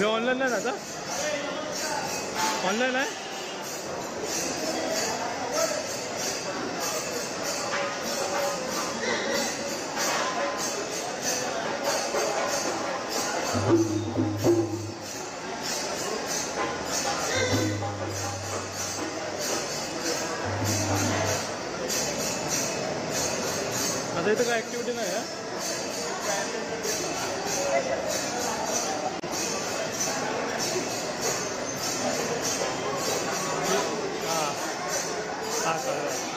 Online नाही आता, online आहे. आता इथं काय ऍक्टिव्हिटी नाही आहे. हां चालेल.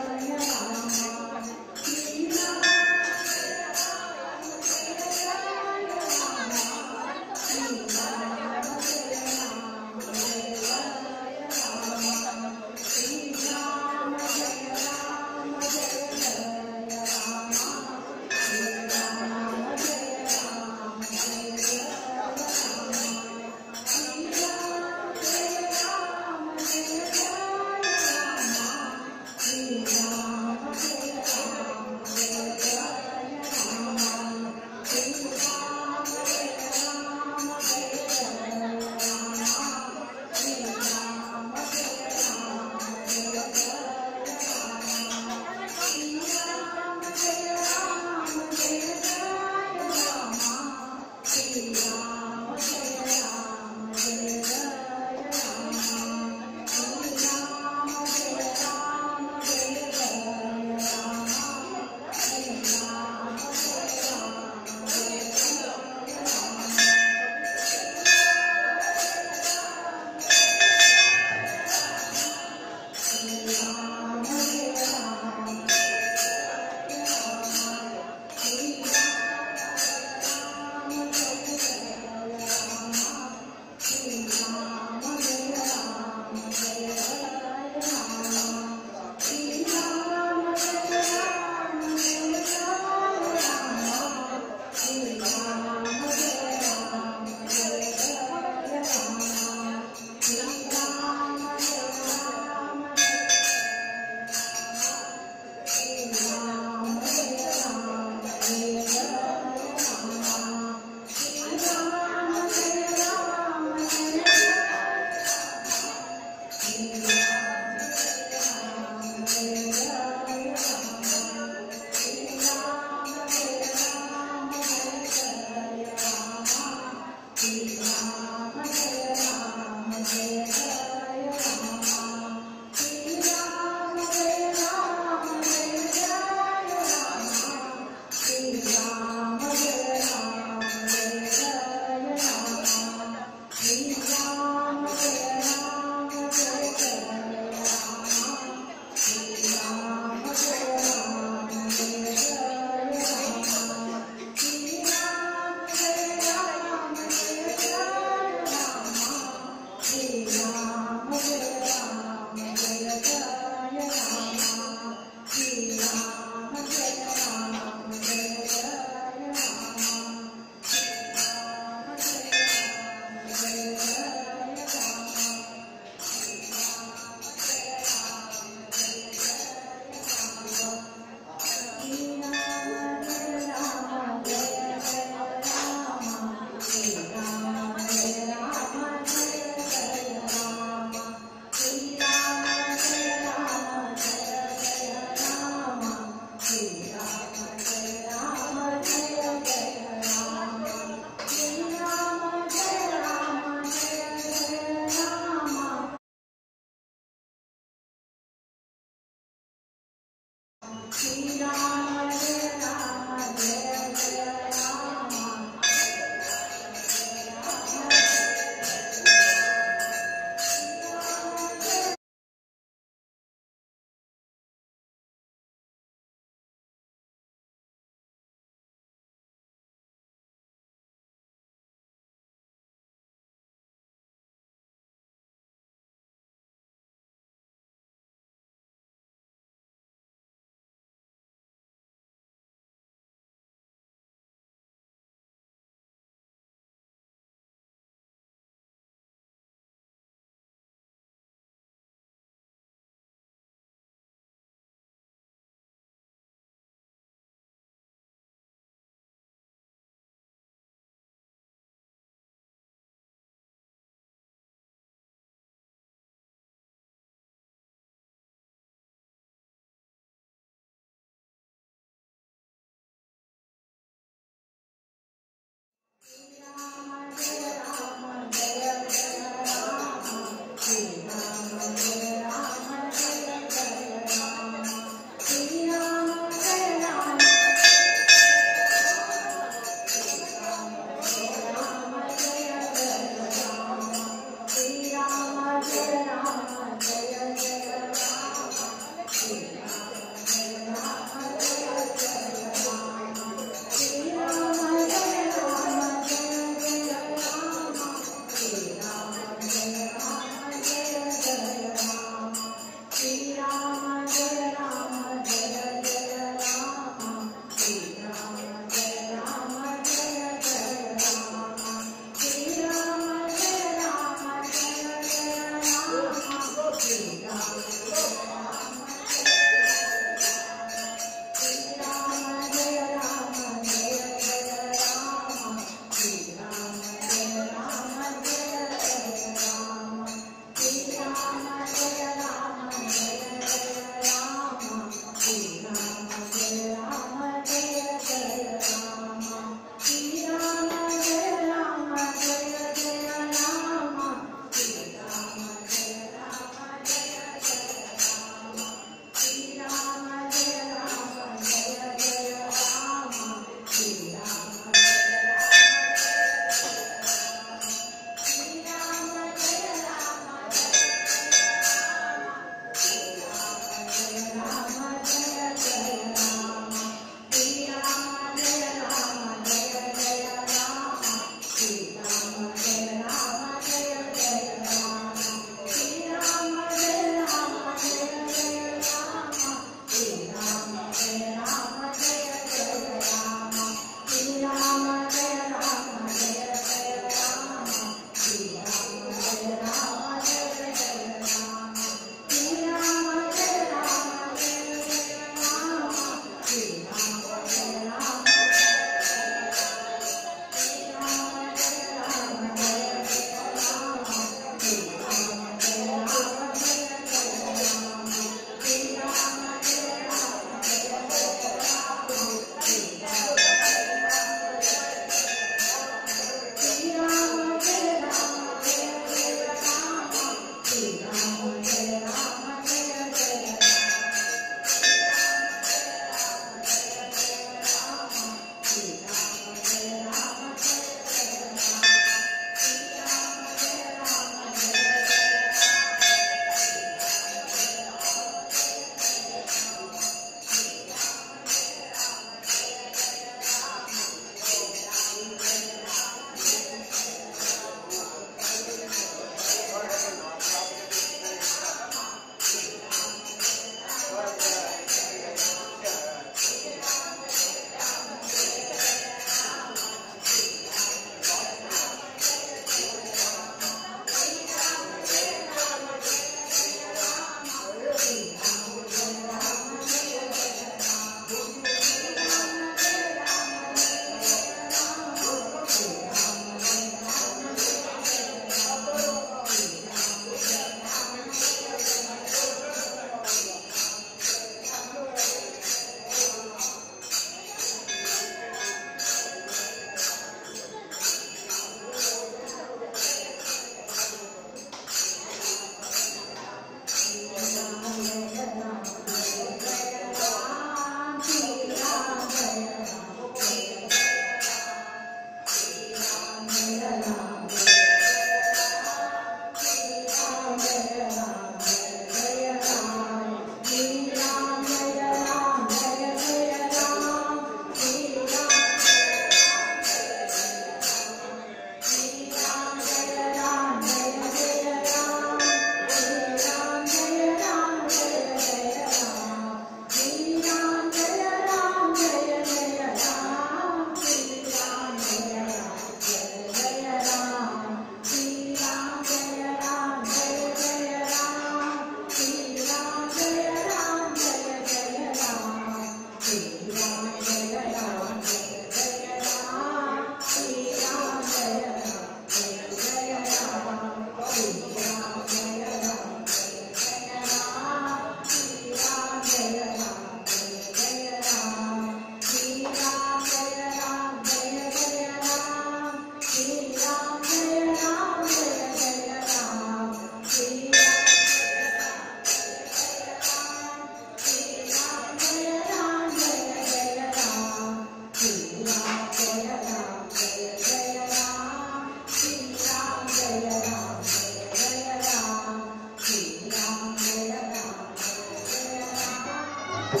पुढे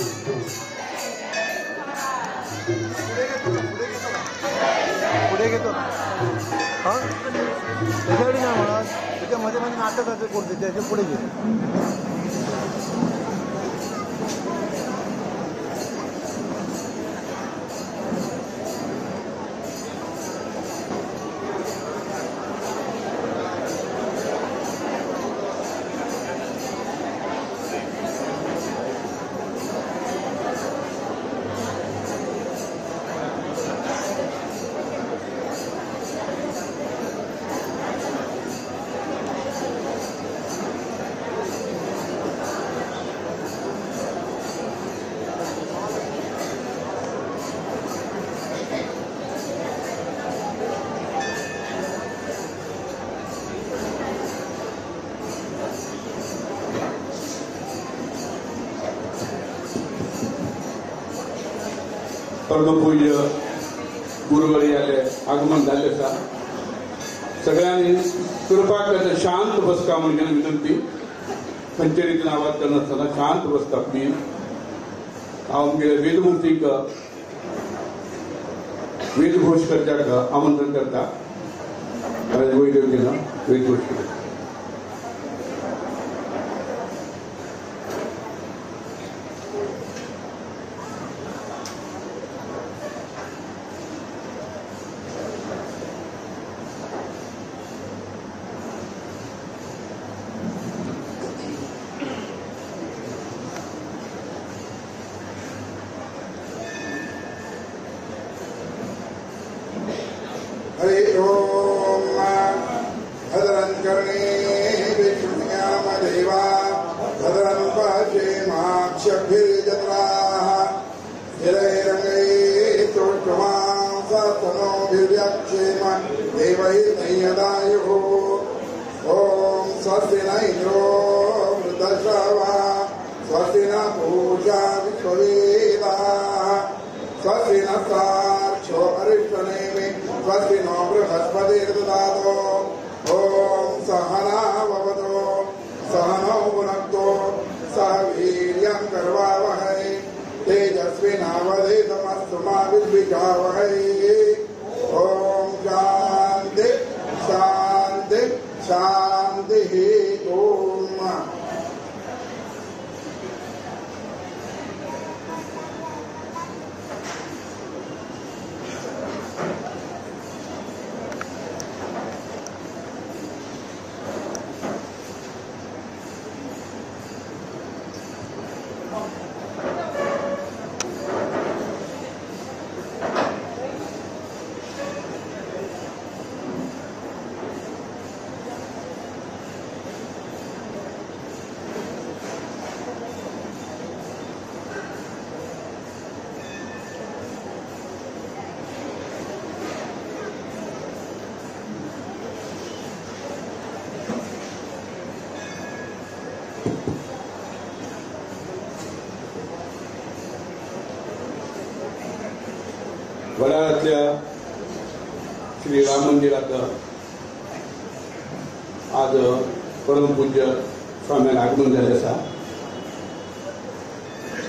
घेतो हां त्याच्याकडे नाही म्हणत त्याच्यामध्ये मध्ये नाटक असेल कोणते त्याच्या पुढे घेतो. परमपूज्य गुरुवरी आले आगमन झाले आसा. सगळ्यांनी कृपा करता शांत बसका म्हणजे विनंती. खंयचे रितीन आवाज करनासतना शांत बसता प्लीज. हांव आमगेले वेदमूर्तीक वेदघोष करच्याक आमंत्रण करता. वयर केला वेदघोष करता. हरि ओम भद्रं कर्णे विष्णुयाम देवा भद्रं पश्येमाक्षभिर्जत्राः स्थिरैरङ्गैस्तुष्टुवां सस्तनूभिर्व्यक्षेम देवैर्नयदायुः. ॐ स्वस्ति न इन्द्रो वृद्धश्रवाः स्वस्ति न पूषा विश्ववेदाः स्वस्ति न साक्षो अरिष्टनेमि स्वस्ति नो बृहस्पतिर्ददातु. ॐ सहना भवतु सहनौ भुनक्तु सह वीर्यं करवावहै तेजस्विनावधीतमस्तु मा विद्विषावहै. ॐ शान्ति शान्ति शान्तिः. ॐ वडाळ्यातल्या श्री राम मंदिरात आज परमपूज्य स्वाम्यान आगमन जाल्लें आसा.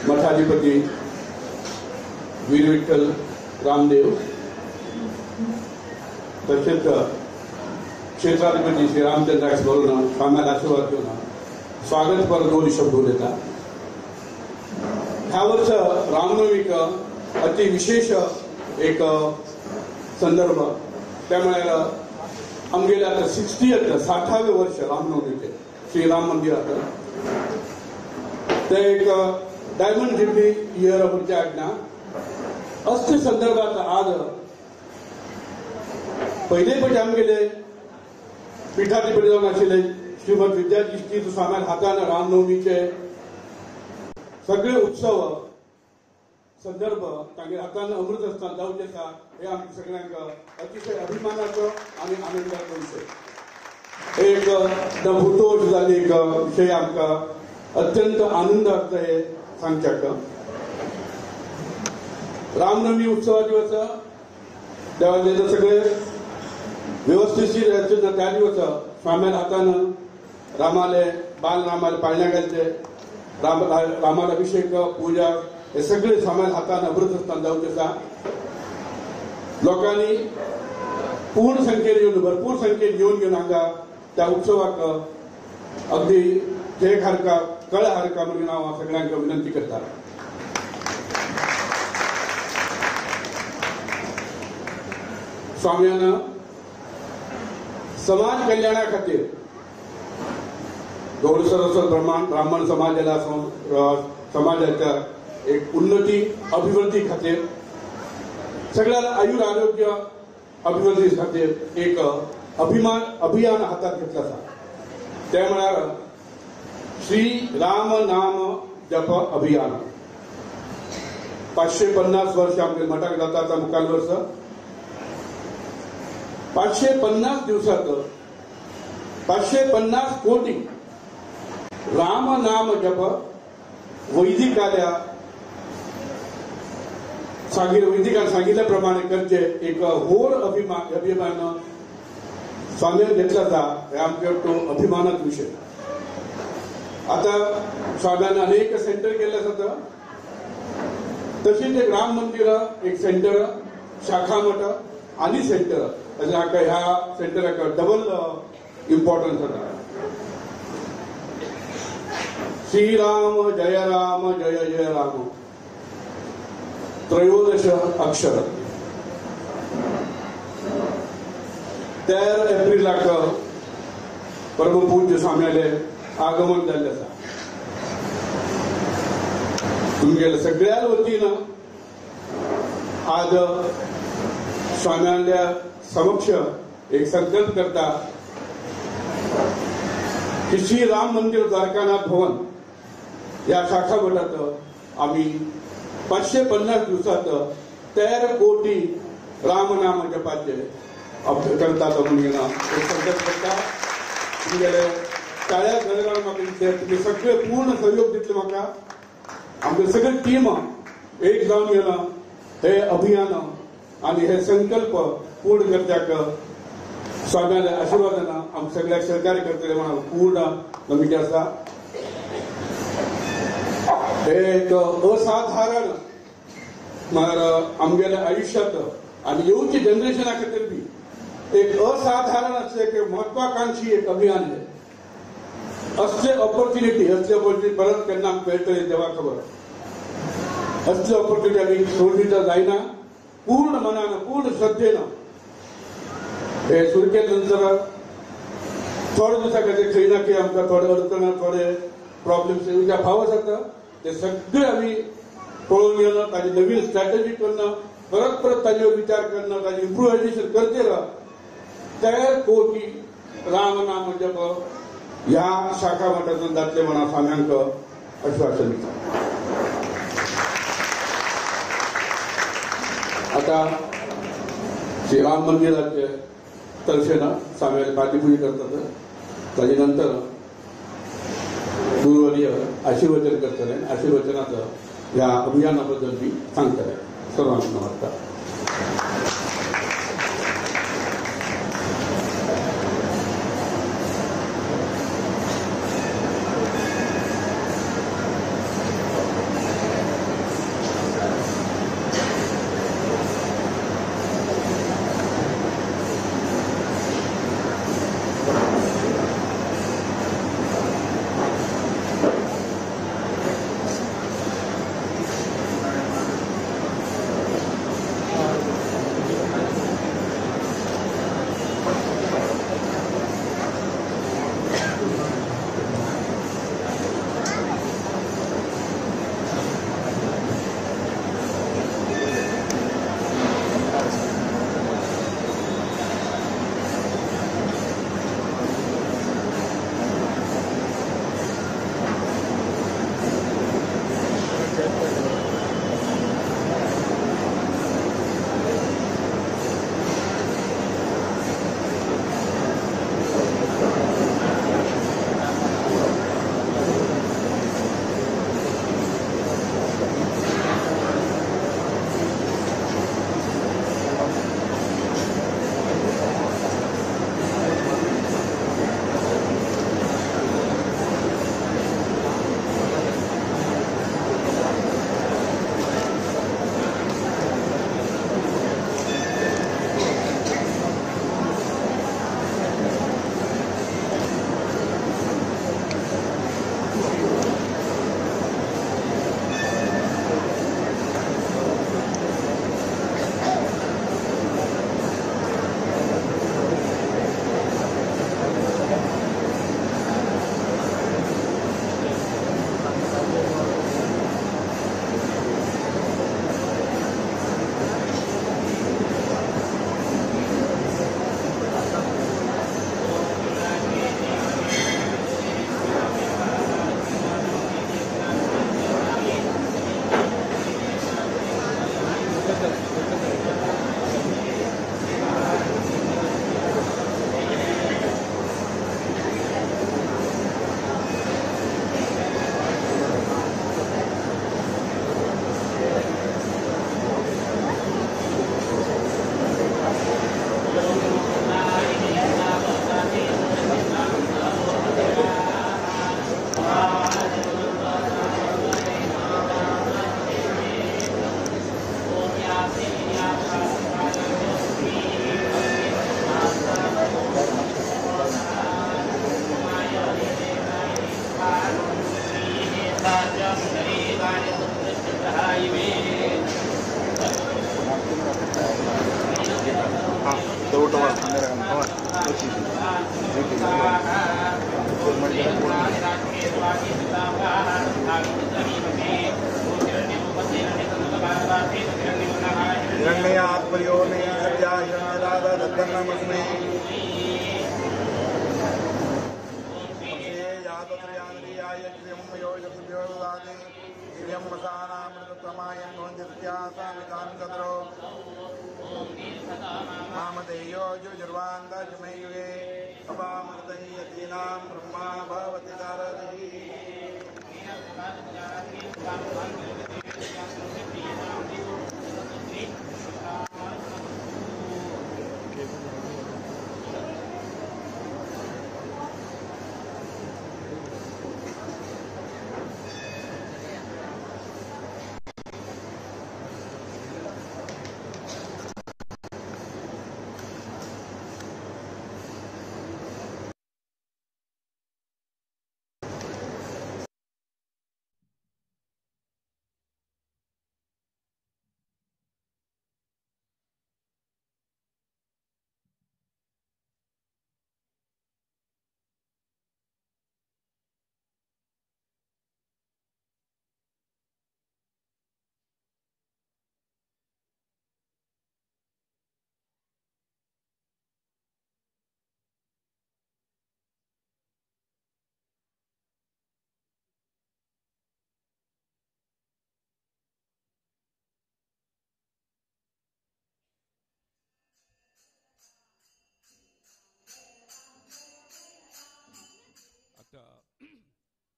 मठाधिपती वीर विठ्ठल रामदेव तशेंच क्षेत्राधिपती श्री रामचंद्राक स्मरून स्वाम्याक आशीर्वाद घेवन स्वागत पर दोन शब्द उलयता. ह्या वर्स रामनवमीक अति विशेष एक संदर्भ त्या म्हळ्यार आमगेले आतां 60th 60वें वर्ष रामनवमीचें श्री राम मंदिरात ते एक डायमंड जुबली इयर म्हणचे आज्ञा असले संदर्भात आज पयले पटी आमगेले पिठाधिपती जावन आशिल्ले श्रीमद विद्याधीश स्वाम्यान हातान रामनवमीचे सगळे उत्सव संदर्भ तांगेर हातान अमृत आसतना जावचें आसा हे आमकां सगळ्यांक अतिशय अभिमानाचो आनी आनंदाचो विशय. एक भूतोष जाल्ली एक विशय आमकां अत्यंत आनंदाचो हे सांगच्याक. रामनवमी उत्सवा दिवस देवाचे सगळे व्यवस्थितशीर त्या दिवस स्वाम्यान हातान रामाले बाल रामाले पाळण्या घालचे रामाला अभिषेक पूजा हे सगळे सामान हातान अमृत स्थान जावचें आसा. लोकांनी पूर्ण संख्येन येवन भरपूर संख्येन येवन घेवन हांगा त्या उत्सवाक अगदी जय हारका कळ हारका म्हणून हांव सगळ्यांक विनंती करता. स्वाम्यान समाज कल्याणा खातीर गौड सरस्वत ब्राह्मण समाजाला समाजाच्या एक उन्नती अभिवृद्धी खातीर सगळ्याला आयुर आरोग्य अभिवृद्धी खातीर एक अभियान हातात घेतलं आसा. ते म्हळ्यार श्री राम नाम जप अभियान. 550 वर्ष आमच्या मठाक जाता आता मुखार वर्ष 550 दिवसात 550 कोटी राम नाम जप वैदिकाल्या वैदिकान सांगितल्याप्रमाणे करचे एक होड अभिमान स्वामी घेतला आसा. हे आमचे तो अभिमानात विषय. आता स्वाम्यान अनेक सेंटर केले आसात, तशीच एक राम मंदिर एक सेंटर, शाखा मठ आणि सेंटर, अशें हाका ह्या सेंटराक डबल इम्पॉर्टन्स आसा. श्रीराम जय राम जय जय राम 13 अक्षर 13 एप्रिलाक परमपूज्य स्वाम्याले आगमन जाल्लें आसा. तुमगेल्या सगळ्या वतीन आज स्वाम्याल्या समक्ष एक संकल्प करता की श्री राम मंदिर द्वारकानाथ भवन या शाखा मठात आम्ही 550 दिवसात 13 कोटी रामनाम जपाचे करतात म्हणून एक संकल्प करता. तुमगेले टाळ्या गणगाळ म्हाका दितले, तुमी सगळे पूर्ण सहयोग दितले म्हाका. आमचे सगळे टीम एक जावन गेला हे अभियान आणि हे संकल्प पूर्ण करच्याक स्वाम्याल्या आशीर्वादान आमकां सगळ्याक सहकार्य करतले म्हणून पूर्ण नमिके आसा. हे एक असाधारण म्हळ्यार आमगेल्या आयुष्यात आणि येवच्या जनरेशना खातीर बी एक असाधारण अशें एक महत्वाकांक्षी एक अभियान हे. असले ऑपॉर्च्युनिटी असले ऑपॉर्च्युनिटी परत केन्ना आमकां मेळटली देवा खबर. असले ऑपॉर्च्युनिटी आमी सोडली तर जायना. पूर्ण मनान पूर्ण श्रद्धेन हे सुरू केले नंतर थोडे दिसा खातीर खंय ना खंय आमकां थोडे अडचण थोडे प्रॉब्लेम्स येवच्या फावो जाता ते सगळे आमी पळोवन गेलो. ताजी नवीन स्ट्रॅटजी करणं, परत परत ताजेर विचार करणं, ताजें इम्प्रुवायझेशन करचें 13 कोटी राम नाम जप ह्या शाखा मठातून जातले म्हणून स्वाम्यांक आश्वासन दिता. आता श्री राम मंदिराचे तर्फेन स्वाम्याले पाठीपुजी करतात, ताजे नंतर गुरुवर्य आशीर्वचन करतले. आशीर्वचनात ह्या अभियाना बद्दल बी सांगतले. सर्वांक नमस्कार.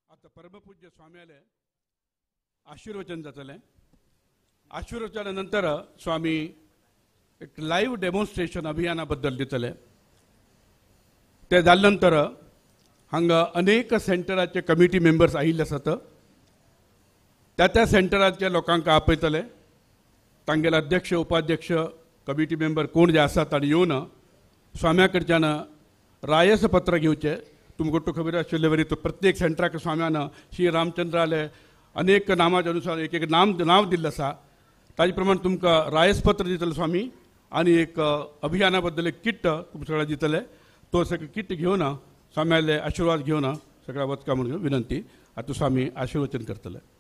आता परमपूज्य स्वाम्याले आशीर्वचन जातलें. आशीर्वचना नंतर स्वामी एक लायव्ह डेमॉन्स्ट्रेशन अभियाना बद्दल दितले. ते जाले नंतर हांगा अनेक सेंटराचे कमिटी मेंबर्स आयिल्ले आसात. त्या त्या सेंटराच्या लोकांक आपयतले, तांगेले अध्यक्ष उपाध्यक्ष कमिटी मेंबर कोण जे आसात तांणी येवन स्वाम्या कडच्यान रायस पत्र घेवचें. तुमकां तो खबर आशिल्ले वरी तो प्रत्येक सेंटराक स्वाम्यान श्री रामचंद्राले अनेक नामाच्या अनुसार एक एक नाम नांव दिल्लें आसा. ताजे प्रमाण तुमकां रायसपत्र दितले स्वामी आनी एक अभियाना बद्दल एक किट तुमकां सगळ्यांक दितले. तो सगळें किट घेवन स्वाम्याले आशिर्वाद घेवन सगळ्या वचका म्हणून विनंती. आतां स्वामी आशीर्वचन करतले.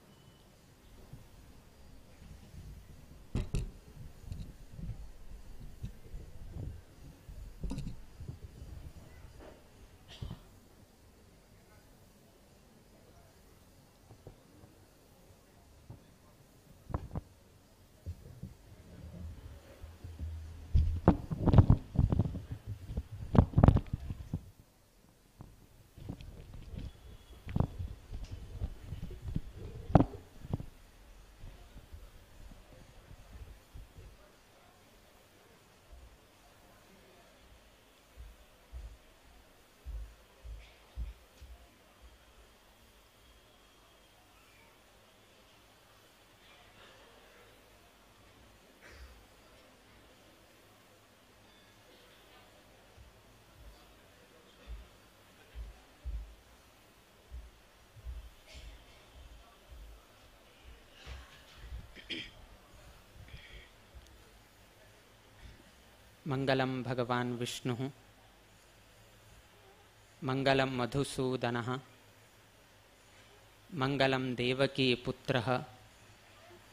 मंगलम भगवान विष्णुः, मंगलम मधुसूदनः, मंगलम देवकी पुत्रः,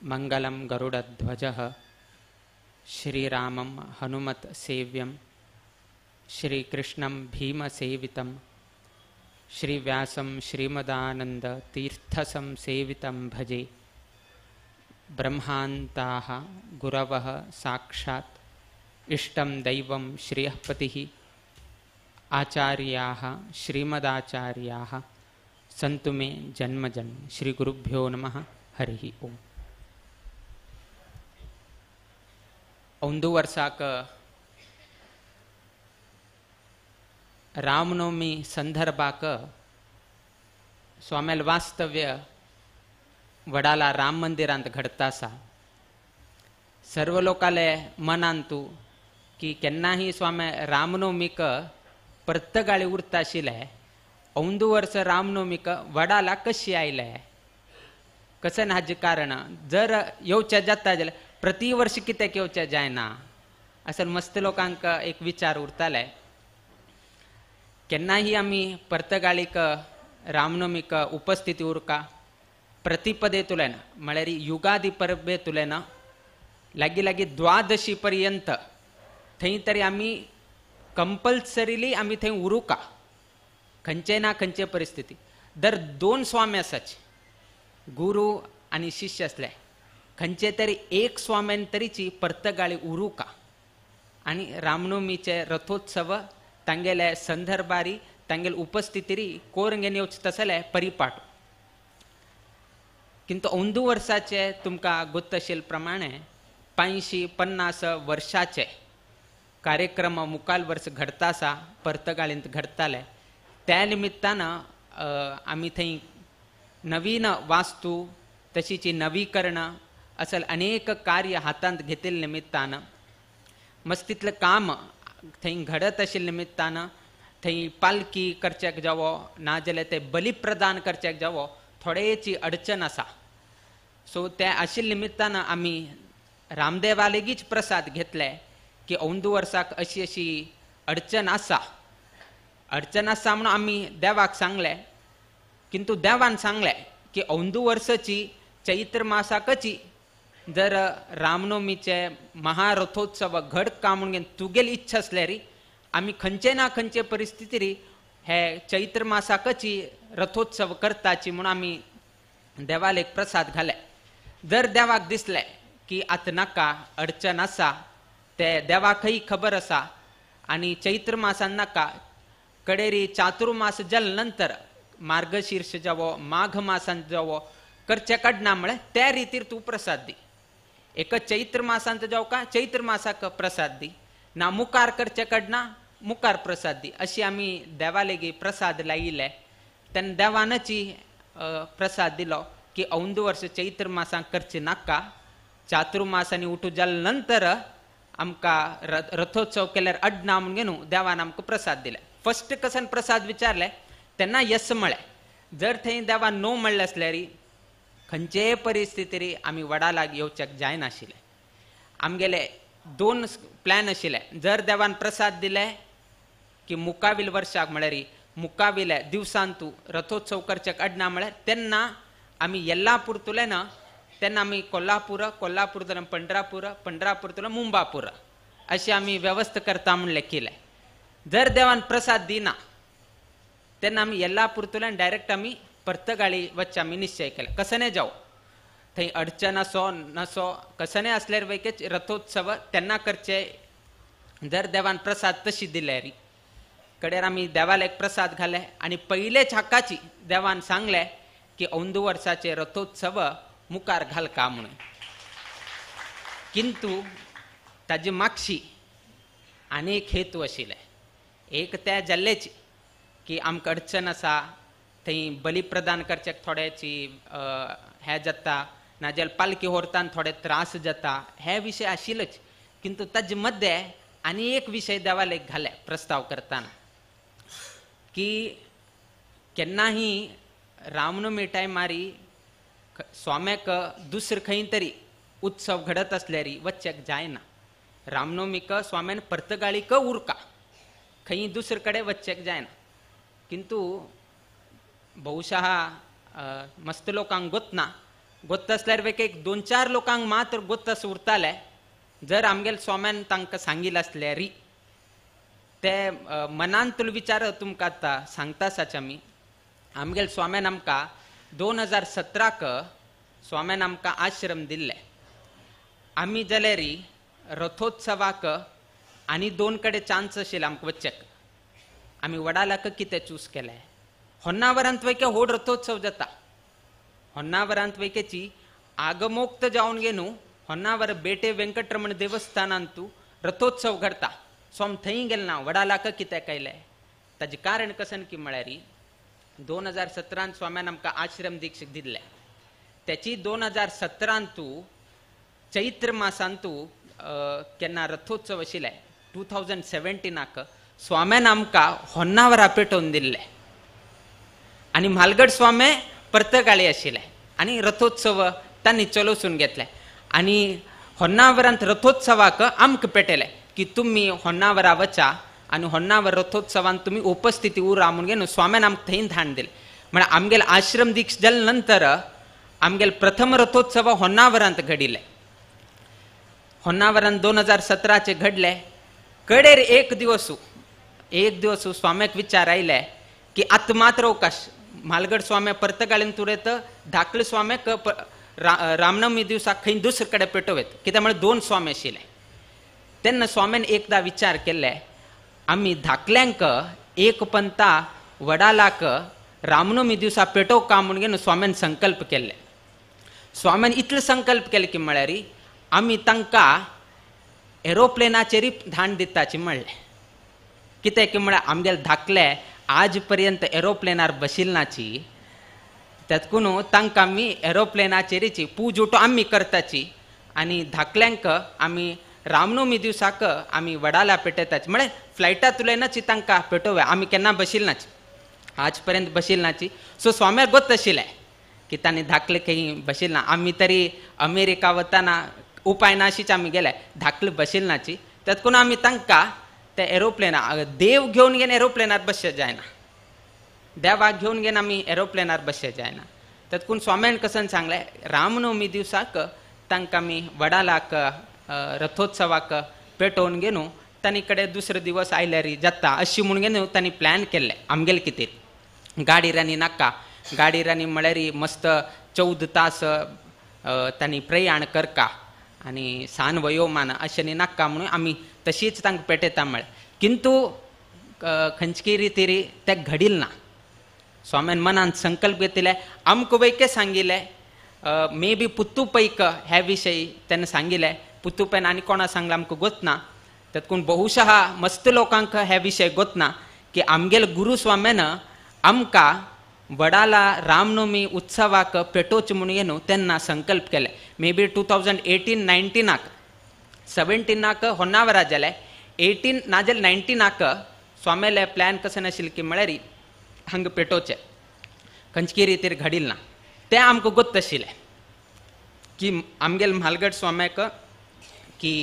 मंगलम गरुडध्वजः, श्रीरामं हनुमत् सेव्यं, श्रीकृष्णं भीमसेवितं, श्रीव्यासं श्रीमदानंद तीर्थसंसेवितं भजे. ब्रह्मान्ताः गुरवः साक्षात् इष्टं दैवं श्रियःपतिः, आचार्याः श्रीमदाचार्याः सन्तु मे जन्म जन्म. श्री गुरुभ्यो नमः. हरिः ओम. अंदू वर्षाक रामनवमी संदर्भाक स्वाम्याल वास्तव्य वडाला राम मंदिरांत घडता आसा. सर्व लोकाले मनांतू की केन्नाही स्वामी रामनवमीक पर्तगाळी उरता आशिल्लें, अंदू वर्स रामनवमीक वडाला कशी आयले. कशें हाजें कारण जर येवचें जाता जाल्यार प्रति वर्स कित्याक येवचें जायना असो मस्त लोकांक एक विचार उरताले. केन्नाही आमी पर्तगाळीक रामनवमीक उपस्थिती उरका प्रतिपदेतुल्यान म्हळ्यार युगादी परबेतुल्यान लागीं लागीं द्वादशी पर्यंत थंय तरी आमी कंपल्सरीली आमी थंय उरुका खंयचे ना खंयचे परिस्थिती. दर दोन स्वामी आसाचे गुरू आनी शिष्य आसले खंयचे तरी एक स्वाम्यान तरीची पर्तगाळी उरुका आनी रामनवमीचे रथोत्सव तांगेले संदर्भारी तांगेले उपस्थितीरी कोरंगेन येवचें तसले परिपाट. किंतु अंदू वर्साचे तुमकां गोत्त आशिल्ले प्रमाणे 550 वर्साचे कार्यक्रम मुखाल वर्स घडता आसा पर्तगाळींत घडताले. त्या निमित्तान आमी थंय नवीन वास्तू तशीची नवीकरण असल अनेक कार्य हातांत घेतिल्ले निमित्तान मस्तीतलें काम थंय घडत आशिल्ले निमित्तान थंय पालकी करच्याक जावो ना जाल्यार ते बलिप्रदान करच्याक जावो थोडेची अडचण आसा. सो त्या आशिल्ले निमित्तान आमी रामदेवा लेगीत प्रसाद घेतले की अंदू वर्साक अशी अशी अडचण आसा अडचण आसा म्हणून आमी देवाक सांगलें. किंतु देवान सांगलें की अंदू वर्साची चैत्र मासाकची जर रामनवमीचे महारथोत्सव घड का म्हणून तुगेली इच्छा आसल्यार आमी खंयचे ना खंयचे परिस्थितीर हे चैत्र मासाकची रथोत्सव करताची म्हणून आमी देवाक एक प्रसाद घाले. जर देवाक दिसलें की आतां नाका अडचण आसा ते देवाकय खबर आसा आनी चैत्र मासान नाका कडेरी चातुर्मास जाले नंतर मार्गशीर्ष जावो माघ मासान जावो करचे काडना म्हळ्यार त्या रितीर तूं प्रसाद दी. एक चैत्र मासांत जावं का चैत्र मासाक प्रसाद दी ना मुखार करचे काडना मुखार प्रसाद दी अशी आमी देवा लेगी प्रसाद लायिल्ले. तेन्ना देवानची प्रसाद दिलो की अंदू वर्स चैत्र मासांक करचे नाका चातुर्मासांनी उठू जाले नंतर आमकां रथोत्सव केल्यार अडना म्हणून न्हू देवान आमकां प्रसाद दिले. फस्ट कसन प्रसाद विचारले तेन्ना यस म्हळें. जर थंय देवान नो म्हणलें आसल्यार खंयचेय परिस्थितीर आमी वडालाग येवच्याक जायनाशिल्लें. आमगेले दोन प्लॅन आशिल्ले. जर देवान प्रसाद दिले की मुखावील वर्साक म्हळ्यार मुखाविल्या दिवसान तूं रथोत्सव करच्याक अडना म्हळ्यार तेन्ना आमी येल्लापूर ना तेन्ना आमी कोल्हापूर कोल्हापूर पंढरापूर पंढरापूर मुंबापूर अशी आमी वेवस्था करता म्हणलें केलें. जर देवान प्रसाद दिना तेन्ना आमी येल्लापूरतल्यान डायरेक्ट आमी पर्तगाळी वचचे आमी निश्चय केले. कसने जावं थंय अडचण असो नसो कसने आसल्यार वैकेच रथोत्सव तेन्ना करचे जर देवान प्रसाद तशी दिल्यार कडेर आमी देवाला एक प्रसाद घाले आनी पयलेच हक्काची देवान सांगलें की अंदू वर्साचे रथोत्सव मुखार घालका म्हणून. किंतु ताजे मागशी आनी एक हेतू आशिल्ले. एक त्या जाल्लेच की आमकां अडचण आसा थंय बलिप्रदान करच्याक थोड्याची हें जाता नाजाल्यार पालकी व्हरताना थोडे त्रास जाता हे विशय आशिल्लेच. किंतु ताजे मदें आनी एक विशय देवाक एक घाले प्रस्ताव करतना की केन्नाही रामनवमी टायमारी स्वाम्याक दुसरें खंय तरी उत्सव घडत आसल्यार वचच्याक जायना. रामनवमीक स्वाम्यान पर्तगाळीक उरका खंय दुसरे कडेन वचच्याक जायना. किंतु बहुशः मस्त लोकांक गोतना गोत्त आसल्यार एक दोन चार लोकांक मात्र गोत्त असो उरताले. जर आमगेले स्वाम्यान तांकां सांगिल्लें आसल्यार ते मनांतलो विचार तुमकां आतां सांगता आसाच आमी. आमगेले स्वाम्यान आमकां 2017 स्वाम्यान आमकां आश्रम दिल्ले. आमी जाल्यार रथोत्सवाक आनी दोन कडेन चान्स आशिल्ले आमकां वचच्याक. आमी वडालाक कितें चूज केलें होन्नावरांत वैके व्हड रथोत्सव जाता. होन्नावरांत वैकेची आगमोक्त जावन गे न्हू होन्नावर बेटे वेंकटरमण देवस्थानांतू रथोत्सव घडता. सो आमी थंय गेले ना वडालाक कित्याक आयले ताजें कारण कसन की म्हळ्यार 2017 स्वाम्यान आमकां आश्रम दीक्ष दिल्ले. त्याची 2017 चैत्र मासांतू केन्ना रथोत्सव आशिल्ले 2017 स्वाम्यान आमकां होन्नावरा पेटोवन दिल्ले आनी म्हालगड स्वामे पर्तगाळी आशिल्ले. आनी रथोत्सव तांणी चलोवसून घेतले. आनी होन्नावरांत रथोत्सवाक आमकां पेटयले की तुमी होन्नावरा वचा आनी होन्नावर रथोत्सवान तुमी उपस्थिती उरा म्हणून घेवन स्वाम्यान आमकां थंय धाड दिले. म्हळ्यार आमगेले आश्रम दीक्ष जाले नंतर आमगेले प्रथम रथोत्सव होन्नावरांत घडिल्ले. होन्नावरांत 2017 घडले. कडेर एक दिवस स्वाम्याक विचार आयले की आतां मात्र अवकाश म्हालगड स्वाम्या पर्तगाळीन तुरेत धाकले स्वाम्याक रामनवमी दिवसाक खंय दुसरे कडेन पेटोवयत कित्याक म्हळ्यार 2 स्वामी आशिल्ले. तेन्ना स्वाम्यान एकदां विचार केल्ले आमी धाकल्यांक एक पंता वडालाक रामनवमी दिवसा पेटोवका म्हूण घेवन स्वाम्यान संकल्प केल्ले. स्वाम्यान इतले संकल्प केले की म्हळ्यार आमी तांकां एरोप्लेनाचेरय धाड दिताची म्हणलें. कितें की म्हळ्यार आमगेले धाकले आज पर्यंत एरोप्लेनार बशिल्नाची तेतकून तांकां आमी एरोप्लेनाचेरीची पूज उटो आमी करताची आनी धाकल्यांक आमी रामनवमी दिवसाक आमी वडाला पेटयताची म्हळ्यार फ्लायटांतल्यानच तांकां पेटोवया आमी केन्ना बशिल्नाची आज पर्यंत बशिल्नाची. सो स्वाम्याक गोत आशिल्लें की तांणी धाकले खंय बशिल्ना आमी तरी अमेरिका वतना उपाय नाशीच आमी गेले धाकले बशिल्नाची तेतकून आमी तांकां ते एरोप्लेना देव घेवन घेवन एरोप्लेनार बसचें जायना देवाक घेवन घेवन आमी एरोप्लेनार बसचें जायना. तेतकून स्वाम्यान कसन सांगलें रामनवमी दिवसाक तांकां आमी वडालाक रथोत्सवाक पेटोवन घेवन तांणी कडेन दुसरे दिवस आयल्यार जाता अशी म्हूण घेवन तांणी प्लॅन केल्लें आमगेले कितें गाडी रानी नाका गाडी रानी म्हळ्यार मस्त 14 तास तांणी प्रयाण करका आनी सान वयोमान अशें न्ही नाका म्हणून आमी तशीच तांकां पेटयता म्हळें. किंतु खंयची रितीरी तें घडिल ना. स्वाम्यान मनान संकल्प घेतिल्ले आमकां वैके सांगिल्लें मे बी पुत्तू पैक ह्या विशयी तेन्ना सांगिल्लें पुत्तू पैन आनी कोणा सांगलां आमकां गोतना तेतकून बहुशः मस्त लोकांक हे विशय गोतना की आमगेले गुरू स्वाम्यान आमकां वडाला रामनवमी उत्सवाक पेटोवचें म्हणून न्हू तेन्ना संकल्प केले. मे बी 2018-19 17 होन्नावरा जालें 18 नाजाल्यार 19 स्वाम्याले प्लॅन कशें नाशिल्लें की म्हळ्यार हांगा पेटोवचें खंयचे रितीर घडिल ना. तें आमकां गोत्त आशिल्लें की आमगेले म्हालगड स्वाम्याक की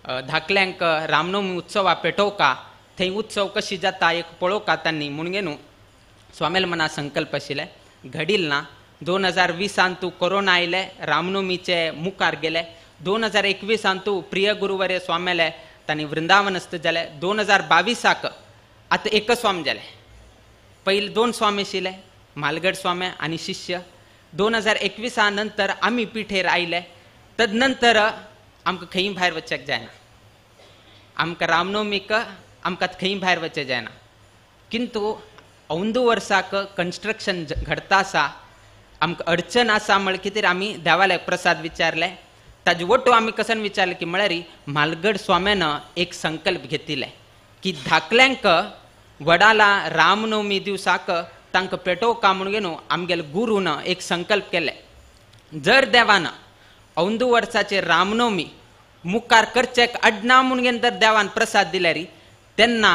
धाकल्यांक रामनवमी उत्सवा पेटोवका थंय उत्सव कशी जाता एक पळोवका तांणी म्हणून न्हू स्वाम्याले मना संकल्प आशिल्ले घडिल ना. 2020 तूं कोरोना आयले रामनवमीचे मुखार गेले. 2021 तूं प्रिय गुरुवर्य स्वाम्याले तांणी वृंदावनस्थ जाले. 2022 आतां एक स्वामी जाले. पयले 2 स्वामी आशिल्ले म्हालगड स्वामी आनी शिष्य. 2021 नंतर आमी पिठेर आयले तदनंतर आमकां खंय भायर वचपाक जायना आमकां रामनवमीक आमकां खंय भायर वचचें जायना. किंतु अंदू वर्साक कन्स्ट्रक्शन घडता आसा आमकां अडचण आसा म्हळ्यार कितें आमी देवाल्याक प्रसाद विचारले ताजे वटू आमी कसन विचारले की म्हळ्यार म्हालगड स्वाम्यान एक संकल्प घेतिल्ले की धाकल्यांक वडाला रामनवमी दिवसाक तांकां पेटोवका म्हणून न्हू आमगेले गुरून एक संकल्प केले. जर देवान अंदू वर्साचे रामनवमी मुखार करचेक अडना म्हणून घेवन जर देवान प्रसाद दिल्यार तेन्ना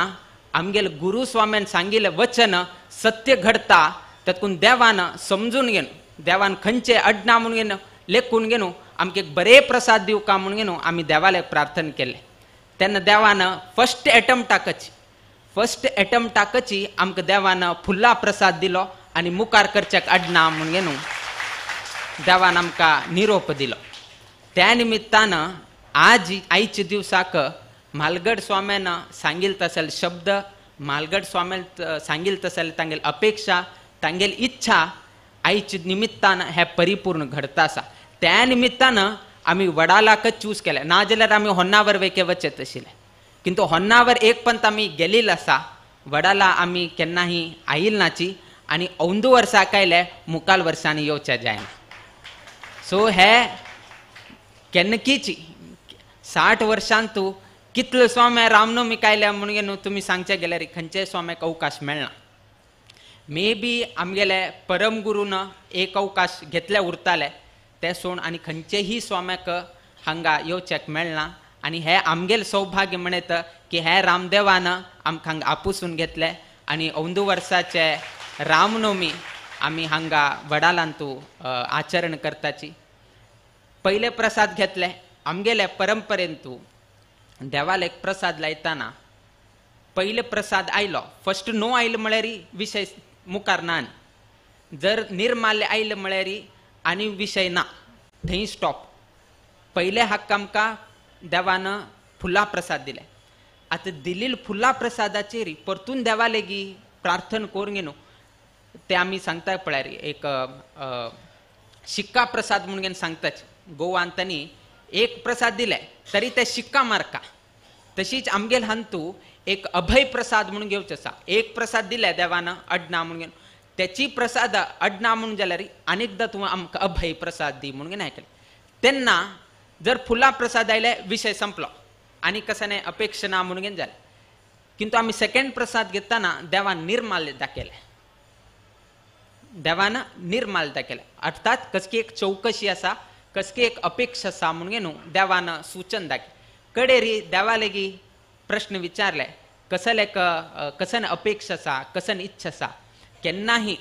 आमगेले गुरू स्वाम्यान सांगिल्लें वचन सत्य घडता तातूंत देवान समजून घेवन देवान खंयचे अडना म्हणून घेवन लेखून घेवन आमकां एक बरे प्रसाद दिवका म्हणून घेवन आमी देवाल्याक प्रार्थना केलें. तेन्ना देवान फर्स्ट एटम्प्टाकची आमकां देवान फुल्ला प्रसाद दिलो आनी मुखार करच्याक अडना म्हणून घेवन देवान आमकां निरोप दिलो. त्या निमित्तान आज आयच्या दिवसाक म्हालगड स्वाम्यान सांगिल तसल शब्द म्हालगड स्वाम्यान सांगिल तसल तांगेली अपेक्षा तांगेली इच्छा आयच्या निमित्तान हें परिपूर्ण घडता आसा. त्या निमित्तान आमी वडालाकच चूज केलें ना जाल्यार आमी होन्नावर वेके वचत आशिल्ले. किंतु होन्नावर एक पंत आमी गेलील आसा वडाला आमी केन्नाही आयिल नाची आनी अंदू वर्साक आयले मुखाल वर्सांनी येवचें जायना. सो हे केन्नाकीची 60 वर्षांतू कितले स्वामी रामनवमी आयल्या म्हणून न्हू तुमी सांगचे गेल्यार खंयच्याय स्वाम्याक अवकाश मेळना. मे बी आमगेले परमगुरून एक अवकाश घेतले उरताले ते सोड आनी खंयचेही स्वाम्याक हांगा येवच्याक मेळना. आनी हे आमगेले सौभाग्य म्हणत की हे रामदेवान आमकां हांगा आपुसून घेतले आनी अंदू वर्साचे रामनवमी आमी हांगा वडालांतू आचरण करताची. पयले प्रसाद घेतले आमगेले परंपरेंतू देवाला एक प्रसाद लायताना पयले प्रसाद आयलो फस्ट नो आयलो म्हळ्यार विशय मुखार ना, जर निर्माल्य आयलें म्हळ्यार आनी विशय ना, थंय स्टॉप. पयले हक्क आमकां देवान फुलां प्रसाद दिले. आतां दिलेल फुलां प्रसादाचेर परतून देवा लेगी प्रार्थना करून न्हू ते आमी सांगता पळयार एक शिक्का प्रसाद म्हणून सांगताच. गोवान तांणी एक प्रसाद दिले तरी ते शिक्का मारका. तशीच आमगेल हांतू एक अभय प्रसाद म्हणून घेवचो आसा. एक प्रसाद दिले देवान अडना म्हणून त्याची प्रसाद अडना म्हणून जाल्यार आनीकदां तूं आमकां अभय प्रसाद दी म्हणून आयकलें. तेन्ना जर फुलां प्रसाद आयले विशय संपलो आनी कसं न्ही अपेक्षा ना म्हणून जालें. किंतु आमी सेकंड प्रसाद घेतना देवान निर्माल्य दाखयलें, देवान निर्माल्य दाखयलें. अर्थात कसकी एक चौकशी आसा, कसकी एक अपेक्षा आसा म्हणून न्हू देवान सूचन दाखयलें. कडेरी देवा लेगी प्रश्न विचारले कसले कसन अपेक्षा आसा, कसन इच्छा आसा. केन्नाही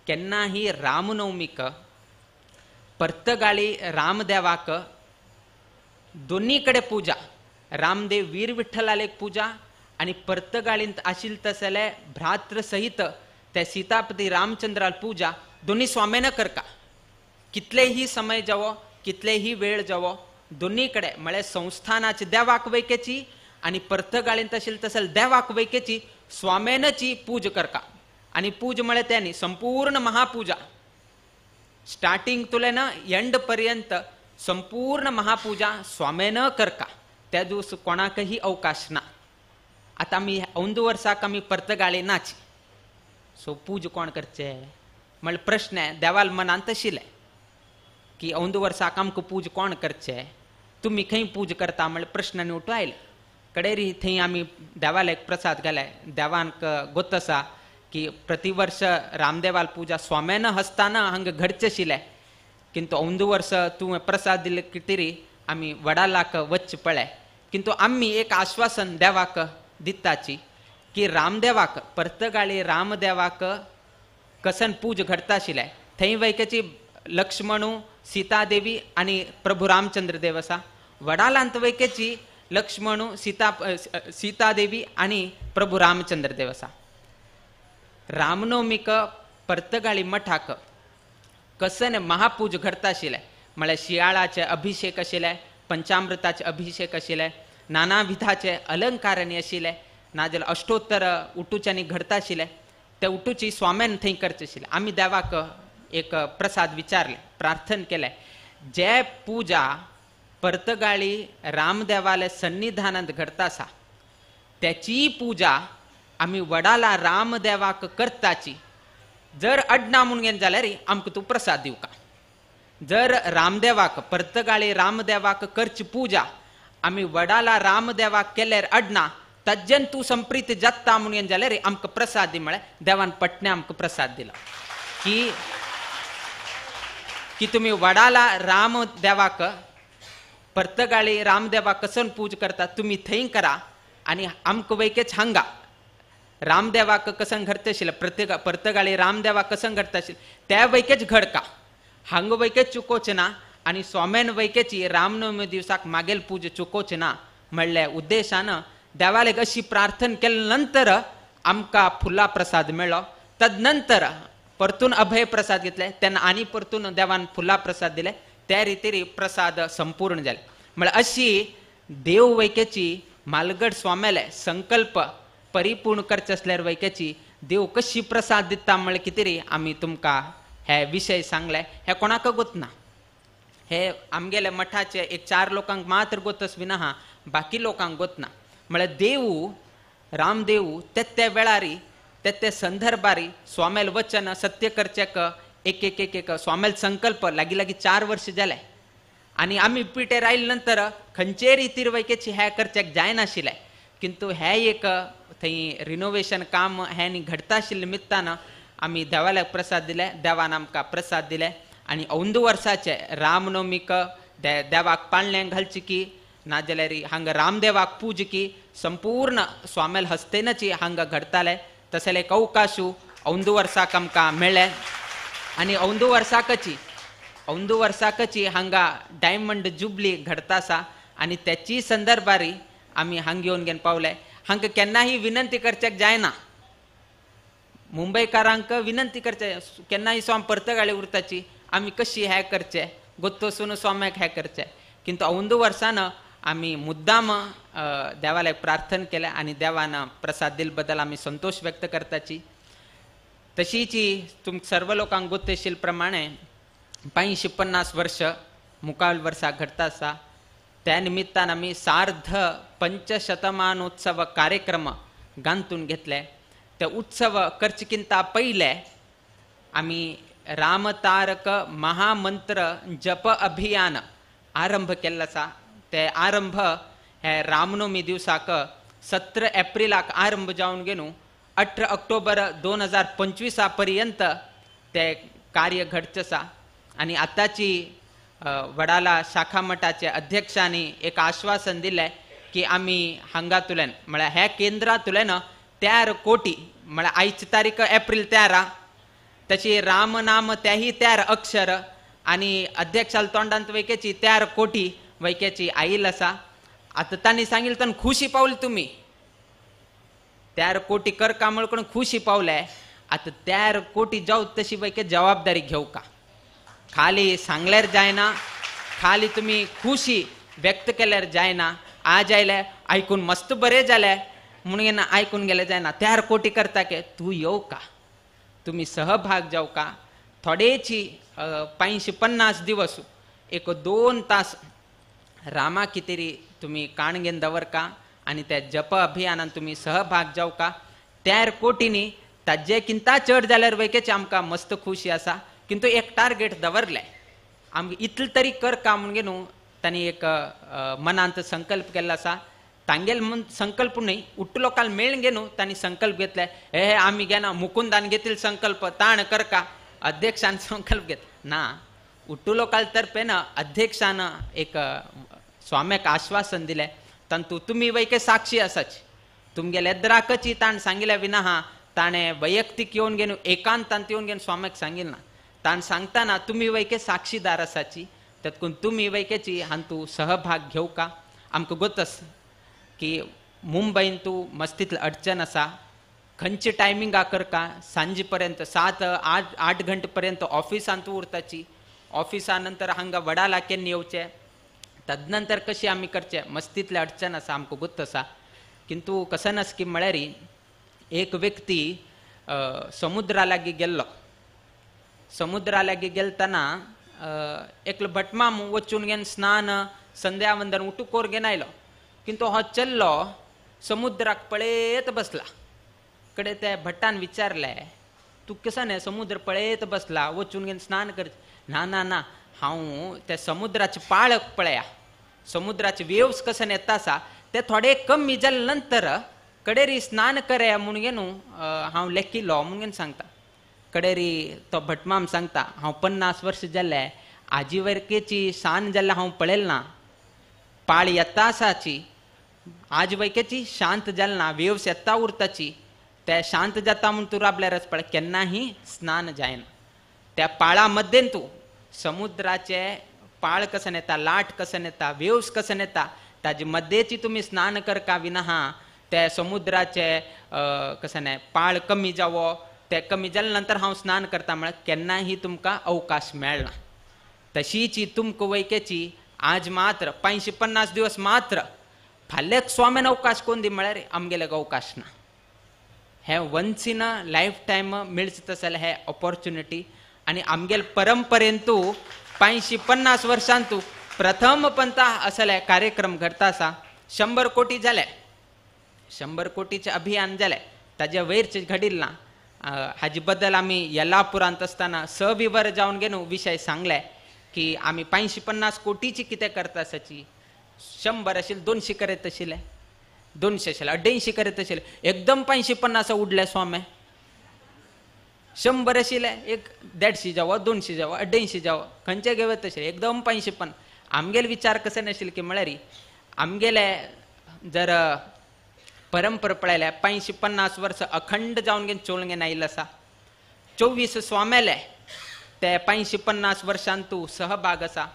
केन्नाही रामनवमीक पर्तगाळी रामदेवाक दोन्ही कडे पूजा, रामदेव वीर विठ्ठलाक एक पूजा आनी पर्तगाळींत आशिल्ले तसले भ्रातृ सहित त्या सीतापती रामचंद्राल पूजा दोन्ही स्वाम्यान करका. कितलेही समय जावो कितलेही वेळ जावो दोन्ही कडे म्हळ्यार संस्थानाचे देवाक वैकेची आनी पर्तगाळींत आशिल्ले तसले देवाक वैकेची स्वाम्यानची पूजा करका. आनी पूज म्हळ्यार त्यांनी संपूर्ण महापूजा स्टार्टिंग तुले ना एंड पर्यंत संपूर्ण महापूजा स्वाम्यान करका. त्या दिवस कोणाकही अवकाश ना. आतां आमी अंदू वर्साक आमी पर्तगाळी नाची, सो पूज कोण करचे म्हळ्यार प्रश्न देवाल मनांत आशिल्लें की अंदू वर्साक आमकां पूज कोण करचे, तुमी खंय पूज करता म्हळ्यार प्रश्न उठो आयले. कडेरी थंय आमी देवाला एक प्रसाद घाले. देवांक गोत आसा की प्रतिवर्ष रामदेवाल पूजा स्वाम्यान हस्ताना हांगा घडचें आशिल्लें, किंतु अंदू वर्स तुवें प्रसाद दिले कितें आमी वडालाक वच्चें पळय. किंतु आमी एक आश्वासन देवाक दिताची की रामदेवाक पर्तगाळी रामदेवाक कसन पूज घडता आशिल्लें थंय वैकेची लक्ष्मणू सीतादेवी आनी प्रभू रामचंद्र देव आसा. वडालांत वैकेची लक्ष्मणू सीतादेवी आनी प्रभू रामचंद्र देव आसा. रामनवमीक पर्तगाळी मठाक कसन महापूज घडता आशिल्लें म्हळ्यार शियाळाचे अभिषेक आशिल्ले, पंचामृताचे अभिषेक आशिल्ले, नाना विधाचे अलंकारांनी आशिल्ले, नाजाल्यार अष्टोत्तर उटूच्यांनी घडता आशिल्ले. ते उटूची स्वाम्यान थंय करचे आशिल्ले. आमी देवाक एक प्रसाद विचारले, प्रार्थना केलें, जे पूजा पर्तगाळी रामदेवाले सन्निधानांत घडता आसा त्याची पूजा आमी वडाला रामदेवाक करताची. जर अडना म्हणून जाल्यार आमकां तूं प्रसाद दिवका. जर रामदेवाक पर्तगाळी रामदेवाक करची पूजा आमी वडाला रामदेवाक केल्यार अडना तज्जन तूं संप्रीत जाता म्हणून जाल्यार आमकां प्रसाद दी म्हळ्यार देवान पटणे आमकां प्रसाद दिलो की की तुमी वडाला रामदेवाक पर्तगाळी रामदेवाक कसन पूज करता तुमी थंय करा आनी आमकां वैकेच हांगा रामदेवाक कसन घडता आशिल्लें प्रत्येक पर्तगाळी रामदेवाक कसन घडता आशिल्लें त्या वैकेच घडका, हांगा वैकेच चुकोवचें ना आनी स्वाम्यान वैकेची रामनवमी दिवसाक मागेल पूज चुकोवचें ना म्हणल्या उद्देशान देवालेक अशी प्रार्थना केले नंतर आमकां फुलां प्रसाद मेळ्ळो. तदनंतर परतून अभय प्रसाद घेतले तेन्ना आनी परतून देवान फुलां प्रसाद दिले. त्या रितीर प्रसाद संपूर्ण जाले. म्हळ्यार अशी देव वैकेची मालगड स्वाम्याले संकल्प परिपूर्ण करचे आसल्यार वैकेची देव कशी प्रसाद दिता म्हळ्यार कितें रे आमी तुमकां हे विशय सांगले. हे कोणाक गोत ना, हे आमगेले मठाचे एक चार लोकांक मात्र गोतस बी ना, बाकी लोकांक गोत ना. म्हळ्यार देव रामदेव ते त्या वेळारी ते ते संदर्भारी स्वामेल वचन सत्य करचेक एक एक एक एक स्वामेल संकल्प लागीं लागीं 4 वर्ष जाले आनी आमी पिटेर आयले नंतर खंयचे रितीर वैकेची हें करचेक जायनाशिल्लें. किंतु हें एक थंय रिनोवेशन काम हें न्ही घडता आशिल्ले निमित्तान आमी देवाल्याक प्रसाद दिले, देवान आमकां प्रसाद दिले आनी अंदू वर्साचे रामनवमीक देवाक पाळणें घालची की नाजाल्यार हांगा रामदेवाक पूज की संपूर्ण स्वामेल हस्तेनची हांगा घडताले. तशें एक अवकाशू अंदू वर्साक आमकां मेळ्ळें. आनी अंदू वर्साकची हांगा डायमंड जुबली घडता आसा आनी त्याची संदर्भारी आमी हांग येवन घेवन पावले. हांकां केन्नाही विनंती करच्याक जायना, मुंबयकारांक विनंती करचे केन्नाही स्वाम पर्तगाळी उरताची आमी कशी हें करचें गोत्तोसून स्वाम्याक हें करचें, किंतु अंदू वर्सान आमी मुद्दाम देवालयाक प्रार्थना केलें आनी देवान प्रसाद दिल बद्दल आमी संतोष व्यक्त करताची. तशीच तुम सर्व लोकांक गोत्तेशील प्रमाणे 550 वर्ष मुखाल वर्सा घडता आसा, त्या निमित्तान आमी सार्ध पंचशतमानोत्सव कार्यक्रम गांतून घेतले. ते उत्सव करचेकिंता पयले आमी रामतारक महामंत्र जप अभियान आरंभ केल्लो आसा. ते आरंभ हे रामनवमी दिवसाक 17 एप्रिलाक आरंभ जावन घेवन 18 ऑक्टोबर 2025 पर्यंत ते कार्य घडचें आसा. आनी आतांची वडाला शाखा मठाचे अध्यक्षांनी एक आश्वासन दिलें की आमी हांगातुल्यान म्हळ्यार ह्या केंद्रांतुल्यान 13 कोटी म्हळ्यार आयची तारीख एप्रील 13 तशी रामनाम त्याही 13 अक्षर आनी अध्यक्षाल तोंडांत वैकेची 13 कोटी वैक्याची आईल आसा. आतां तांणी सांगिल्लें तांणी खुशी पावली तुमी 13 कोटी कर कामळ करून खुशी पावले. आतां 13 कोटी जावं तशी वैके जबाबदारी घेवं का, खाली सांगल्यार जायना, खाली तुमी खुशी व्यक्त केल्यार जायना. आज आयले आयकून मस्त बरें जालें म्हणून आयकून गेलें जायना, 13 कोटी करता के तूं येवं का, तुमी सहभाग जावं का. थोडेची 550 दिवस एक 2 तास रामा कितेरी तुमी काण घेवन दवर का आनी त्या जप अभियानान तुमी सहभाग जावं का. 13 कोटींनी ताजे किंता चड जाल्यार वैकेची आमकां मस्त खुशी आसा, किंतु एक टार्गेट दवरलें आमकां इतलें तरी कर का म्हणून न्हू तांणी एक मनांत संकल्प केल्लो आसा. तांगेल म्हूण संकल्प न्हय, उट्ट लोकांक मेळून घेवन तांणी संकल्प घेतले. हे आमी घेना मुकुंदान घेतील संकल्प ताण कर का, अध्यक्षान संकल्प घेत ना, उट्टू लोकाल तर्फे ना अध्यक्षान एक स्वाम्याक आश्वासन दिलें तांतू तुमी वैके साक्षी आसाची, तुमगेले द्राकची ताण सांगिल्ल्या विना हा ताणें वैयक्तीक येवन घेवन एकांतांत येवन घेवन स्वाम्याक सांगिल्लें ना. ताण सांगतना तुमी वैके साक्षीदार आसाची, तेतकून तुमी वैकेची हांतू सहभाग घेवं का. आमकां गोतस की मुंबयन तूं मस्तीतली अडचण आसा, खंयचे टायमिंगा करका सांजे पर्यंत 7-8 घंटे पर्यंत ऑफिसांत उरताची, ऑफिसा नंतर हांगा वडाला केन्ना येवचें, तदनंतर कशी आमी करचें, मस्तीतली अडचण आसा आमकां गोत आसा. किंतु कशें नास की म्हळ्यार एक व्यक्ती समुद्रा लागीं गेल्लो, समुद्रा लागीं गेलतना एकलो भटमाम वचून घेवन स्नान संध्या वंदन उठू कोर घेवन आयलो, किंतु हो चल्लो समुद्राक पळयत बसला. कडे त्या भट्टान विचारलें तूं कशें न्ही समुद्र पळयत बसला वचून घेवन स्नान कर, ना ना ना हांव त्या समुद्राचे पाळक पळया, समुद्राचे वेव्स कशें येता आसा ते थोडे कमी जाले नंतर कडेरी स्नान करया म्हणून न्हू हांव लेखिल्लो म्हणून घेवन सांगता. कडेरी तो भटमाम सांगता हांव 50 वर्स जाले आजी वरकेची शान जाल्यार हांव पळयल ना, पाळ येता आसाची आज वैकेची शांत जाल ना, वेव्स येता उरताची, ते शांत जाता म्हूण तूं राबल्यारच पळय केन्नाही स्नान जायना. त्या पाळा मध्येन तूं समुद्राचे पाळ कशें येता, लाट कशें येता, वेव्स कशें येता ताजे मध्येची तुमी स्नान करका विना हा ते समुद्राचे कशें न्हय पाळ कमी जावो, ते कमी जाले नंतर हांव स्नान करता म्हळ्यार केन्नाही तुमकां अवकाश मेळना. तशीच तुमकां वैकेची आज मात्र 550 दिवस मात्र फाल्याक स्वाम्यान अवकाश कोण दी म्हळ्यार आमगेल्याक अवकाश ना. हे वन्स इन लायफ टायम मेळचें तशें जाल्यार हे ऑपॉर्च्युनिटी आनी आमगेले परंपरेंतू 550 वर्सांतू प्रथम पंता असले कार्यक्रम घडता आसा. 100 कोटी जाले, 100 कोटीचें अभियान जालें, ताजे वयरचें घडिल्लें ना. हाजे बद्दल आमी येलापुरांत आसतना सविवर जावन घेवन विशय सांगले की आमी 550 कोटीची कितें करता आसाची, 100 आशिल्ले 200 करत आशिल्ले, 200 आशिल्ले 250 करत आशिल्ले, एकदम 550 उडले स्वामे. 100 आशिल्ले एक 150 जावो 200 जावो 250 जावो खंयचे घेवत आशिल्ले एकदम 550. आमगेले विचार कशें नाशिल्ले की म्हळ्यार आमगेले जर परंपरा पळयल्यार 550 वर्स अखंड जावन घेवन चोळून घेवन आयिल्लो आसा. 24 स्वाम्याले ते 550 वर्षांतू सहभाग आसा.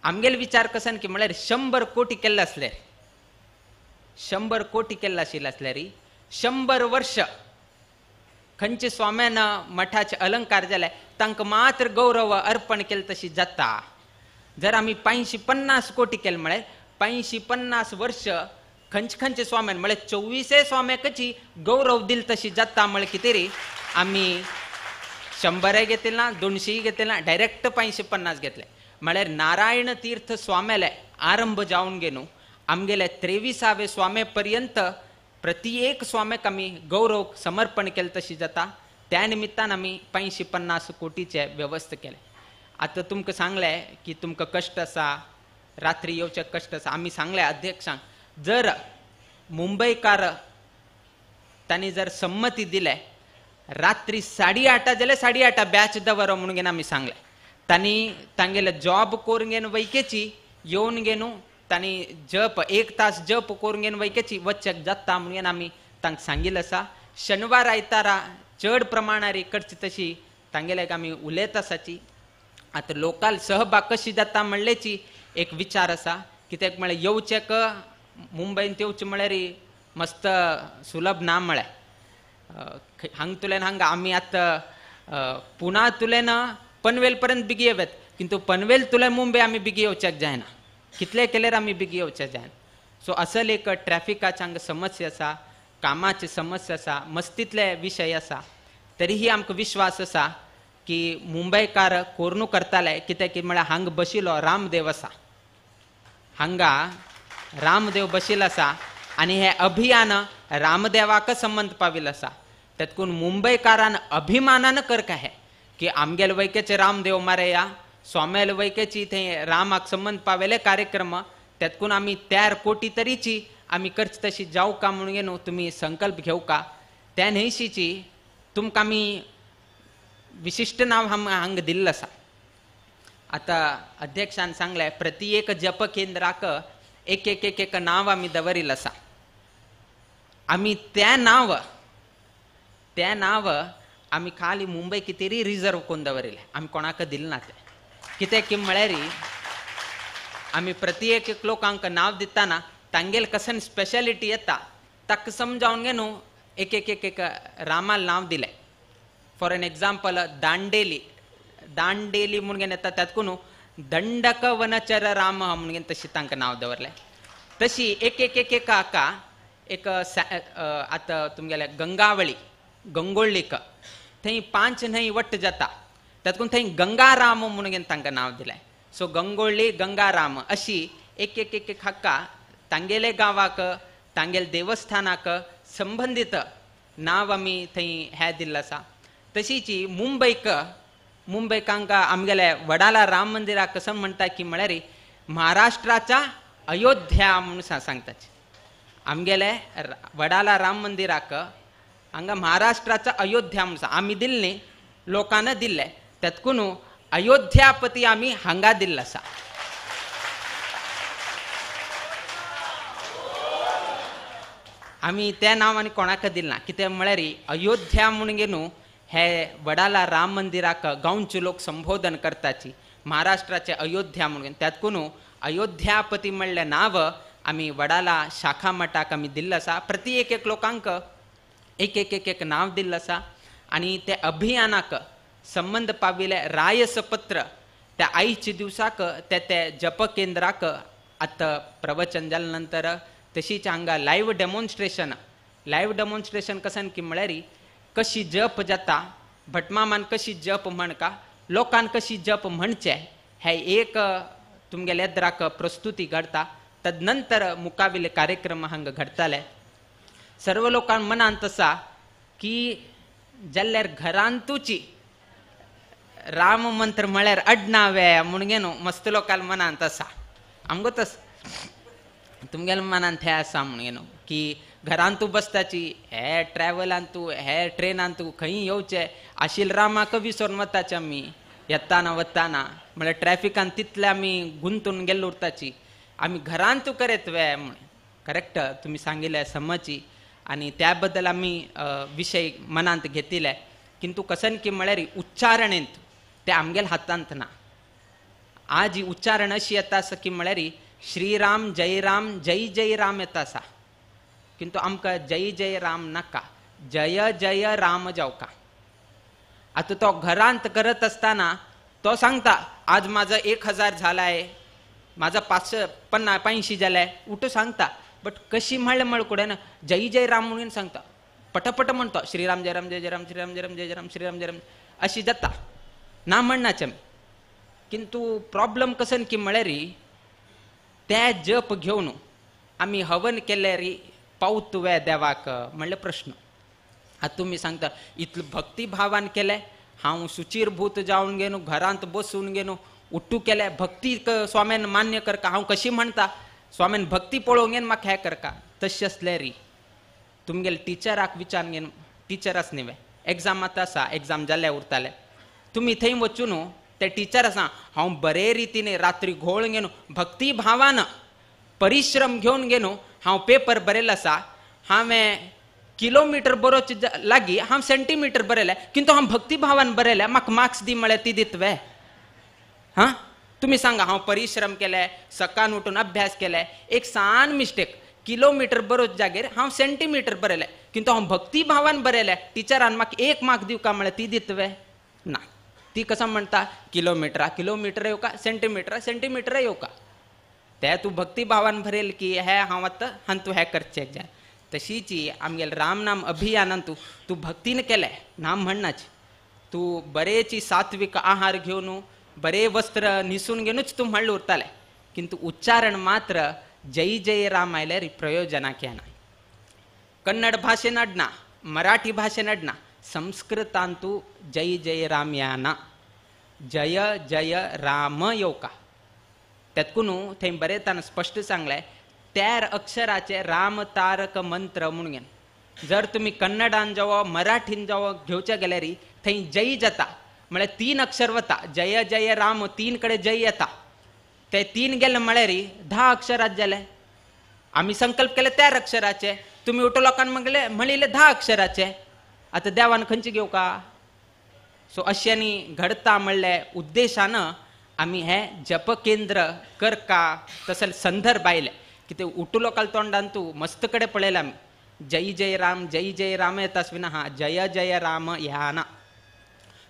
आमगेले विचार कसन की म्हळ्यार 100 कोटी केल्ले आसले, 100 कोटी केल्ले आशिल्ले आसल्यार 100 वर्ष खंयचे स्वाम्यान मठाचे अलंकार जाले तांकां मात्र गौरव अर्पण केले तशी जाता. जर आमी 550 कोटी केले म्हळ्यार 550 वर्ष खंयचे खंयचे स्वाम्यान म्हळ्यार 24 स्वाम्याकची गौरव दिल तशी जाता. म्हळ्यार कितें रे आमी 100 घेतले ना, 200 घेतले ना, डायरेक्ट 550 घेतले. म्हळ्यार नारायण तीर्थ स्वाम्याले आरंभ जावन घेवन आमगेले 23वे स्वामे पर्यंत प्रति एक स्वाम्याक आमी गौरव समर्पण केलें तशी जाता. त्या निमित्तान आमी 550 कोटीचे व्यवस्था केले. आतां तुमकां सांगलें की तुमकां कश्ट आसा, रात्री येवचे कश्ट आसा. आमी सांगलें अध्यक्षांक जर मुंबयकार तांणी जर संमती दिले रात्री 8:30 जाल्यार 8:30 बॅच दवर म्हणून घेवन आमी सांगलें. तांणी तांगेले जॉब करून घेवन वैकेची येवन घेवन तांणी जप 1 तास जप करून घेवन वैकेची वच्चेक जाता म्हणून आमी तांकां सांगिल्लें आसा. शनिवार आयतारा चड प्रमाणार करची तशी तांगेल्याक आमी उलयत आसाची. आतां लोकाल सहभाग कशी जाता म्हणल्याची एक विचार आसा. कित्याक म्हळ्यार येवचेक मुंबयंत येवचें म्हळ्यार मस्त सुलभ ना. म्हळ्यार हांगा तुल्यान हांगा आमी आतां पुना तुल्यान पनवेल पर्यंत बेगी येवत, किंतु पनवेल तुल्यान मुंबय आमी बेगी येवच्याक जायना, कितले केल्यार आमी बेगी येवच्याक जायना. सो असल एक ट्रॅफिकाची हांगा समस्या आसा, कामाची समस्या आसा, मस्तीतले विशय आसा. तरीही आमकां विश्वास आसा की मुंबयकार कोर्नू करताले कित्याक की म्हळ्यार हांगा बशिल्लो रामदेव आसा, हांगा रामदेव बशिल्लो आसा आनी हें अभियान रामदेवाक संबंद पाविल्लो आसा. तेतकून मुंबयकारान अभिमानान करका हें की आमगेले वैकेचे रामदेव मारे या स्वाम्याले वैकेची थंय रामाक संबंद पावेले कार्यक्रम तेतकून आमी 4 कोटी तरीची आमी करची तशी जावं का म्हणून न्हू तुमी संकल्प घेवं का. त्या न्हयशीची तुमकां आमी विशिश्ट नांव हांगा दिल्लें आसा. आतां अध्यक्षान सांगलें प्रति एक जप केंद्राक एक एक एक एक नांव आमी दवरिल्लें आसा. आमी त्या नांव आमी खाली मुंबय कितें रिजर्व करून दवरिल्लें, आमी कोणाक दिलें ना तें. कित्याक की म्हळ्यार आमी प्रति एक एक लोकांक नांव दितना तांगेल कसन स्पेशलिटी येता ताका समजावन घे न्हू एक एक एक एक रामाल नांव दिलें. For an example Dandeli, Dandeli म्हणून घेवन येता तातूंत दंडक वनचर राम म्हणून घेवन तशी तांकां नांव दवरलें. तशी एक एक एक एक हाका एक आतां तुमगेले गंगावळी गंगोळ्ळीक थंय 5 न्हंय वट्ट जाता तातूंत थंय गंगाराम म्हणून घेवन तांकां नांव दिलें. सो गंगोळ्ळी गंगाराम अशी एक एक एक हाका तांगेले गांवाक तांगेले देवस्थानाक संबंदीत नांव आमी थंय हें दिल्लें आसा. तशीच मुंबयक मुंबयक हांगा आमगेले वडाला राम मंदिराक कसं म्हणटा की म्हळ्यार महाराष्ट्राच्या अयोध्या म्हणून सांगताची. आमगेले वडाला राम मंदिराक हांगा महाराष्ट्राचा अयोध्या म्हणून आमी दिल्लें न्ही, लोकांना दिल्लें, तेतकून अयोध्यापती आमी हांगा दिल्लें आसा. आमी त्या नांव आनी कोणाक दिलें ना, कित्याक म्हळ्यार अयोध्या म्हणून न्हू हे वडाला राम मंदिराक गांवचे लोक संबोधन करताची महाराष्ट्राचे अयोध्या म्हणून, त्यातकून अयोध्यापती म्हणलें नांव आमी वडाला शाखा मठाक आमी दिल्लें आसा. प्रति एक एक लोकांक एक एक एक एक नांव दिल्लें आसा आनी ते अभियानाक संबंद पाविल्लें रायसपत्र त्या आयच्या दिवसाक ते ते जप केंद्राक आतां प्रवचन जाले नंतर तशीच हांगा लायव्ह डेमॉन्स्ट्रेशन, लायव्ह डेमॉन्स्ट्रेशन कसन की म्हळ्यार कशी जप जाता, भटमामान कशी जप म्हणका, लोकान कशी जप म्हणचे हे एक तुमगेले एद्राक प्रस्तुती घडता. तदनंतर मुकाविले कार्यक्रम हांगा घडताले. सर्व लोकां मनांत आसा की जाल्यार घरांतूची राम मंत्र म्हळ्यार अडनावे म्हणून न्हू मस्त लोकां मनांत आसा. आमगो तस तुमगेल्या मनांत हें आसा म्हणून न्हू की घरांतू बसताची हे ट्रॅव्हलान तूं हे ट्रेनान तूं खंय येवचें आशिल रामाक विसरून वताचे आमी येताना वताना म्हळ्यार ट्रॅफिकान तितले आमी गुंतून गेल्ले उरताची आमी घरांतू करेत वे म्हणून. करेक्ट तुमी सांगिल्लें समची आनी त्या बद्दल आमी विशय मनांत घेतिल्ले, किंतु कसन की म्हळ्यार उच्चारणेंत ते आमगेल्या हातांत ना. आज उच्चारण अशी येता आसा की म्हळ्यार श्रीराम जय राम जय जय राम येता आसा, किंतु आमकां जय जय राम नाका, जय जय राम जावका. आतां तो घरांत करत आसतना तो सांगता आज माझं 1000 झालाय, माझा 550 500 जालाय, उठू सांगता. बट कशी म्हणलें म्हळ ना जय जय राम म्हणून सांगता, पटपट म्हणतो श्रीराम जय राम जय जय राम श्रीराम जय राम जय जय राम श्रीराम जय राम अशी जाता ना म्हणनाचें. किंतु प्रॉब्लम कसन की म्हळ्यार ते जप घेवन आमी हवन केल्यार पावत वे देवाक म्हणलें प्रश्न. आतां तुमी सांगता इतलें भक्तिभावान केलें, हांव सुचिरभूत जावन घेवन घरांत बसून घेवन उट्टू केलें, भक्ती स्वाम्यान मान्य करका, हांव कशी म्हणटा स्वाम्यान भक्ती पळोवंक घेवन म्हाका हें करका. तशें आसल्यार तुमगेले टिचराक विचारून घेवन, टिचर आस न्ही एग्जाम आतां आसा, एग्जाम जाल्या उरताले, तुमी थंय वचून ते टिचर आसा हांव बरे रितीन रात्री घोळ घेवन भक्तिभावान परिश्रम घेवन घेवन हांव पेपर बरयलो आसा, हांवें किलोमिटर बरोवचे लागीं हांव सेंटीमिटर बरयलें, किंतु हांव भक्तिभावान बरयलें, म्हाका मार्क्स दी म्हळ्यार ती दितवे? हां तुमी सांगा हांव परिश्रम केले, सकाळ उठून अभ्यास केले, एक सान मिस्टेक किलोमिटर बरोवचे जागेर हांव सेंटीमिटर बरयलें, किंतु हांव भक्तिभावान बरयलें, टिचरान म्हाका 1 मार्क दिवका म्हळ्यार ती दितवे? ना. ती कसं म्हणटा किलोमिटरा किलोमिटर येवका, सेंटीमिटरा सेंटीमिटर येवका, ते तूं भक्तिभावान भरेल की हे हांव आतां हांतू हें करचें जाय. तशीची आमगेले रामनाम अभियानान तूं तूं भक्तीन केलें ना म्हणनाच, तूं बरेची सात्विक आहार घेवन बरे वस्त्र न्हिसून घेवनूच तूं म्हणलें उरतालें, किंतु उच्चारण मात्र जय जय राम आयल्यार प्रयोजनाक येना. कन्नड भाशेन अडना, मराठी भाशेन अडना, संस्कृतांतू जय जय राम येना, जय जय राम येवका. तेतकून थंय बरयतना स्पश्ट सांगलें त्या अक्षराचे राम तारक मंत्र म्हणून. जर तुमी कन्नडान जावो मराठीन जावो घेवचे गेल्यार थंय जय जाता, म्हळ्यार 3 अक्षर वता, जय जय राम 3 कडेन जय येता, ते 3 गेले म्हळ्यार 10 अक्षरात जाले. आमी संकल्प केले 4 अक्षराचे, तुमी उठो लोकांक म्हणले म्हणिल्ले 10 अक्षराचे, आतां देवान खंयचे घेवका? सो अश्यांनी घडता म्हणले उद्देशान आमी हे जपकेंद्र करका तसले संदर्भ आयले की ते उठू लोकाल तोंडान तूं मस्त कडेन पळयला आमी जय जय राम जय जय राम येता आसविना हा जय जय राम ह्या ना.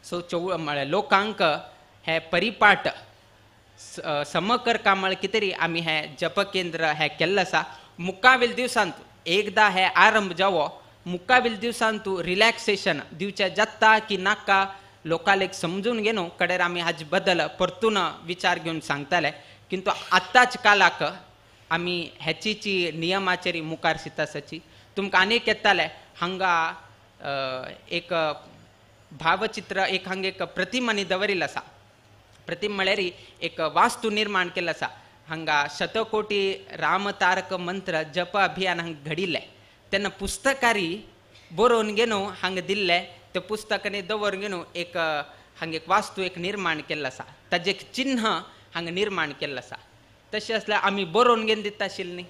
सो चौ म्हळ्यार लोकांक हे परिपाठ समकर का म्हळ्यार कितें तरी आमी हे जपकेंद्र हें केल्लें आसा. मुखावेल दिवसांत एकदां हे आरंभ जावो, मुखावेल दिवसांत तूं रिलॅक्सेशन दिवचें जाता की नाका लोकांक एक समजून घेवन कडेर आमी हाजे बद्दल परतून विचार घेवन सांगताले. किंतु आतांच कालाक आमी हेचीची नियमाचेर मुखार सितासाची तुमकां आनीक येताले हांगा एक भावचित्र एक हांगा एक प्रतिमानी दवरिल्लो आसा. प्रतिम म्हळ्यार एक वास्तू निर्माण केल्लो आसा. हांगा शतकोटी रामतारक मंत्र जप अभियान हांगा घडिल्लें तेन्ना पुस्तकारी बरोवन घेवन हांगा दिल्लें, ते पुस्तकांनी दवरून घेवन एक हांगा एक वास्तू एक निर्माण केल्लो आसा, ताजें एक चिन्ह हांगा निर्माण केल्लें आसा. तशें आसल्यार आमी बरोवन घेवन दिता आशिल्लें न्ही,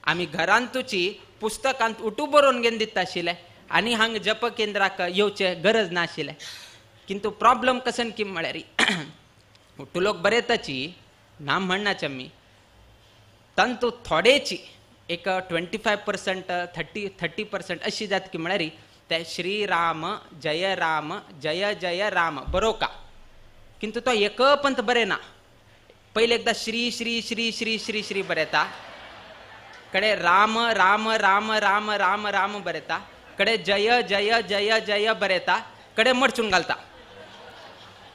आमी घरांतूची पुस्तकांत उठू बरोवन घेवन दिता आशिल्लें आनी हांगा जप केंद्राक येवचें गरज नाशिल्लें. किंतु प्रॉब्लम कसन की म्हळ्यार उठू लोक बरयताची ना म्हणनाचे आमी, तांतू थोडेची एक 25% 30% अशी जात की म्हळ्यार ते श्री राम जय राम जय जय राम बरोवका, किंतु तो एक पंत बरयना. पयले एकदां श्री श्री श्री श्री श्री श्री बरयता, कडे राम राम राम राम राम राम बरयता, कडे जय जय जय जय बरयता, कडे मरचून घालता,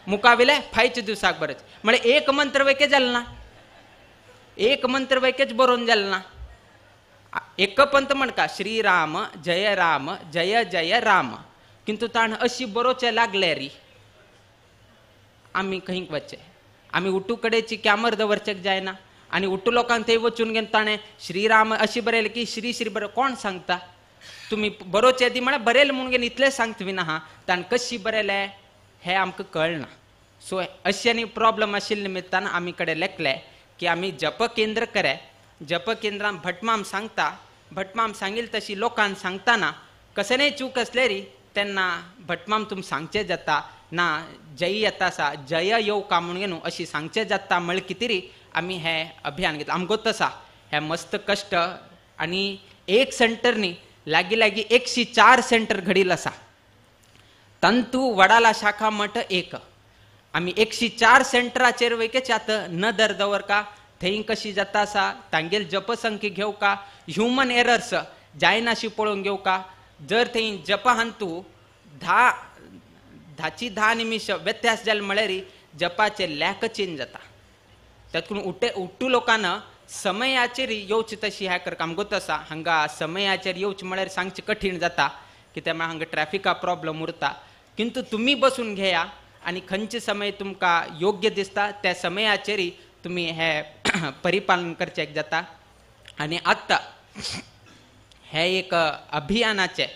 मुखावेले फायच्या दिवसाक बरयच. म्हळ्यार एक मंत्र वैके जालें ना, एक मंत्र वैकेच बरोवन जालें ना. एक पंत म्हणका श्री राम जय राम जय जय राम, किंतु ताण अशी बरोवचें लागले री आमी खंय वचचें, आमी उठू कडेची कॅमर दवरचेक जायना आनी उठू लोकांक थंय वचून घेवन ताणें श्रीराम अशी बरयलें की श्री श्री बरय, कोण सांगता? तुमी बरोवचें दी म्हळ्यार बरयलें म्हणून घेवन इतलें सांगता विना हा, ताणें कशी बरयलें हें आमकां कळना. सो अशें प्रॉब्लम आशिल्ले निमित्तान आमी कडेन लेखलें की आमी जपकेंद्र करे, जपकेंद्रान भटमाम सांगता, भटमाम सांगील तशी लोकांक सांगतना कसलेय चूक आसल्यार तेन्ना भटमाम तुमी सांगचें जाता, ना जयी येता आसा जय येवका म्हणून न्हू अशी सांगचें जाता म्हळ्यार कितें आमी हें अभियान घेतलां. आमकां गोत आसा हे मस्त कश्ट आनी एक सेंटर न्ही लागीं लागीं 104 सेंटर घडील आसा. तंतू वडाला शाखा मठ एक आमी 104 सेंटराचेर वयकेच आतां नदर दवरका थंय कशी जाता आसा तांगेल जपसंख्य घेवका ह्युमन एरर्स जायनाशी पळोवन घेवका. जर थंय जपहांतू 10 निमिश व्यत्यास जाले म्हळ्यार जपाचे लॅक चेंज जाता. तातूंत उट्टू लोकांना समयाचेर येवचे तशी ह्या करका आमकां गोत आसा हांगा समयाचेर येवचें म्हळ्यार सांगचें कठीण जाता कित्याक म्हळ्यार हांगा ट्रॅफिका प्रॉब्लम उरता. किंतु तुमी बसून घेया आनी खंयचे समय तुमकां योग्य दिसता त्या समयाचेर तुमी हे परिपालन करचें जाता. आनी आत्तां हे एक अभियानाचें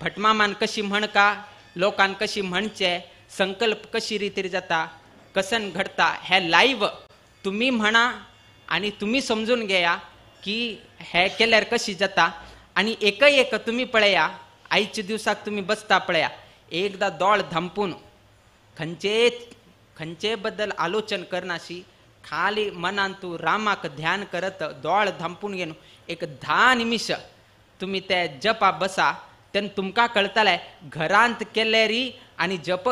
भटमामान कशी म्हणका लोकांक कशी म्हणचें संकल्प कशी रितीर जाता कसन घडता हे लायव्ह तुमी म्हणा आनी तुमी समजून घेया की हे केल्यार कशी जाता. आनी एकय एक तुमी पळया आयच्या दिवसाक तुमी बसता पळया एकदां दोळ धांपून खंयचे खंयचे बद्दल आलोचन करनाशी खाली मनान तूं रामाक ध्यान करत दोळ धांपून घेवन एक 10 निमिश तुमी ते जपा बसा तेन्ना तुमकां कळटलें घरांत केल्यारी आनी जप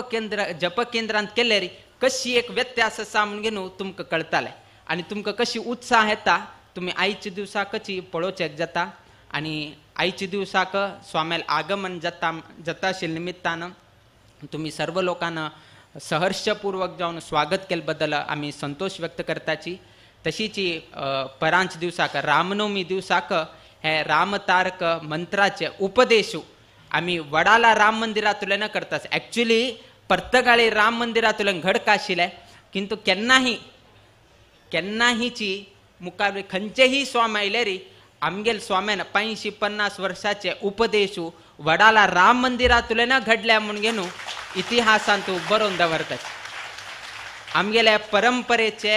केंद्रांत केल्यारी कशी एक व्यत्यास आसा म्हणून न्हू तुमकां कळटलें आनी तुमकां कशी उत्साह येता तुमी आयच्या दिवसाकची पळोवचेक जाता. आनी आयच्या दिवसाक स्वाम्याल आगमन जाता जाता आशिल्ल्या निमित्तान तुमी सर्व लोकांना सहर्षपूर्वक जावन स्वागत केले बद्दल आमी संतोष व्यक्त करताची. तशीच परांच दिवसाक रामनवमी दिवसाक हे रामतारक मंत्राचे उपदेश आमी वडाला राम मंदिरांतल्यान करतात. एक्चुअली पर्तगाळी राम मंदिरांतल्यान घडका आशिल्लें किंतु केन्नाही केन्नाहीची मुखार खंयचेही स्वामी आयल्यार आमगेल स्वाम्यान 85-50 वर्साचे उपदेश वडाला राम मंदिरांतल्यान घडल्या म्हूण न्हू इतिहासांत बरोवन दवरतात. आमगेले परंपरेचे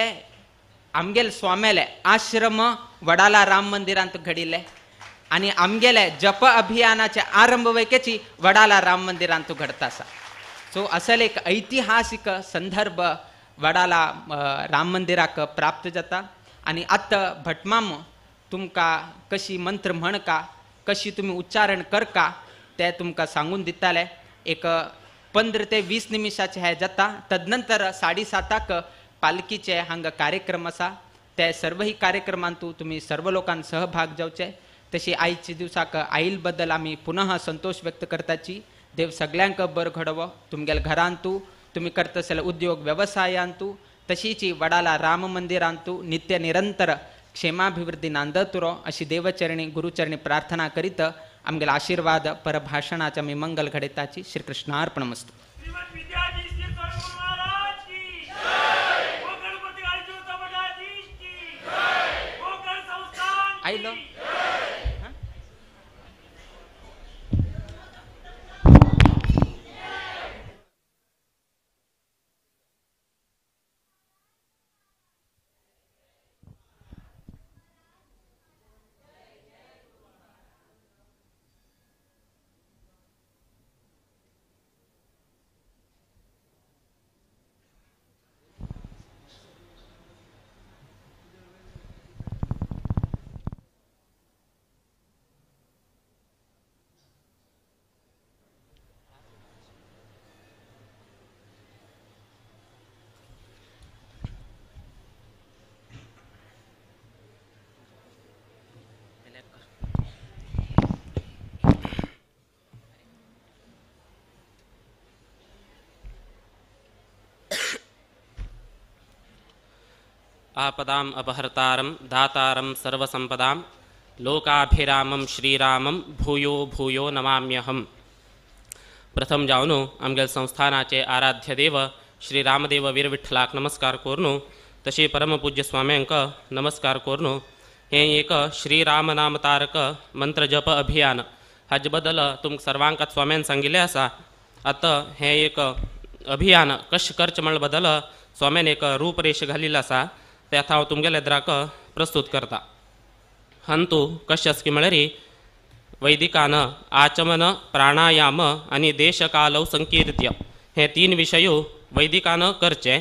आमगेल स्वाम्याले आश्रम वडाला राम मंदिरांत घडिल्ले आनी आमगेले जप अभियानाचे आरंभ वैकेची वडाला राम मंदिरांत घडता आसा. सो असल एक ऐतिहासीक संदर्भ वडाला राम मंदिराक प्राप्त जाता. आनी आतां भटमाम तुमकां कशी मंत्र म्हणका कशी तुमी उच्चारण करका ते तुमकां सांगून दिताले. एक 15 ते 20 निमिशाचे हे जाता. तदनंतर 7:30 पालखीचे हांगा कार्यक्रम आसा ते सर्वही कार्यक्रमांतू तुमी सर्व लोकांक सहभाग जावचे. तशी आयच्या दिवसाक आईल बद्दल आमी पुनः संतोष व्यक्त करताची. देव सगळ्यांक बरो घडोवो तुमगेल्या घरांतू तुमी करता आसले उद्योग वेवसायांतू तशीच वडाला राम मंदिरांतू नित्य निरंतर क्षेमाभिवृद्धी नांदतुरो अशी देवचरणी गुरुचरणी प्रार्थना करीत आमगेले आशीर्वाद परभाषणाचे आमी मंगल घडयताची. श्रीकृष्णार्पणमस्तु. आयलो आपदाम अपहर्तारं दातारं सर्वसंपदां लोकाभिरामं श्रीरामं भूयो भूयो नमाम्यहं. प्रथम जावनु आमगेल संस्थानाचे आराध्य देव श्री रामदेव वीरविठ्ठलाक नमस्कार कोरनु तशी परमपूज्य स्वाम्यांक नमस्कार कोरनु. हें एक श्रीराम नाम तारक मंत्र जप अभियान हाजे बद्दल तुमकां सर्वांक स्वाम्यान सांगिल्लें आसा. आतां हें एक अभियान कशें करचें म्हळ्या बद्दल स्वाम्यान एक रूपरेश घालिल्लो आसा ते आतां हांव तुमगेले एदराक प्रस्तुत करता. हंतू कशें आसा की म्हळ्यार वैदिकान आचमन प्राणायाम आनी देशकालौ संकीर्त्य हे तीन विशय वैदिकान करचे.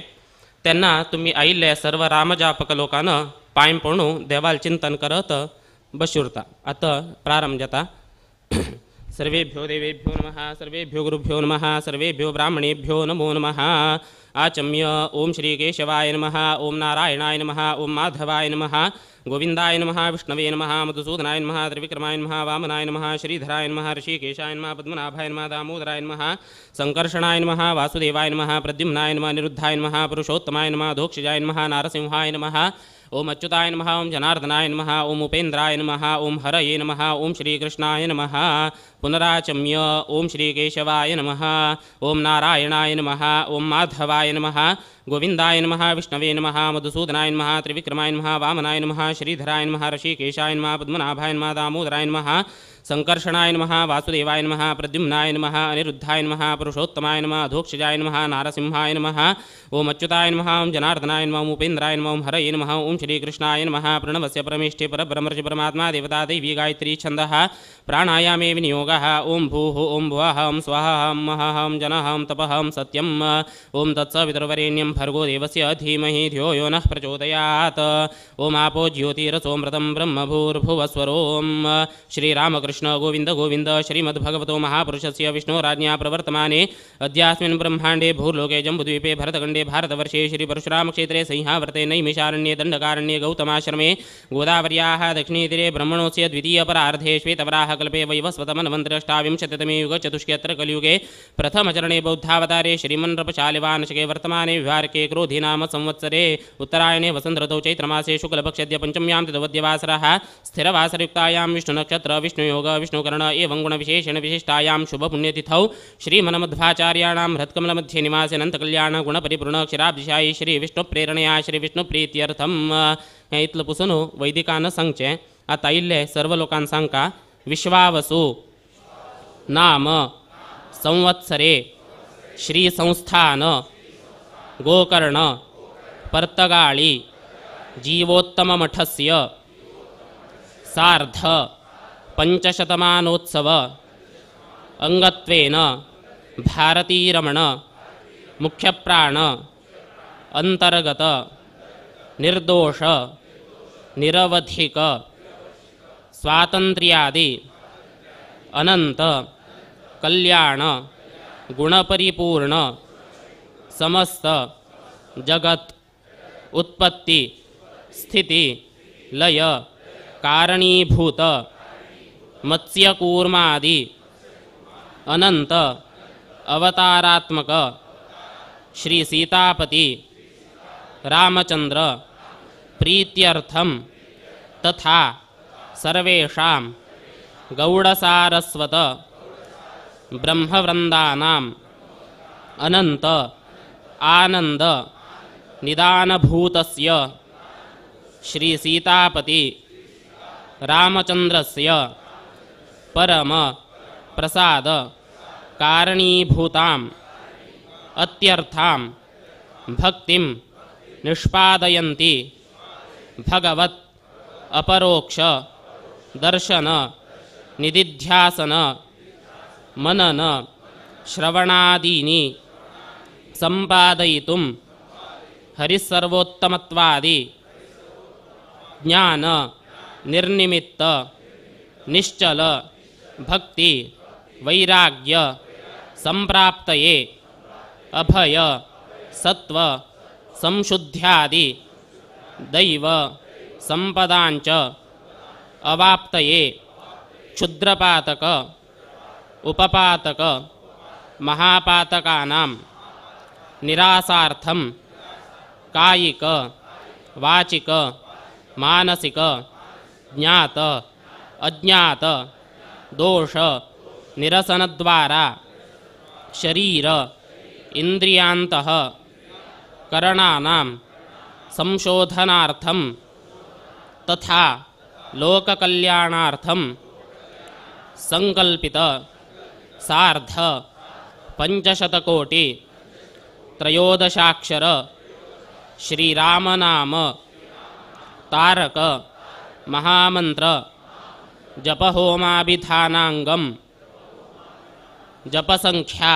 तेन्ना तुमी आयिल्ले सर्व रामजापक लोकान पांय पडून देवाल चिंतन करत बशुरता. आतां प्रारंभ जाता. सर्वेभ्यो देवेभ्यो नमः, सर्वेभ्यो गुरुभ्यो नमः, सर्वेभ्यो ब्राह्मणेभ्यो नमो नमः. आचम्य ओम श्री केशवाय नमः, ओम नारायणाय नमः, ओम माधवाय नमः, गोविंदाय नमः, विष्णवे नमः, मधुसूदनाय नमः, त्रिविक्रमाय नमः, वामनाय नमः, श्रीधराय नमः, ऋषिकेशाय नमः, पद्मनाभाय नमः, दामोदराय नमः, संकर्षणाय नमः, वासुदेवाय नमः, प्रद्युम्नाय नमः, निरुद्धाय नमः, पुरुषोत्तमाय नमः, धोक्षजाय नमः, नारसिंहाय नमः, ओम अच्युताय नमः, ओम जनार्दनाय नमः, ओम उपेन्द्राय नमः, ओम हरये नमः, ओम श्रीकृष्णाय नमः. पुनराचम्य ओम श्रीकेशवाय नमः, ओम नारायणाय नमः, ओम माधवाय नमः, गोविंदाय नमः, विष्णवे नमः, मधुसूदनाय नमः, त्रिविक्रमाय नमः, वामनाय नमः, श्रीधराय नमः, ऋषिकेशाय नमः, पद्मनाभाय नमः, दामोदराय नमः, संकर्षणाय नमः, वासुदेवाय नमः, प्रद्युम्नाय नमः, अनिरुद्धाय नमः, पुरुषोत्तमाय नमः, अधोक्षजाय नमः, नारसिंहाय नमः, ओम अच्युताय नमः, ओम जनार्दनाय नमः, ओम उपेन्द्राय नमः, ओम हरये नमः, ओम श्रीकृष्णाय नमः. प्रणवस्य परमेष्ठे परब्रह्मर्षि परमात्मा देवता दैवी गायत्री छन्दः प्राणायामे विनियोगः. ओम भूः ओम भुवः ओम स्वाहा ओम महः ओम जनः ओम तपः ओम सत्यम् ओम तत्सवितुर्वरेण्यं भर्गो देवस्य धीमहि धियो यो नः प्रचोदयात्. ओम आपो ज्योतिरसोऽमृतं ब्रह्म भूर्भुवस्वरों. श्रीरामकृष्ण गोविंद गोविंद श्रीमद्भगवतो महापुरुषस्य विष्णोराज्ञा प्रवर्तमाने अद्यास्मिन् ब्रह्माण्डे भूर्लोके जम्बुद्वीपे भरतखण्डे भारतवर्षे श्रीपरशुरामक्षेत्रे संहावर्ते नैमिषारण्ये दण्डकारण्ये गौतमाश्रमे गोदावर्याः दक्षिणीतीरे ब्रह्मणोऽस्य द्वितीयपरार्धे श्वेतवराहकल्पे वैवस्वतमन्वन्तरष्टाविंशतितमे युगचतुष्क्यत्र कलियुगे प्रथमचरणे बौद्धावतारे श्रीमन्नृपशालिवानशके वर्तमाने विहारके क्रोधिनाम संवत्सरे उत्तरायणे वसन्तऋतौ चैत्रमासे शुक्लपक्षद्य पञ्चम्यां तिथवद्यवासरः स्थिरवासरयुक्तायां विष्णुनक्षत्र विष्णुयोग विष्णुकर्ण एवं गुणविशेषेण विशिष्टायां शुभपुण्यतिथौ श्रीमन्मध्वाचार्याणां हृत्कमलमध्ये निवासे अनन्तकल्याण गुणपरिपूर्ण क्षीराब्धिशायी श्री विष्णुप्रेरणया श्री विष्णुप्रीत्यर्थं. हें इतलें पुसून वैदिकान सांगचें. आतां आयिल्ले सर्व लोकांक सांगका. विश्वावसु नाम संवत्सरे श्रीसंस्थान गोकर्ण पर्तगाळी जीवोत्तममठस्य सार्ध पंचशतमानोत्सव अंगत्वेन भारतीरमण मुख्यप्राण अंतर्गत निर्दोष निरवधिक स्वातंत्र्यादि अनंत कल्याण गुणपरिपूर्ण समस्त जगत उत्पत्ति स्थिति लय कारणीभूत मत्स्यकूर्मादि अनंत अवतारात्मक श्री सीतापति रामचंद्र प्रीत्यर्थम तथा सर्वेषां गौड़सारस्वत ब्रह्मवृंदानां अनंत आनंद निदानभूतस्य श्री सीतापति रामचंद्रस्य परम प्रसाद कारणीभूताम् अत्यर्थां भक्तिं निष्पादयन्ति भगवत् अपरोक्ष दर्शन निदिध्यासन मनन श्रवणादीनि संपादयितुं हरिसर्वोत्तमत्वादि ज्ञान निर्निमित्त निश्चल भक्ति वैराग्य संप्राप्तये अभय सत्व संशुद्ध्यादि दैव संपदांच अवाप्तये क्षुद्रपातक उपपातक महापातकानां निरासार्थं कायिक वाचिक मानसिक ज्ञात अज्ञात दोष निरसनद्वारा शरीर इंद्रियांतः करणानां संशोधनार्थं तथा लोककल्याणार्थं संकल्पित सार्ध पंचशतकोटि त्रयोदशाक्षर श्रीरामनाम तारक महामंत्र जपहोमाभिधानांगम जपसंख्या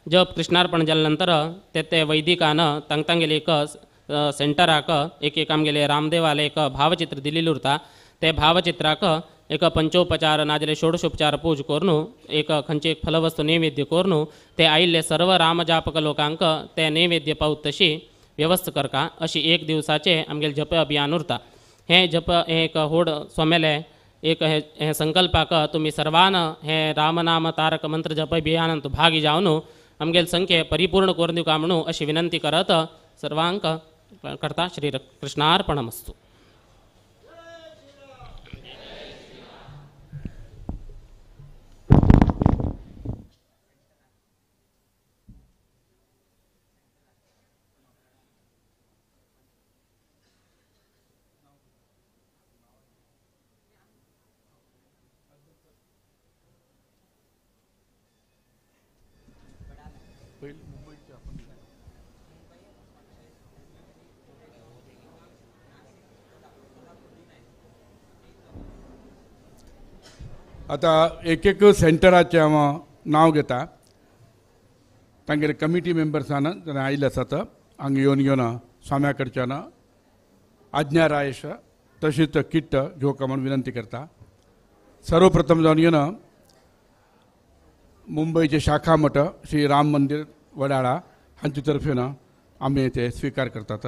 जप कृष्णार्पण जाले नंतर ते ते वैदिकान तांगेले एक सेंटराक एक एक आमगेले रामदेवाले एक भावचित्र दिलेलें उरता ते भावचित्राक एक पंचोपचार नाजाल्यार षोडशोपचार पूज करून एक खंयची एक फलवस्तू नैवेद्य करून ते आयिल्ले सर्व रामजापक लोकांक ते नैवेद्य पावत तशी व्यवस्था करका अशी एक दिवसाचे आमगेले जप अभियान उरता। हें जप हें एक होड सोमेले एक हे संकल्पाक तुमी सर्वान हे रामनाम तारक मंत्र जप अभियानांत भागी जावन आमगेले संख्ये परिपूर्ण करून दिवका म्हणून अशी विनंती करत सर्वांक करता श्री कृष्णार्पणमस्तु। आता एक एक सेंटराचें हांव नांव घेता तांगेले कमिटी मेंबर्सान आयिल्ले आसात हांगा येवन घेवन स्वाम्या कडच्यान आज्ञा रायश तशीच किट घेवका म्हूण विनंती करता। सर्वप्रथम जावन घेवन मुंबयचे शाखा मठ श्री राम मंदिर वडाळा हांचे तर्फेन आमी ते स्विकार करतात।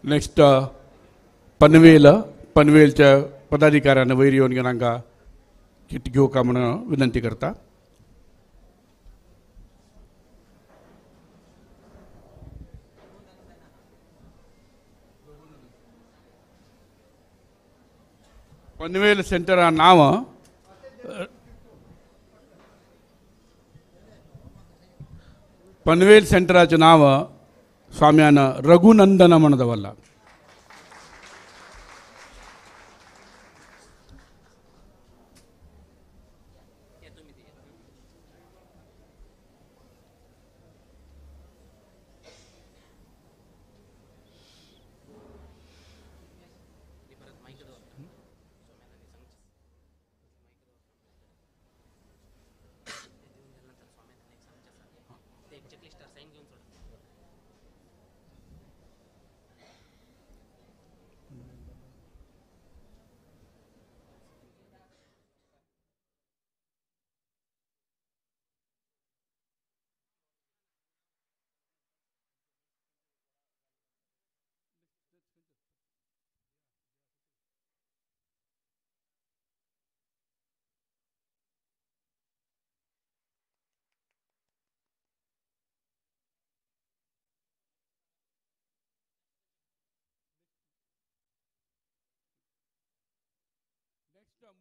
नेक्स्ट पनवेल पनवेलच्या पदाधिकाऱ्यांना वयर येवन घेवन हांगा किट घेवका म्हणून विनंती करता। पनवेल सेंटरा नांव पनवेल सेंटराचें नांव स्वाम्यान रघुनंदन म्हण दवरला।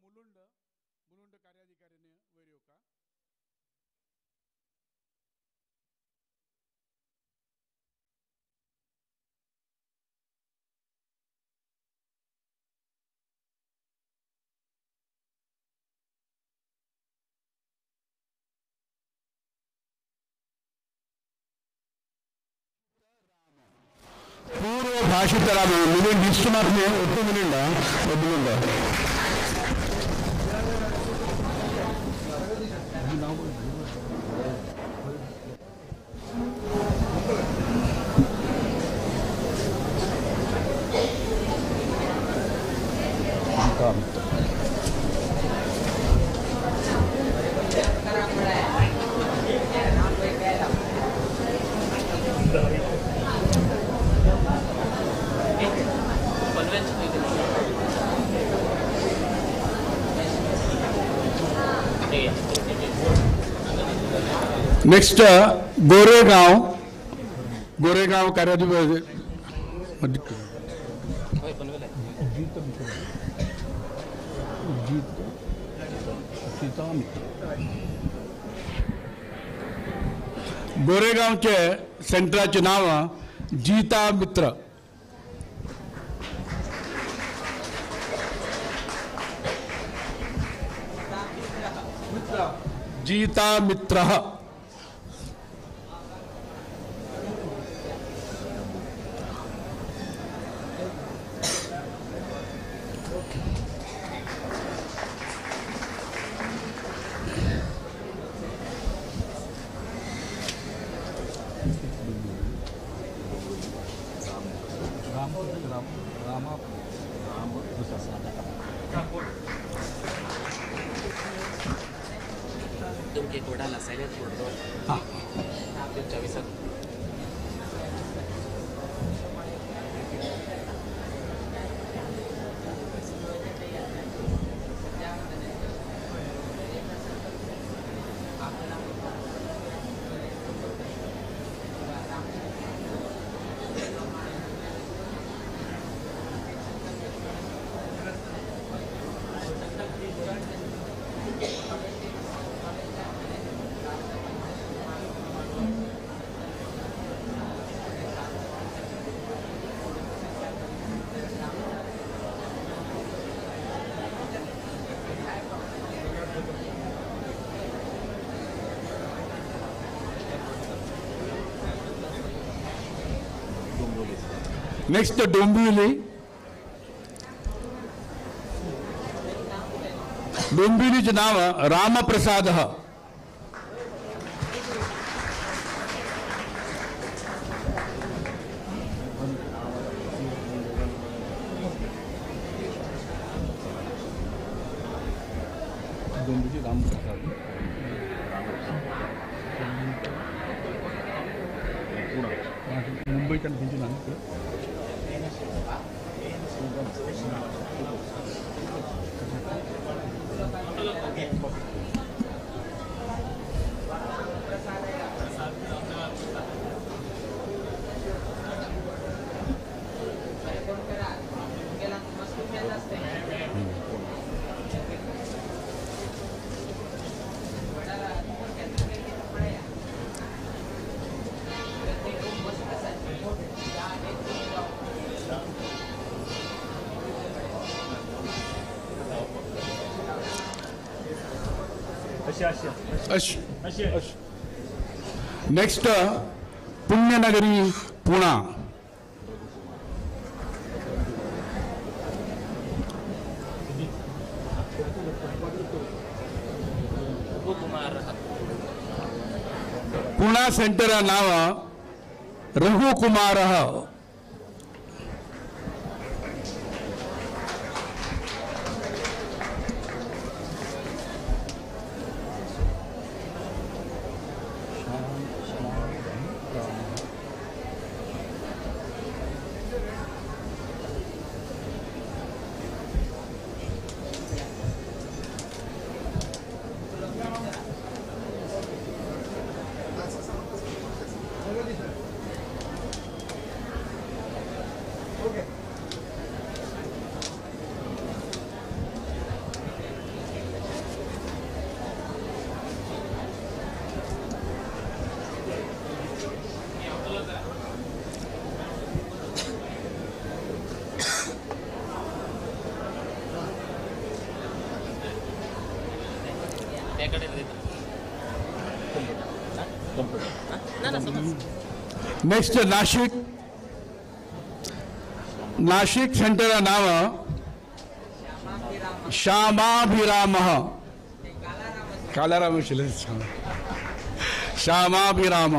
मुलुंड मुलुंड कार्याधिकारीने वयर येवका। पूर्व भाषित मिलिंद विश्वनाथ ने मिलिंद मिलिंद नेक्स्ट गोरेगांव, गोरेगांव कार्याधिपती गोरेगांवचे सेंटराचें नांव जीता मित्र. जीता मित्र. नेक्स्ट डोंबिवली. डोंबिवलीचें नांव रामप्रसाद. डोंबिवली रामप्रसाद. मुंबईच्या खंयचें नांव? नेक्स्ट पुण्यनगरी पुणा. पुणा सेंटर नाव रघुकुमार. नेक्स्ट नाशिक. नाशिक सेंटर नाव श्यामाभिराम. कालाराम श्यामाभिराम.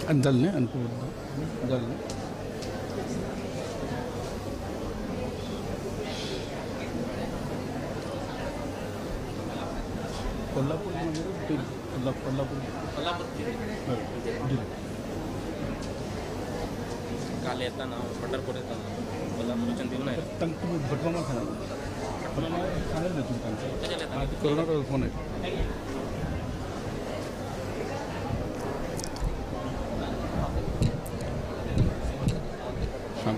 आणि झालं नाही आणि झालं नाही. कोल्हापूर कोल्हापूर काल येताना पंढरपूर येताना कोल्हापूरच्या दिवून आहे. तुम्ही भटमामा खाणार सांगाल ना तुम्ही तांकां करुणाकर फोन आहे. सांग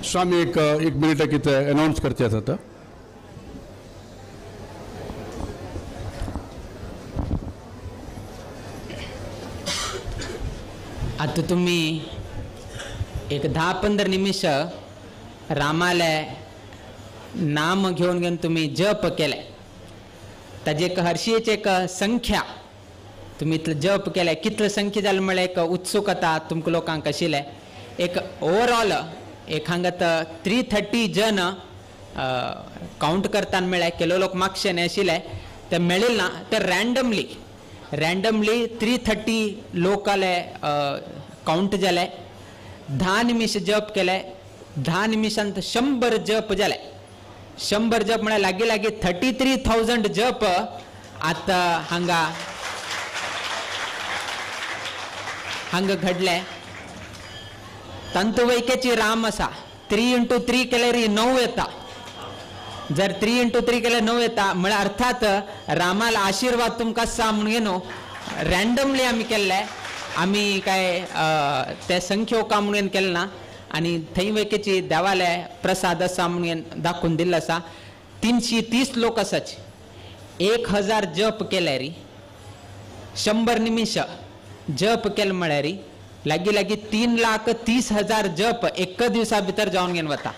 स्वामी एक एक मिनिट कितें अनावन्स करचे आसा आतां. आतां तुमी एक 10-15 निमिष रामाले नाम घेवन घेवन तुमी जप केले. ताजे एक हरशीची एक संख्या तुमी इतले जप केले कितले संख्या जाले म्हळ्यार एक उत्सुकता तुमकां लोकांक आशिल्लें. एक ओवरऑल एक हांगात 330 जन कावंट करताना मेळ्ळे. केलो लोक मागशे न्हय आशिल्ले ते मेळिल्ले ना, ते रँडमली 330 लोकाले कावंट जाले. 10 निमिष जप केले. 10 निमिषांत 100 जप जाले. 100 जप म्हळ्यार लागीं लागीं 33,000 जप आतां हांगा हांगा घडले. तंतुवैक्याची राम आसा. 3 × 3 केल्यार 9 येता. जर 3 × 3 केल्यार 9 येता म्हळ्यार अर्थात रामाला आशीर्वाद तुमकां आसा म्हणून न्हू रँडमली आमी केल्ले. आमी काय ते संख्यो का म्हणून केलें ना आनी थंय वैकेची देवाले प्रसाद आसा म्हणून दाखोवन दिल्लो आसा. 330 लोक आसाच. 1000 जप केल्यार 100 निमिष जप केले म्हळ्यार लागीं लागीं 3,30,000 जप एक दिवसा भितर जावन घेवन वता.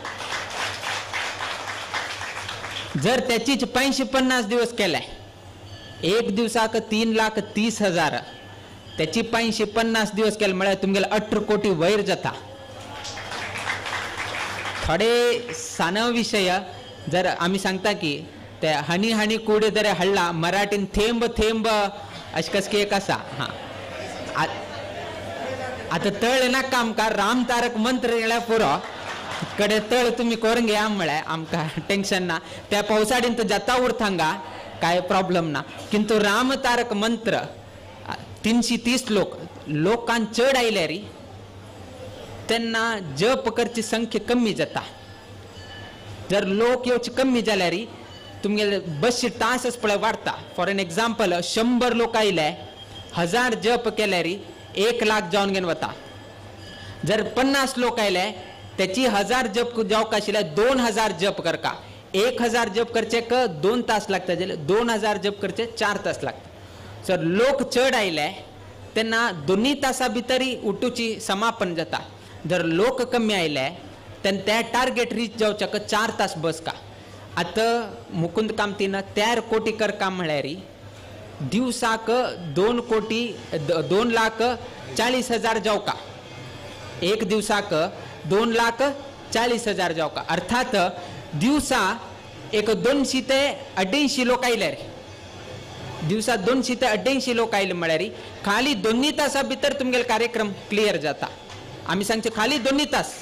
जर त्याचीच 550 दिवस केले एक दिवसाक 3,30,000 त्याची 550 दिवस केले म्हळ्यार तुमगेले 18 कोटी वयर जाता. थोडे सान विशय जर आमी सांगता की ते हनी हनी कुडे तरी हाडला मराठीन थेंब थेंब अशें कस की एक आसा. हां आतां तळ नाका आमकां राम तारक मंत्र म्हळ्यार पुरो कडे तळ तुमी करून घेया म्हळ्यार आमकां टेंशन ना. त्या पावसाडीन तो जाता उरता हांगा काय प्रॉब्लम ना. किंतु राम तारक मंत्र 330 लोक लोकांक चड आयले री तेन्ना जप करची संख्या कमी जाता. जर लोक येवचे कमी जाल्यार तुमगेले बसचे तासच पळय वाडटा. फॉर एन एग्जाम्पल 100 लोक आयले 1000 जप केल्यार 1 लाख जावन घेवन वता. जर 50 लोक आयले त्याची 1000 जप जावंक आशिल्ले 2000 जप करका. 1000 जप करचे 2 तास लागता जाल्यार 2000 जप करचे 4 तास लागता. जर लोक चड आयले तेन्ना 2 तासा भितरी उठूची समापन जाता. जर लोक कमी आयले तेन्ना त्या टार्गेट रीच जावच्याक 4 तास बसका. आतां मुकुंद कामतीन 4 कोटी करका म्हळ्यार दिवसाक 2 कोटी 2,40,000 जावका. एक दिवसाक 2,40,000 जावका. अर्थात दिवसा एक 200 ते 250 लोक आयले रे. दिवसा 200 ते 250 लोक आयले म्हळ्यार खाली 2 तासा भितर तुमगेले कार्यक्रम क्लियर जाता. आमी सांगचे खाली 2 तास,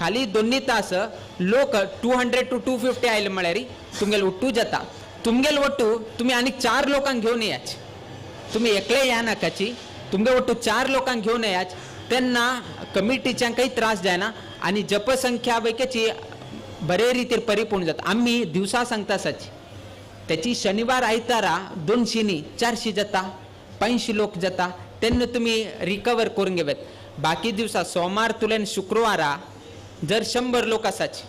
खाली 2 तास लोक 200 to 250 आयले म्हळ्यार तुमगेले उट्टू जाता. तुमगेले वट्टू तुमी आनीक 4 लोकांक घेवन येयाच. तुमी एकले या नाकाची, तुमगे वट्टू 4 लोकांक घेवन येयाच. तेन्ना कमिटीच्यांकय त्रास जायना आनी जपसंख्या पैकीची बरे रितीर परिपूर्ण जाता. आमी दिवसा सांगता आसाची त्याची शनिवार आयतारा 200 न्ही 400 जाता, 500 लोक जाता तेन्ना तुमी रिकवर करून घेवत. बाकी दिवसा सोमार तुल्यान शुक्रवारा जर 100 लोक आसाचे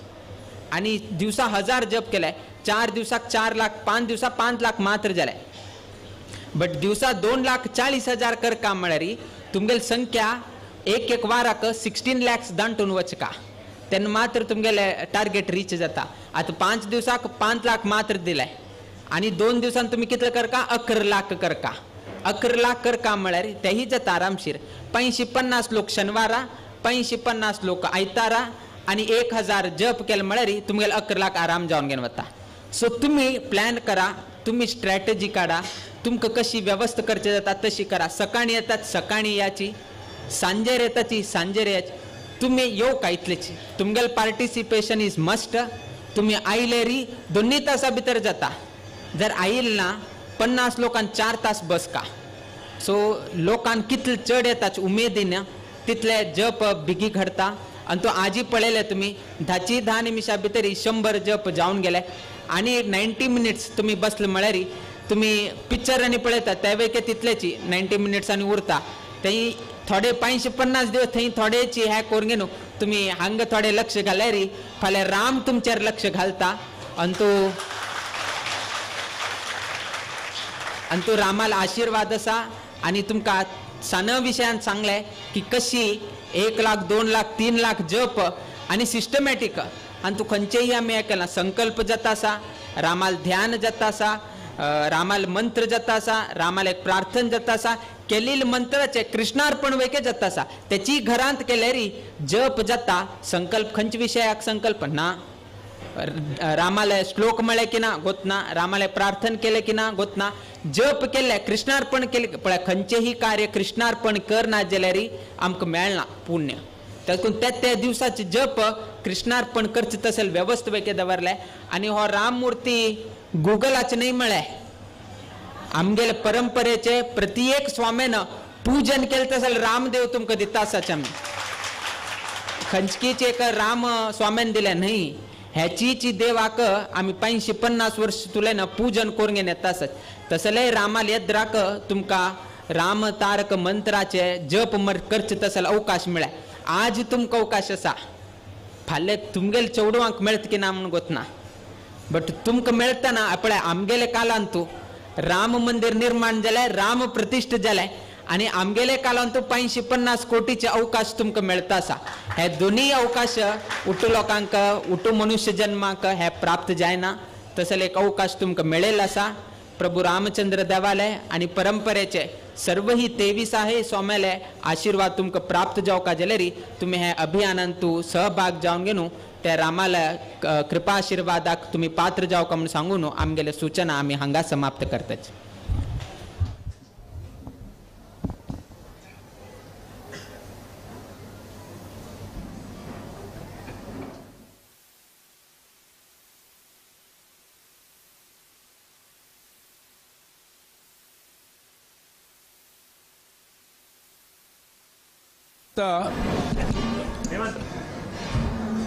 आनी दिवसा 1000 जप केले 4 दिवसाक 4 लाख, 5 दिवसा 5 लाख मात्र जाले. बट दिवसा 2,40,000 कर काम म्हळ्यार तुमगेली संख्या एक एक वाराक 16 lakhs दांटून वचका तेन्ना मात्र तुमगेले टार्गेट रीच जाता. आतां 5 दिवसाक 5 लाख मात्र दिले आनी 2 दिवसान तुमी कितले करका 11 लाख करका. 11 लाख करका म्हळ्यार तेही जाता आरामशीर. 550 लोक शनिवारा, 550 लोक आयतारा आनी 1000 जप केले म्हळ्यार तुमगेले 11 लाख आराम जावन घेवन वता. सो तुमी प्लॅन करा, तुमी स्ट्रॅटजी काडा, तुमकां कशी वेवस्था करचे जाता तशी करा. सकाळीं येतात सकाळीं याची, सांजेर येताची सांजेर याची, तुमी येवका इतलेची. तुमगेले पार्टिसिपेशन is must. तुमी आयले री 2 तासा भितर जाता. जर आयल ना 50 लोकांक 4 तास बसका. सो लोकांक कितले चड येताच उमेदीन तितले जप बेगी घडता. आनी तो आजी पळयले तुमी 10 निमिशां भितर 100 जप जावन गेले आनी 90 मिनिट्स तुमी बसले म्हळ्यार तुमी पिक्चर आनी पळयता त्या वेळी तितलेची 90 मिनिट्स आनी उरता. थंय थोडे 550 दिवस थंय थोडेची हें करून घेवन तुमी हांगा थोडे लक्ष घाल्यार फाल्यां राम तुमचेर लक्ष घालता आनी तो रामाल आशिर्वाद आसा. आनी तुमकां सान विशयान सांगलें की कशी 1 लाख 2 लाख 3 लाख जप आनी सिस्टमॅटीक. आनी तूं खंयचेय आमी हें केलां संकल्प जाता आसा, रामाल ध्यान जाता आसा, रामाल मंत्र जाता आसा, रामाल एक प्रार्थना जाता आसा, केलेले मंत्राचे कृष्णार्पण वेगे जाता आसा. तेची घरांत केल्यार जप जाता. संकल्प खंयच्या विशयाक संकल्प ना, रामाले श्लोक म्हळें की ना गोतना, रामाले प्रार्थना केलें की ना गोतना, जप केलें कृष्णार्पण केलें. पळय खंयचेही कार्य कृष्णार्पण करना जाल्यार आमकां मेळना पुण्य. तातूंत त्या त्या दिवसाचे जप कृष्णार्पण करचें तशें वेवस्था वेगे दवरलें. आनी हो राममूर्ती गुगलाचे न्हय म्हळें, आमगेले परंपरेचे प्रत्येक स्वाम्यान पूजन केलें तशें रामदेव तुमकां दिता आसाचे. आमी खंयचीच एक राम स्वाम्यान दिलें न्हय, ह्याची देवाक आमी 550 वर्स तुले ना पूजन करून घेवन येता आसत. तसलें रामाल येद्राक तुमकां राम तारक मंत्राचे जप करचे तसले अवकाश मेळ्ळा. आज तुमकां अवकाश आसा, फाल्यां तुमगेले चेडवांक मेळत की ना म्हूण गोतना, बट तुमकां मेळतना पळय आमगेले कालान तूं राम मंदिर निर्माण जालें, राम प्रतिश्ठा जालें आनी आमगेले कालान तूं 550 कोटीचे अवकाश तुमकां मेळता आसा. हे दोनूय अवकाश उठू लोकांक उठू मनुष्य जन्माक हे प्राप्त जायना, तसले एक अवकाश तुमकां मेळेल आसा. प्रभू रामचंद्र देवाले आनी परंपरेचे सर्वही 23 आहे स्वाम्याले आशीर्वाद तुमकां प्राप्त जावका जाल्यार तुमी हे अभियानान तूं सहभाग जावन घेवन त्या रामाल्या कृपा आशिर्वादाक तुमी पात्र जावका म्हूण सांगून आमगेले सूचना आमी हांगा समाप्त करतात.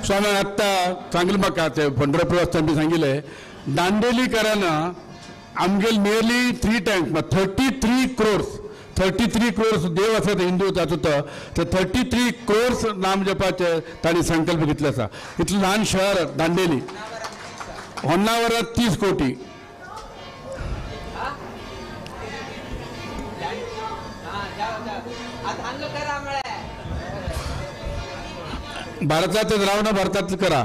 स्वामी आत्ता सांगले म्हाका ते पंढरपूर आसतना बी सांगिल्लें दांडेलीकरांना आमगेले नियरली 3 टायम्स 33 क्रोर्स 33 क्रोर्स देव आसा हिंदू तातूंत तर 33 क्रोर्स नाम जपाचे तांणी संकल्प घेतले आसा. इतलें ल्हान शहर दांडेली, होन्नावरात 30 कोटी. भारतातच राव ना, भारतात करा.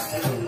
Thank you.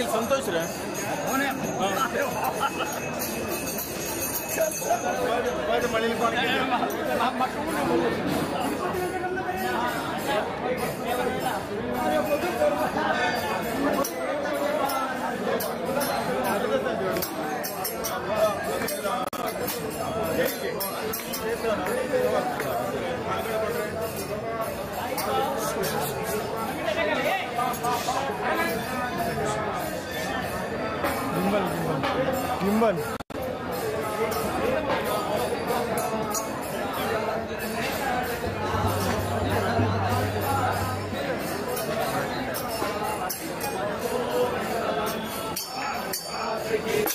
संतोष रे gimbal Hey!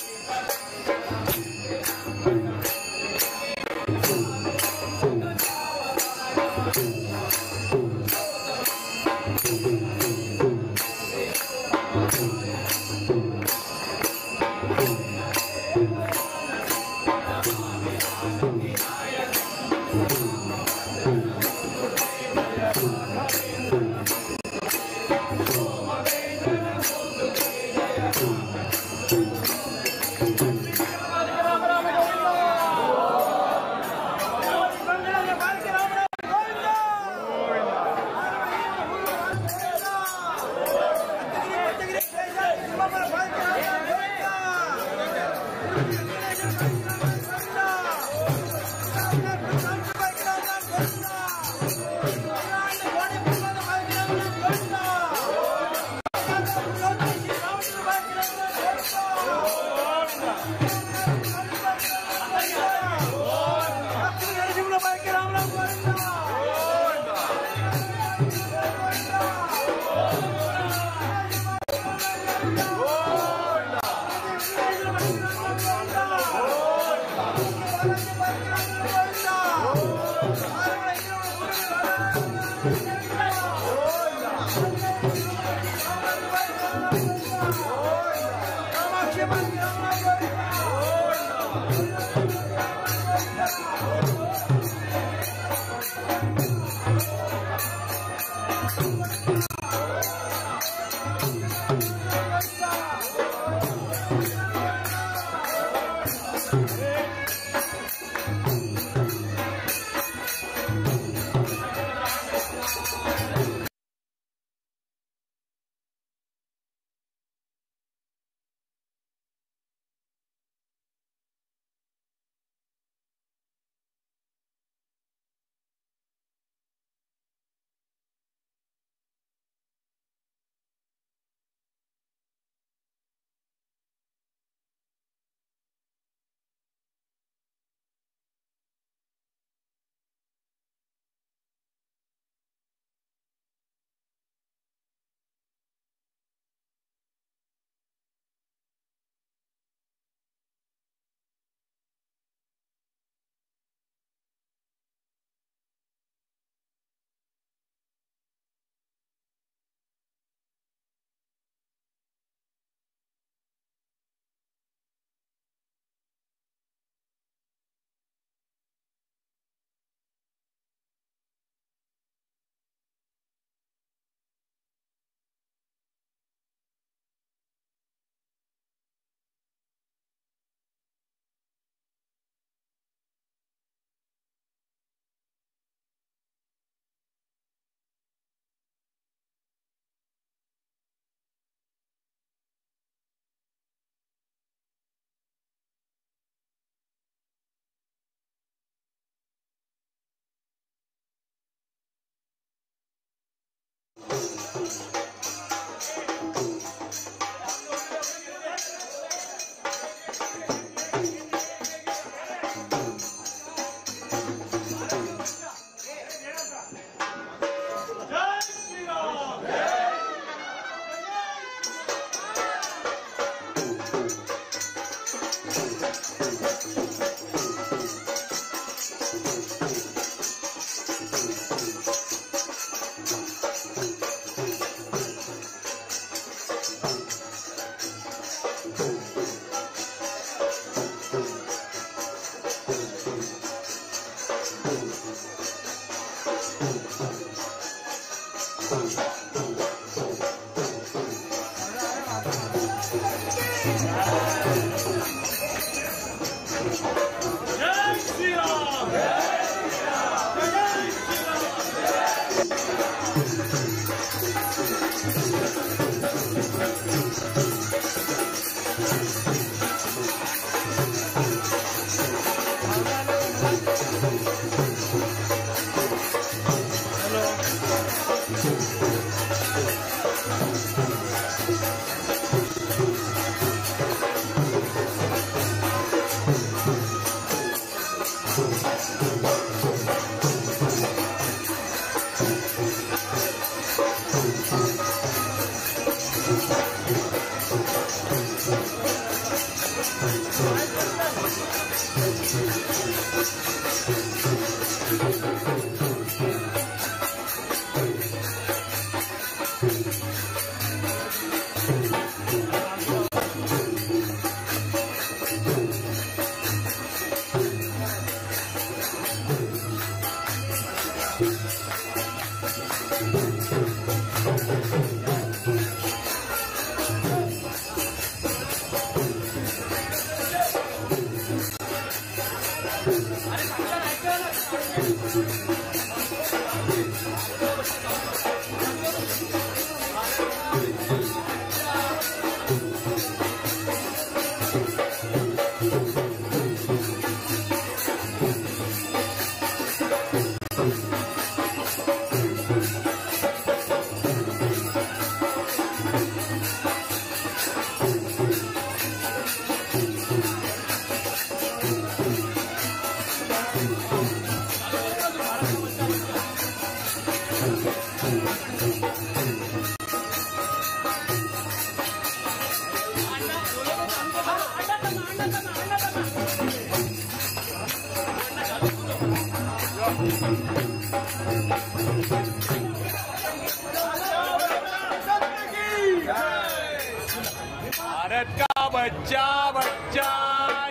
भारत का बच्चा बच्चा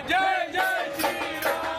जय जय श्री राम।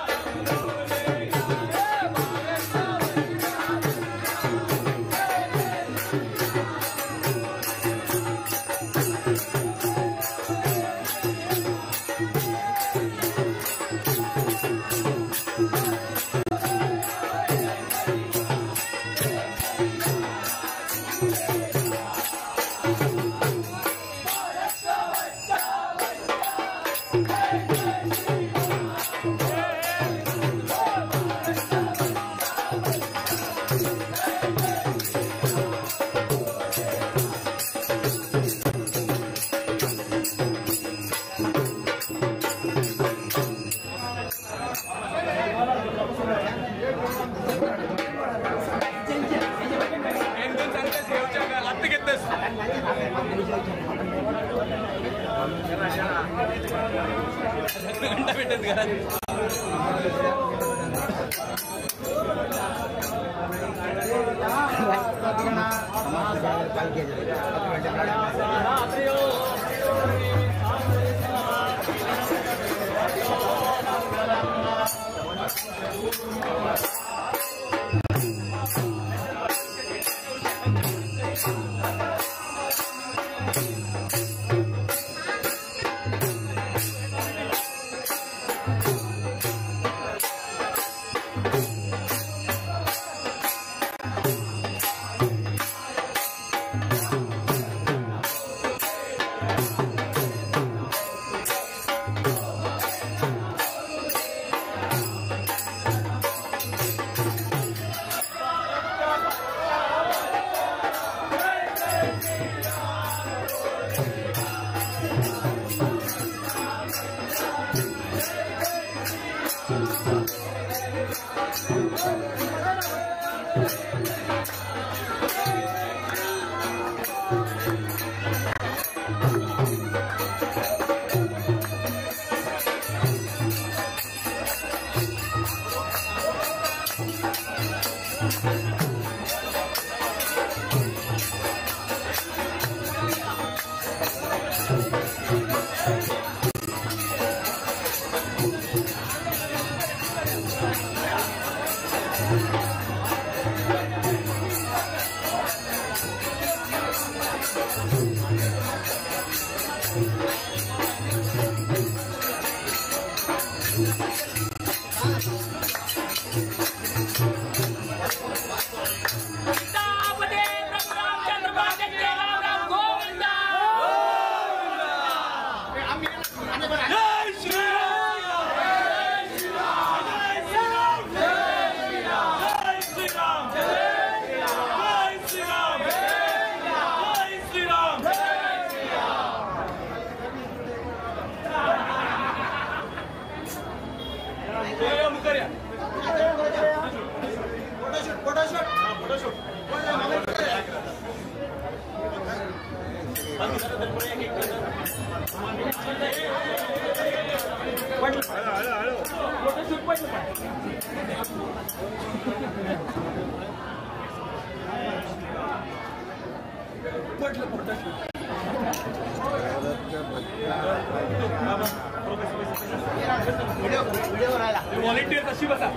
व्हॉलेंटियर कशी बसा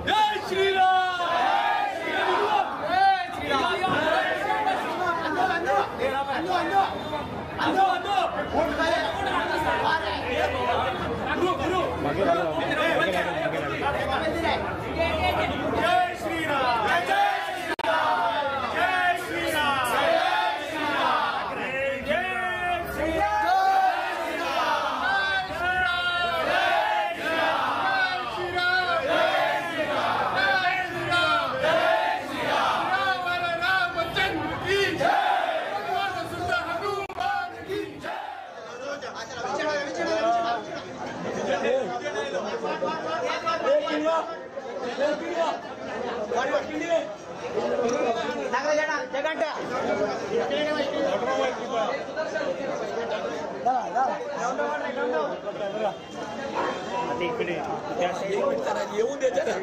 जय श्री राम जय श्री राम जय श्री राम जय श्री राम जय श्री राम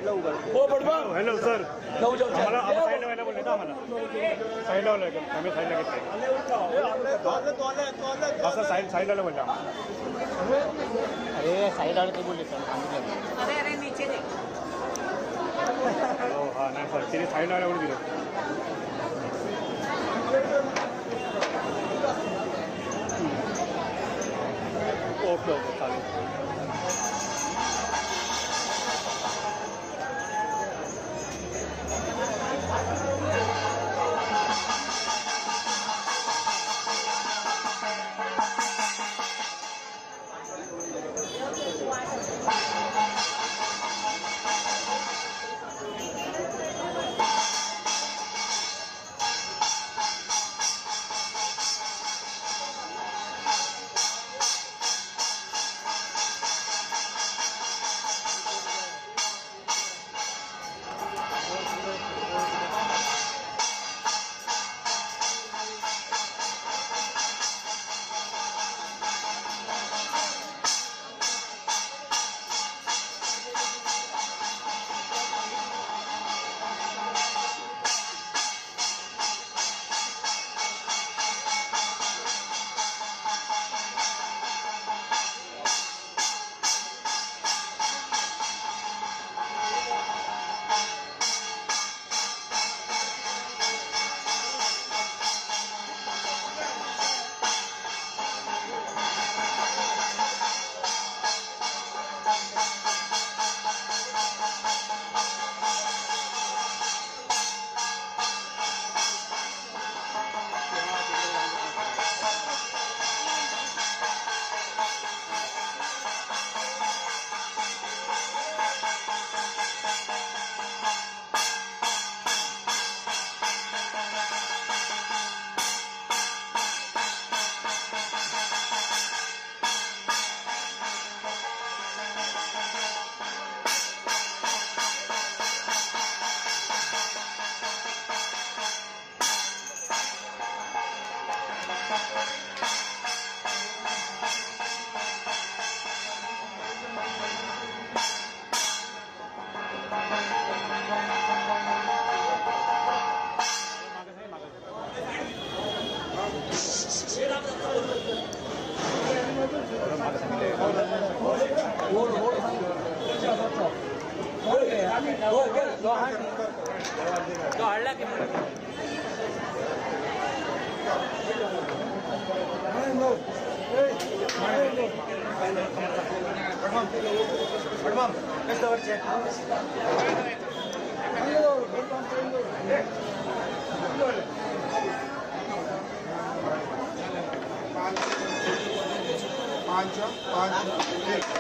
हॅलो सर, आम्हाला साईडला व्हायला बोलले ना, आम्हाला साईडला व्हायला, आम्ही साईडला घेतलं असं साईड साईडला बोलले आम्हाला. अरे साईड आले ते बोलले सर. अरे अरे नीचे दे. हो हां नाही सर, तिने साईडला व्हायला बोलून दिलं. ओके ओके चालेल. 5 5 1 5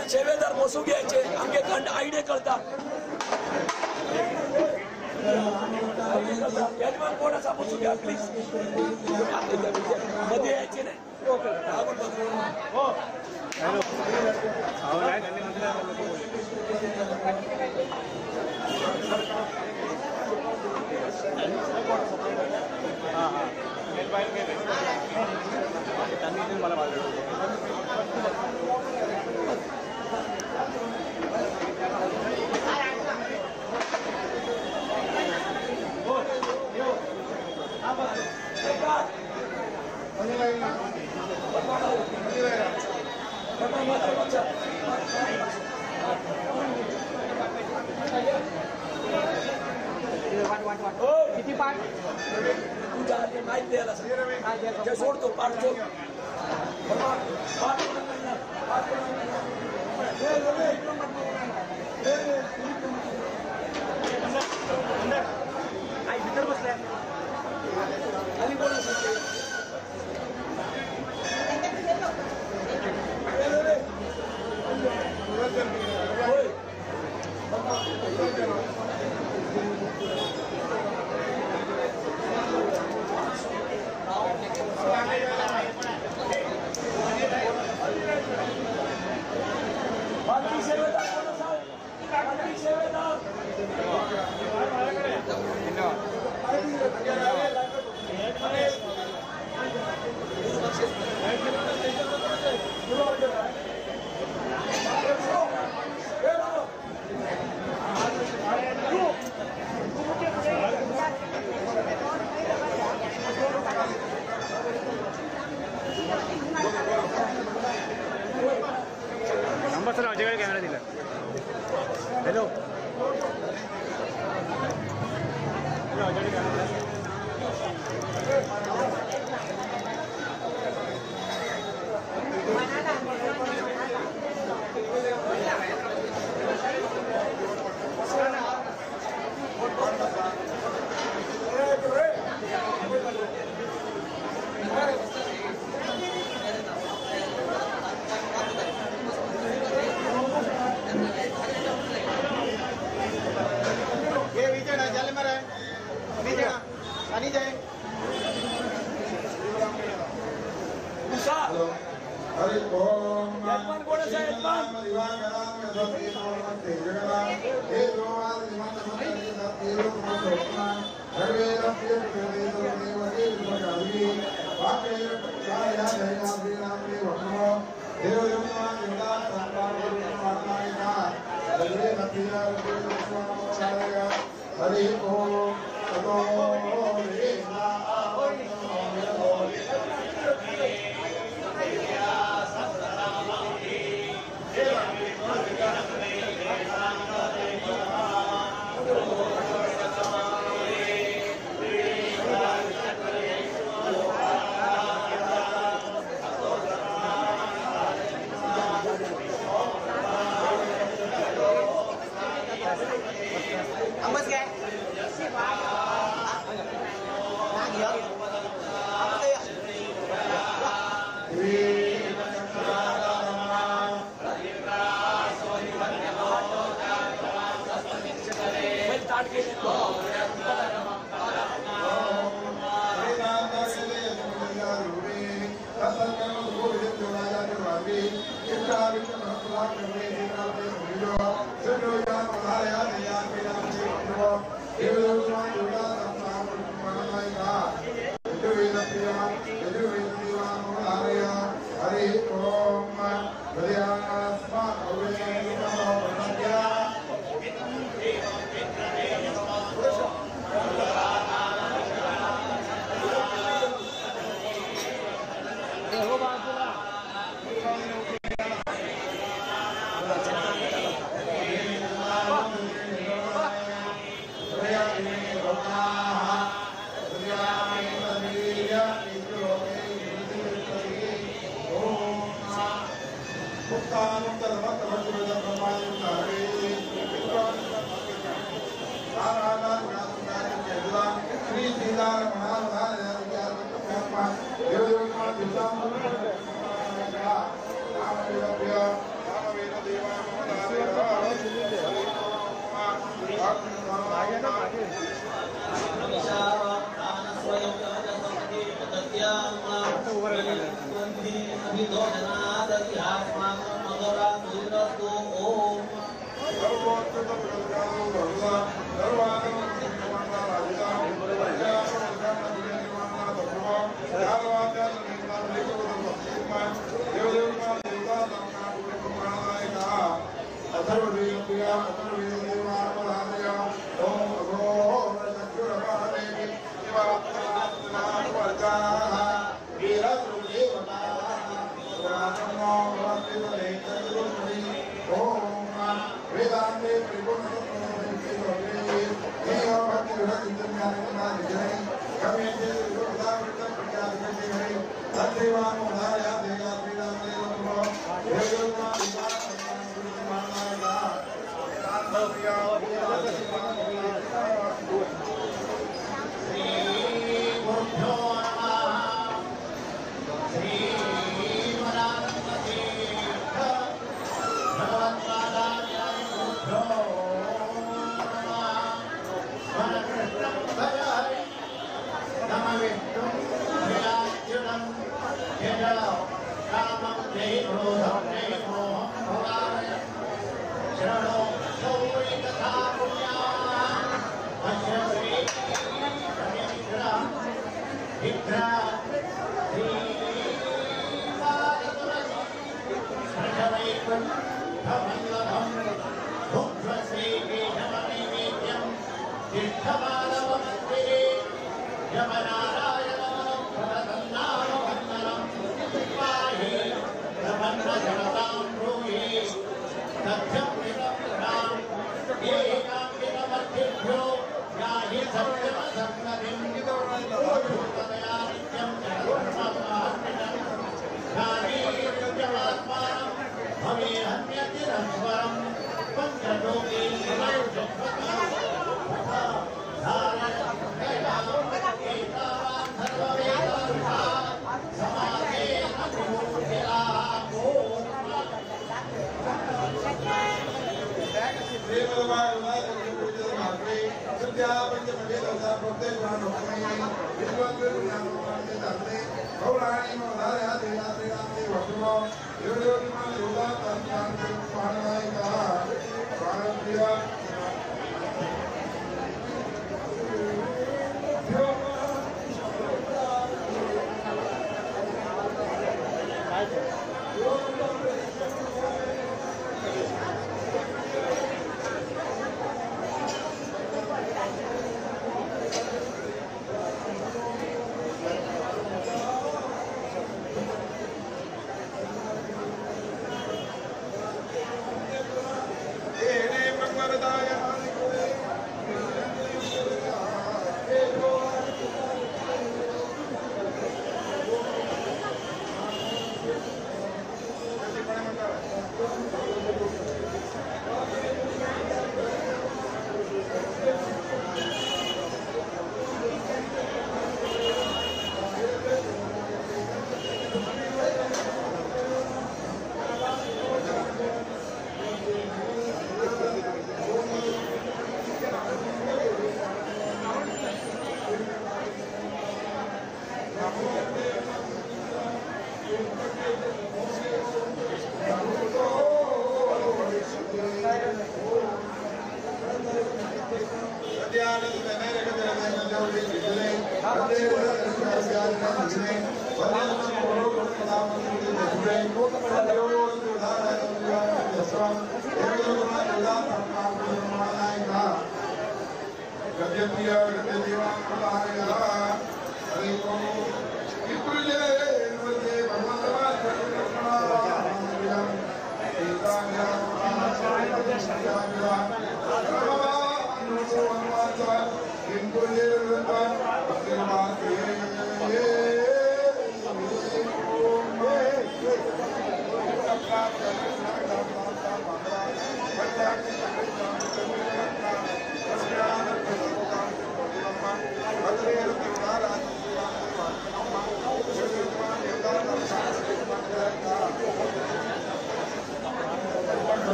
यजमान शेवेदार बसूंक यायचे आमगे खंड आयडे कळता यजमान कोण आसा बसूंक या प्लीज मध्ये यायचे नाही. किती पाठ तुझ्या माहिती द्यायला सांग सोडतो पाठ सोड पाठ भितर बसल्या आणि कोण असेल बाकी सेवेदार कोण असाल? बाकी सेवेदार नंबर सर अजयकडे कॅमेरा दिला. हॅलो हॅलो अजयकडे कॅमेरा. यजमान कोण असा यजमान? Hari Om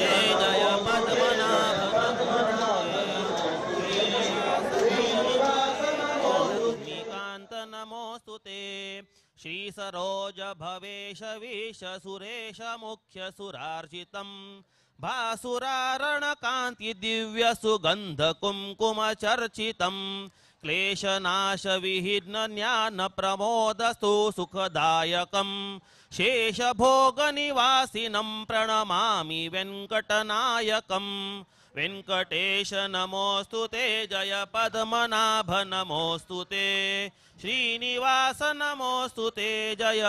Thank you. श्रीसरोज भवेश वीश सुरेश मुख्य सुरार्चितं भासुरारणकान्ति दिव्य सुगंध कुंकुम चर्चितं क्लेशनाश विहीन ज्ञान प्रमोदस्तु सुखदायकं शेषभोगनिवासिनं प्रणमामि वेङ्कटनायकं। वेङ्कटेश नमोऽस्तु ते जय पद्मनाभ नमोऽस्तु ते श्रीनिवास नमोऽस्तु ते जय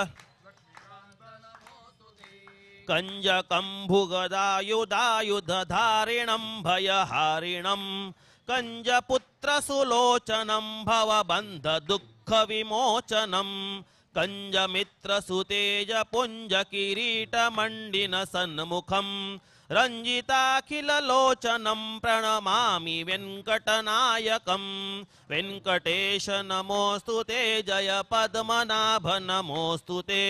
कञ्जकम्भुगदायुधायुधधारिणं भयहारिणं कञ्जपुत्रसुलोचनं भवबन्धदुःखविमोचनं कञ्जमित्रसुतेजपुञ्जकिरीटमण्डिन सन्मुखं रञ्जिताखिललोचनं प्रणमामि वेङ्कटनायकं। वेङ्कटेश नमोऽस्तु ते जय पद्मनाभ नमोऽस्तु ते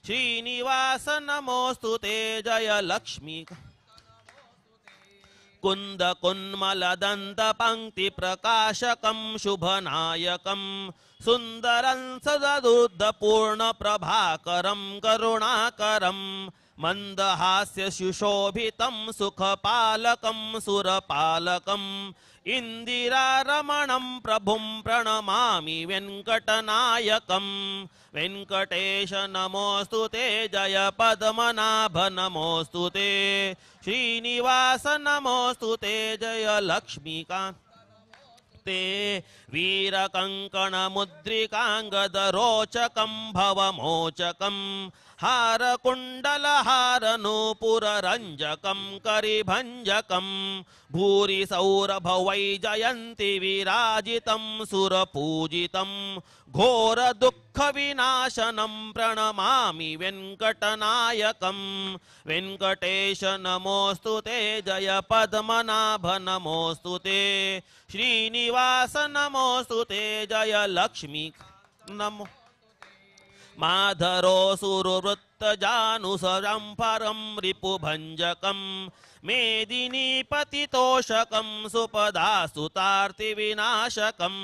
श्रीनिवास नमोऽस्तु ते जय लक्ष्मी कुन्द कुन्मलदन्त पङ्क्ति प्रकाशकं शुभनायकं सुन्दरं सदुद्धपूर्ण प्रभाकरं करुणाकरं मंदहास्य सुशोभितं सुखपालकं सुरपालकं इन्दिरारमणं प्रभुं प्रणमामि वेङ्कटनायकं। वेङ्कटेश नमोऽस्तु ते जय पद्मनाभ नमोऽस्तु ते श्रीनिवास नमोऽस्तु ते जय लक्ष्मीकान्त ते वीरकङ्कणमुद्रिकाङ्गदरोचकं भवमोचकं हारकुण्डलहारनूपुररञ्जकं करिभञ्जकं भूरि सौरभवैजयन्ति विराजितं सुरपूजितं घोरदुःखविनाशनं प्रणमामि वेङ्कटनायकं। वेङ्कटेश नमोऽस्तु ते जय पद्मनाभ नमोऽस्तु ते श्रीनिवास नमोऽस्तु ते जय लक्ष्मी नमो माधरो सुरवृत्तजानुसरं रिपुभञ्जकं मेदिनीपतितोषकं सुपदासुतार्तिविनाशकं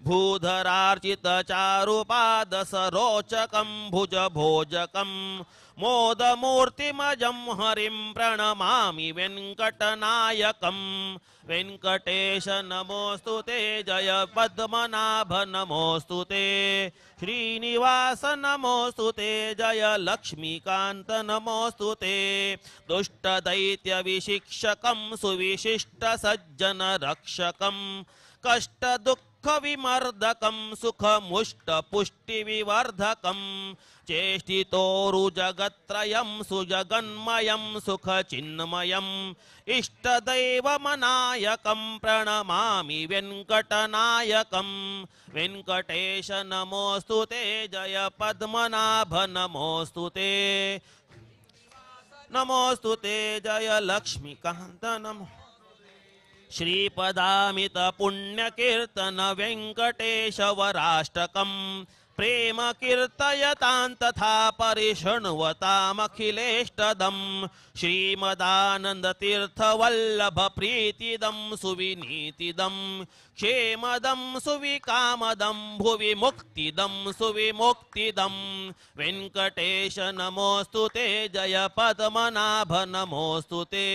भूधरार्चितचारुपादसरोचकं भुजभोजकं मोदमूर्तिमजं हरिं प्रणमामि वेङ्कटनायकं। वेङ्कटेश नमोऽस्तु ते जय पद्मनाभ नमोऽस्तु ते श्रीनिवास नमोऽस्तु ते जय लक्ष्मीकान्त नमोऽस्तु ते दुष्टदैत्यविशिक्षकं सुविशिष्टसज्जनरक्षकं कष्टदुःखविमर्दकं सुखमुष्टपुष्टिविवर्धकं चेष्टितोरुजगत्त्रयं सुजगन्मयं सुखचिन्मयम् इष्टदैवमनायकं प्रणमामि वेङ्कटनायकं। वेङ्कटेश नमोऽस्तु ते जय पद्मनाभ नमोऽस्तु ते नमोऽस्तु ते जय लक्ष्मीकान्त नमो श्रीपदामित पुण्यकीर्तन वेङ्कटेशवराष्टकं प्रेम कीर्तयतां तथा परिशृण्वतामखिलेष्टदं श्रीमदानन्दतीर्थवल्लभ प्रीतिदं सुविनीतिदं क्षेमदं सुविकामदं भुवि मुक्तिदं सुविमुक्तिदं। वेङ्कटेश नमोऽस्तु ते जय पद्मनाभ नमोऽस्तु ते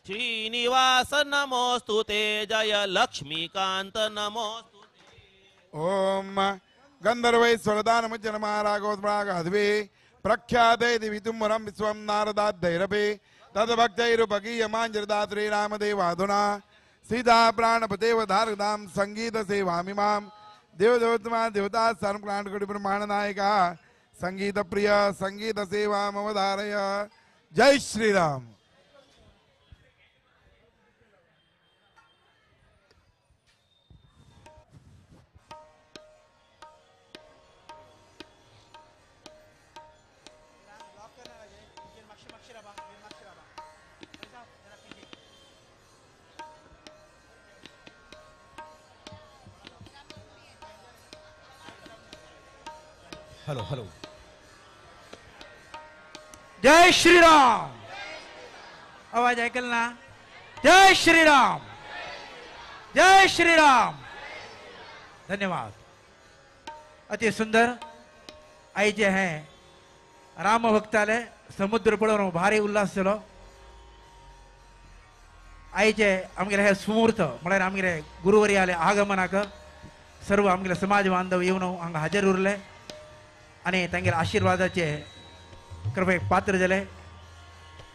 श्रीनिवास नमोऽस्तु ते जय लक्ष्मीकान्त नमोऽस्तु। ॐ गंधर्वै स्वरदानमुच्चनमारागोद्रागहद्वे प्रख्याते दिवितुम्बरं विश्वं नारदाद्धैरपे तद्भक्तैरुपगीयमाञ्जरदात्रे रामदेवाधुना सीता प्राणपतेवधारदां संगीतसेवामिमां देवदेवोत्तमा देवता सर्वप्राणकोटिब्रह्माण्डनायिका संगीतप्रिय संगीतसेवामवधारय। जय श्री राम। Hello hello. जय श्री राम। आवाज ऐकल ना? जय श्री राम, जय श्री राम। धन्यवाद। अति सुंदर आयचे हें रामभक्ताले समुद्र पळोवन भारी उल्हास जालो. आयचे आमगेले हे सुमूर्त म्हळ्यार आमगेले गुरुवर्याले आगमनाक सर्व आमगेले समाज बांधव येवन हांगा हाजीर उरले आनी तांगेले आशिर्वादाचे कृपेक पात्र जाले.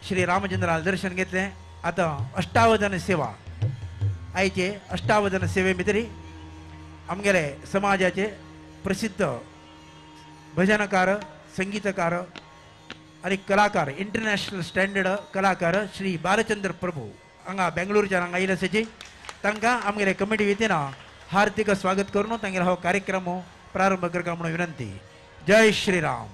श्री रामचंद्राला दर्शन घेतलें. आतां अष्टावधान सेवा आयचे अष्टावधान सेवे भितरी आमगेले समाजाचे प्रसिद्ध भजनकार, संगीतकार आनी कलाकार, इंटरनॅशनल स्टँडर्ड कलाकार श्री बालचंद्र प्रभू हांगा बेंगळुरूच्यान हांगा आयिल्ले आसाची. तांकां आमगेले कमिटी वतीन हार्दिक स्वागत करून तांगेलो हो कार्यक्रम प्रारंभ करता म्हणून विनंती. जय श्रीराम.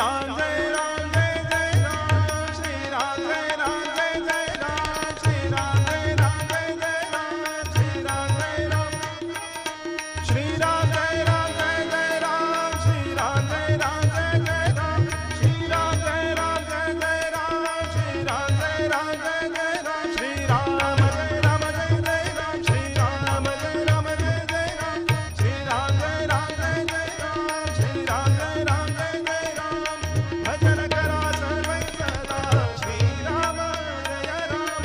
राम जय राम जय जय राम श्री राम जय राम जय जय राम श्री राम जय राम जय जय राम श्री राम जय राम श्री राम जय राम जय जय राम श्री राम जय राम जय जय राम श्री राम जय राम जय जय राम श्री राम जय राम जय जय राम श्री राम जय राम जय जय राम श्री राम जय राम जय जय राम श्री राम जय राम जय जय राम श्री राम जय राम जय जय राम भजन करा सर्वै सदा श्री राम जय राम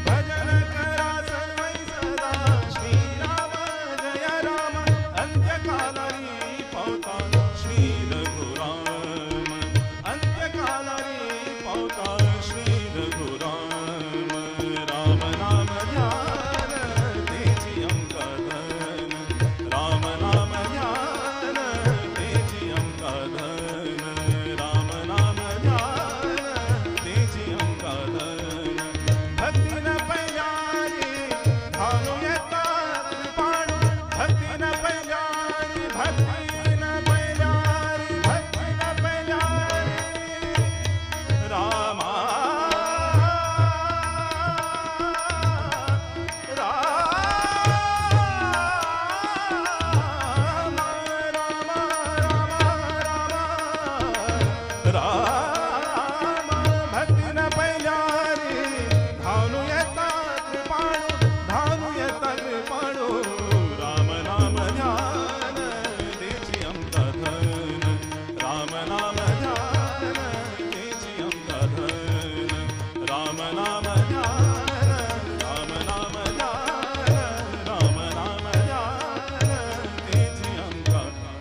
भजन करा सर्वै सदा श्री राम जय राम अंत्यकालारी पावता श्री रघुराम अंत्यकालारी पावता श्री रघुराम राम नाम ध्यान तेची अमका धन राम नाम ध्यान तेची अमका धन राम नाम ध्यान तेची अमका धन भक्ती न पैल्यारी भानु येता कृपाणु भक्ती न पैल्यारी भक्ती न पैल्यारी भक्ती न पैल्यारी रामा राम राम राम राम राम भक्ती न पैल्यारी धानु येता कृपाणु धानु येता कृपाणु राम नाम ध्यान तेची अमका धन राम नाम ध्यान तेची अमका धन राम नाम ध्यान राम नाम ध्यान राम नाम ध्यान तेची अमका धन.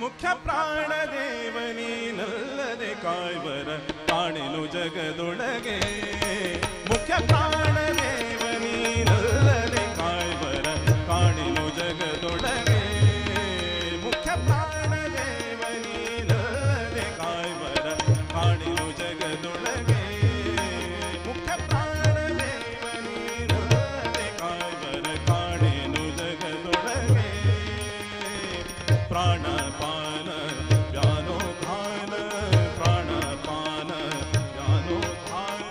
मुख्य ಪ್ರಾಣದೇವನಿ ನಲ್ಲದೆ ಕಾಯ್ವರ ಕಾಣೆನು ಜಗದೊಳಗೆ ಮುಖ್ಯ ಪ್ರಾಣದೇವನಿ ನಲ್ಲದೆ ಕಾಯ್ವರ ಕಾಣೆನು ಜಗದೊಳಗೆ ಮುಖ್ಯ ಪ್ರಾಣದೇವನಿ ನಲ್ಲದೆ ಕಾಯ್ವರ ಕಾಣೆನು ಜಗದೊಳಗೆ ಮುಖ್ಯ ಪ್ರಾಣದೇವನಿ ನಲ್ಲದೆ ಕಾಯ್ವರ ಕಾಣೆನು ಜಗದೊಳಗೆ ಪ್ರಾಣಪಾನ ವ್ಯಾನೋತ್ಥಾನ ಪ್ರಾಣಪಾನ ವ್ಯಾನೋತ್ಥಾನ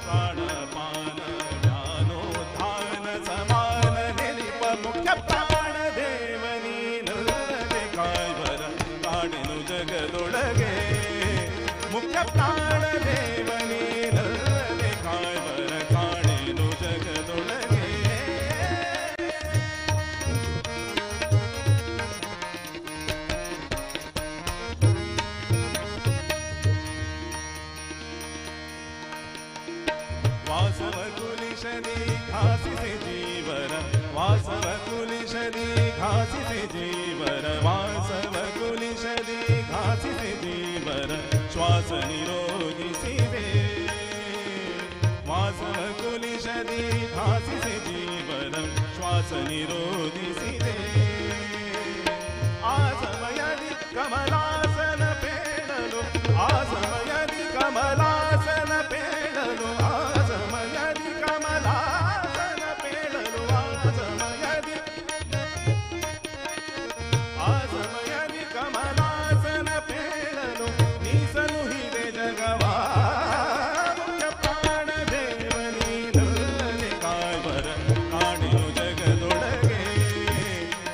ಪ್ರಾಣಪಾನ ವ್ಯಾನೋತ್ಥಾನ ಸಮಾನ ನಿಲಿಪ ಮುಖ್ಯ ಪ್ರಾಣದೇವನಿ ನಲ್ಲದೆ ಕಾಯ್ವರ ಕಾಣೆನು ಜಗದೊಳಗೆ ಮುಖ್ಯ ಪ್ರಾಣದೇವನಿ ನಲ್ಲದೆ ಕಾಯ್ವರ ಕಾಣೆನು ಜಗದೊಳಗೆ. वासव कुलिशनी घासिसे जीवन वासव कुलिशनी घासिसे जीवन वासव कुलिशनी घासिसे जीवन श्वास निरोगिसिದೆ वासव कुलिशनी घासिसे जीवन श्वास निरोधिसिದೆ ಆ ಸಮಯದಿ ಕಮಲಾಸನ ಪೇಳಲು ಆ ಸಮಯದಿ ಕಮಲಾಸನ ಪೇಳಲು ಆ ಸಮಯದಿ ಕಮಲಾಸನ ಪೇಳಲು ಆ ಸಮಯದಿ ಆ ಸಮಯದಿ ಕಮಲಾಸನ ಪೇಳಲು ಮೀಸಲು ಹಿದೆ ಜಗವಾ ಮುಖ್ಯ ಪ್ರಾಣದೇವನಿ ನಲ್ಲದೆ ಕಾಯ್ವರ ಕಾಣೆನು ಜಗದೊಳಗೆ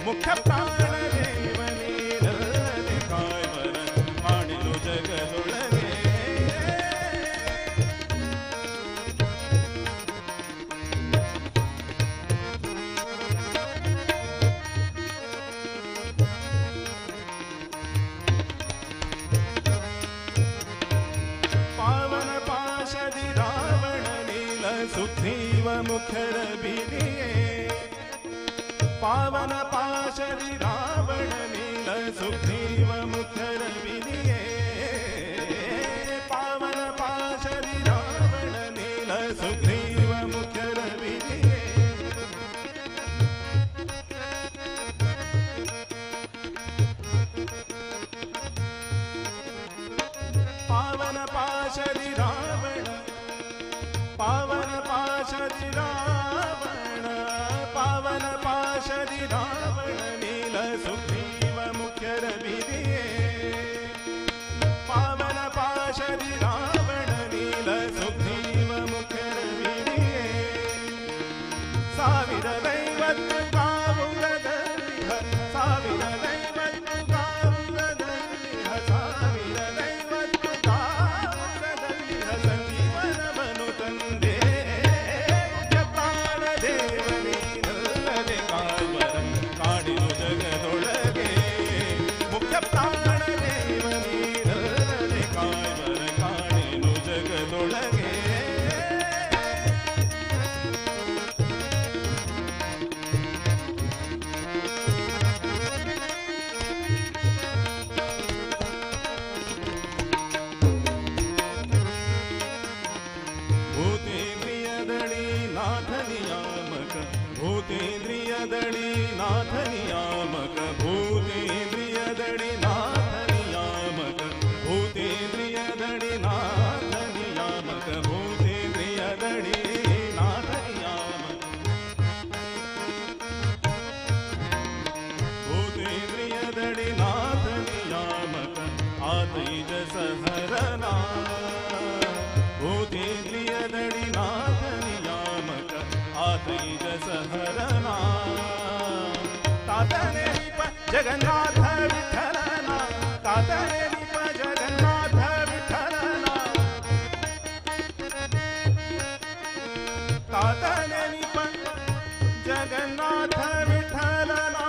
ಮುಖ್ಯ ಪ್ರಾಣದೇವನಿ ನಲ್ಲದೆ ಕಾಯ್ವರ ಕಾಣೆನು ಜಗದೊಳಗೆ. ಪಾವನ ಪಾಶದಿ ರಾವಣ ನೀಲ ಸುಗ್ರೀವ ಮುಖರ ಬಿರಿಯೇ ಪಾವನ ಪಾಶದಿ ರಾವಣ ನೀಲ ಸುಗ್ರೀವ ಮುಖರ ಬಿರಿಯೇ ಪಾವನ ಪಾಶದಿ ರಾವಣ ನೀಲ ಸುಗ್ರೀವ ಮುಖರ ಬಿರಿಯೇ ಪಾವನ ಪಾಶದಿ ರಾವಣ ಪಾವನ ಪಾಶ आतैज सहरना भूतेन्द्रिय दडिनाथ नियामक आतैज सहरना तातने निप जगन्नाथ विठ्ठलना तातने निप जगन्नाथ विठ्ठलना तातने निप जगन्नाथ विठ्ठलना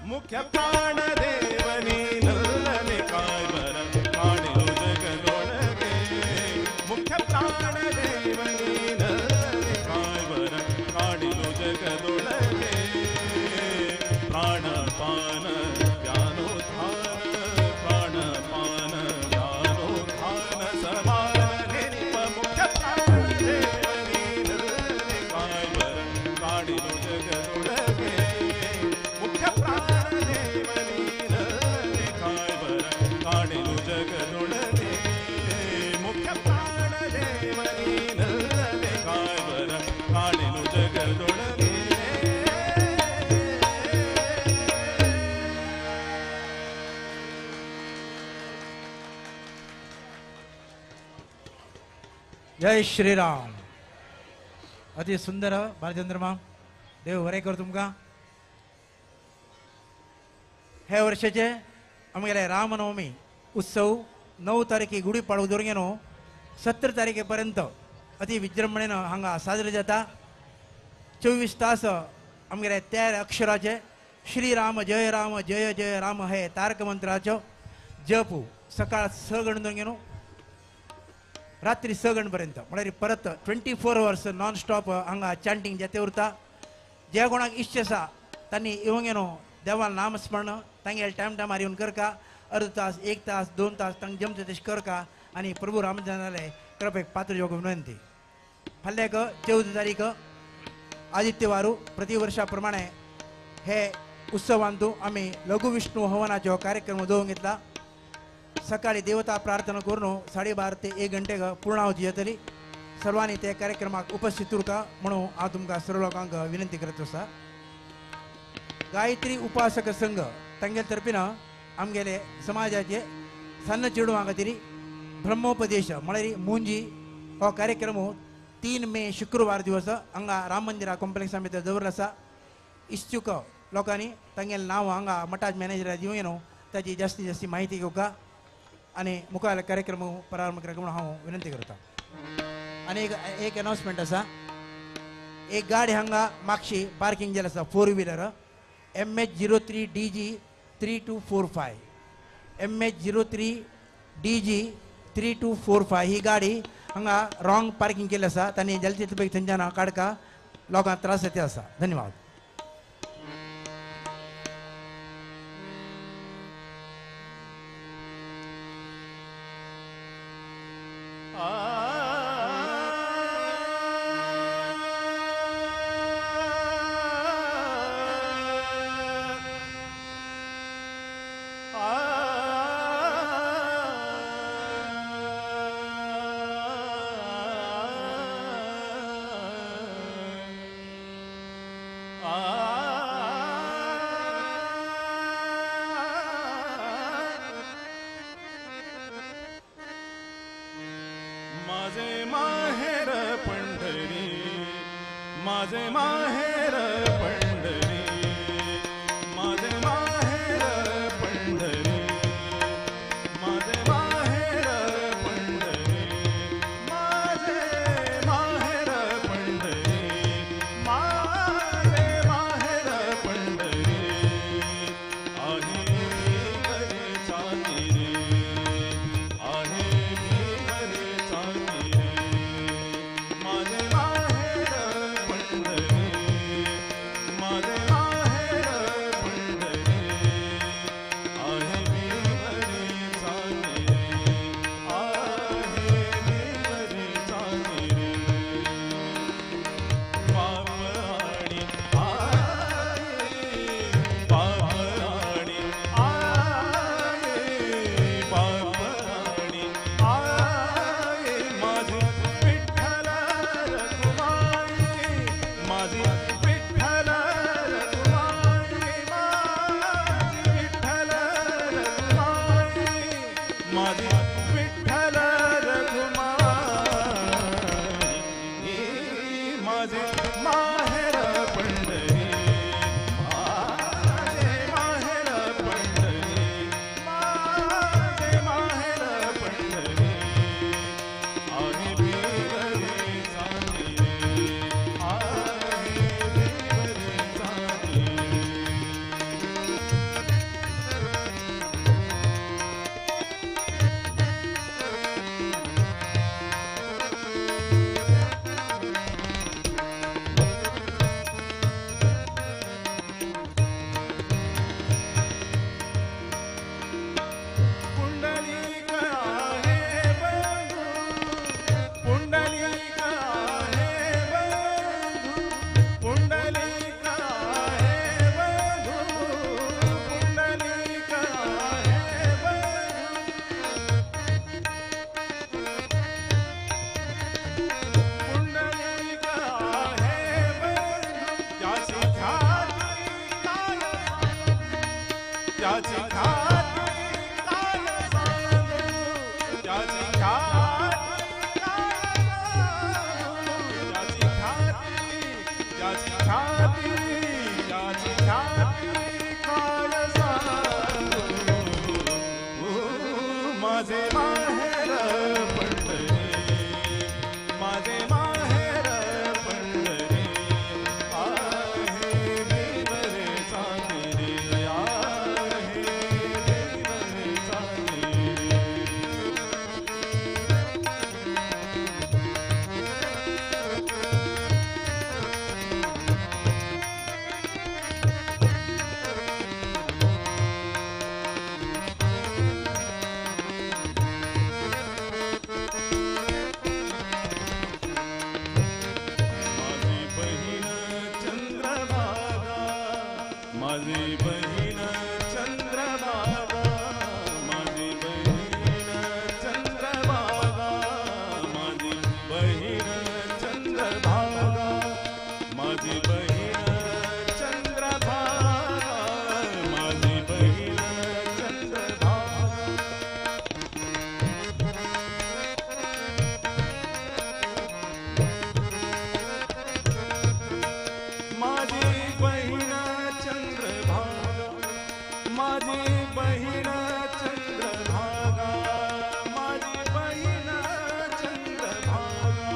मुख्य प्राण देवनी नल्लने काय बर काणेलो जगदोळगे मुख्य प्राण देवनी नल्लने काय बर काणेलो जगदोळगे प्राणपान व्यानोत्थान प्राणपान व्यानोत्थान समान निप मुख्य प्राण देवनी नल्लने काय बर काणेलो जगदोळगे मुख्य प्राण जय श्रीराम. अति सुंदर बालचंद्र माम, देव बरें कर तुमकां. हे वर्षाचे आमगेले रामनवमी उत्सव 9 तारखे गुडी पाडवो दवरून न्हू 17 तारखे पर्यंत अति विजृंभणेन हांगा साजरो जाता. 24 तास आमगेले 13 अक्षराचे श्री राम जय राम जय जय राम हे तारक मंत्राचो जप सकाळ 6 गण दवरून न्हू रात्री 6 गणपर्यंत म्हळ्यार परत 24 अवर्स नॉन स्टॉप हांगा चांटींग जाते उरता. जे कोणाक इश्ट आसा तांणी येवंक न्हू देवान नामस्मरण तांगेले टायम टायमार येवन करका, अर्द तास 1 तास 2 तास तांकां जमता तशें करका आनी प्रभू रामचंद्राले कृपेक पात्र जावंक विनंती. फाल्याक 14 तारीख आदित्यवारू प्रतिवर्षा प्रमाणे हे उत्सवांतू आमी लघु विष्णू हवनाचो कार्यक्रम दवरून घेतला. सकाळी देवता प्रार्थना करून 12:30 ते 1 घंटेक पूर्णाहुती जातली. सर्वांनी त्या कार्यक्रमाक उपस्थित उरका म्हणून हांव तुमकां सर्व लोकांक विनंती करत आसा. गायत्री उपासक संघ तांगेले तर्फेन आमगेले समाजाचे सन्न चेडवां खातीर ब्रह्मोपदेश म्हळ्यार मुंजी हो कार्यक्रम 3 मे शुक्रवार दिवस हांगा राम मंदिरा कॉम्प्लेक्सा भितर दवरलो आसा. इत्सूक लोकांनी तांगेलें नांव हांगा मठाज मॅनेजरा दिवंक न्हू ताची जास्ती जास्ती माहिती घेवका आनी मुखार कार्यक्रम प्रारंभ करता म्हणून हांव विनंती करता. आनी एक अनावन्समेंट आसा. एक गाडी हांगा मागशी पार्किंग जाल्ली आसा, 4 wheeler MH 03 DG 3245 MH 03 DG 3245 ही गाडी हांगा रॉंग पार्किंग केल्लें आसा तांणी जाले तितले बेगीन थंयच्यान काडका, लोकांक त्रास जाता आसा. धन्यवाद. माझे माहेर पंढरी, माझे माहेर पंढरी, माझे माहेर पंढरी, माझे माहेर पंढरी, माझे माहेर पंढरी, माझे माहेर पंढरी, आहे भीकरे चाकीरे, आहे भीकरे चाकीरे, माझे माहेर पंढरी, माझे माहेर पंढरी, आहे भीकरे चाकीरे, आहे भीकरे चाकीरे. बाप आणि आई, बाप आणि आई, बाप आणि आई, माझी विठ्ठल रखुमाई, माझी विठ्ठल रखुमाई, माझी विठ्ठल रखुमाई, माझी विठ्ठल रखुमाई, माझे माहेर पंढरी, माझे माहेर पंढरी, माझे माहेर पंढरी, आहे भीकरे चाकीरे, आहे भीकरे चाकीरे. पुंडलिक आहे बंधू, पुंडलिक आहे बंधू, पुंडलिक आहे बंधू, पुंडलिक आहे बंधू, पुंडलिक आहे बंधू, त्याची ख्याती काय, त्याची ख्याती काय सांगू, त्याची ख्याती काय सांगू, त्याची ख्याती, त्याची ख्याती, त्याची ख्याती काय सांगू, माझे माहेर पंढरी, माझे माहेर पंढरी, आहे भीमरे चाकीरे, आहे भीमरे चाकीरे. माझी बहीण चंद्रभागा, माझी बहीण चंद्रभागा, माझी बहीण चंद्रभागा, माझी बहीण चंद्रभागा, माझी बहीण चंद्रभागा, माझी बहीण चंद्रभागा. माझी बहीण चंद्रभागा, माझी बहीण चंद्रभागा, माझी बहीण चंद्रभागा,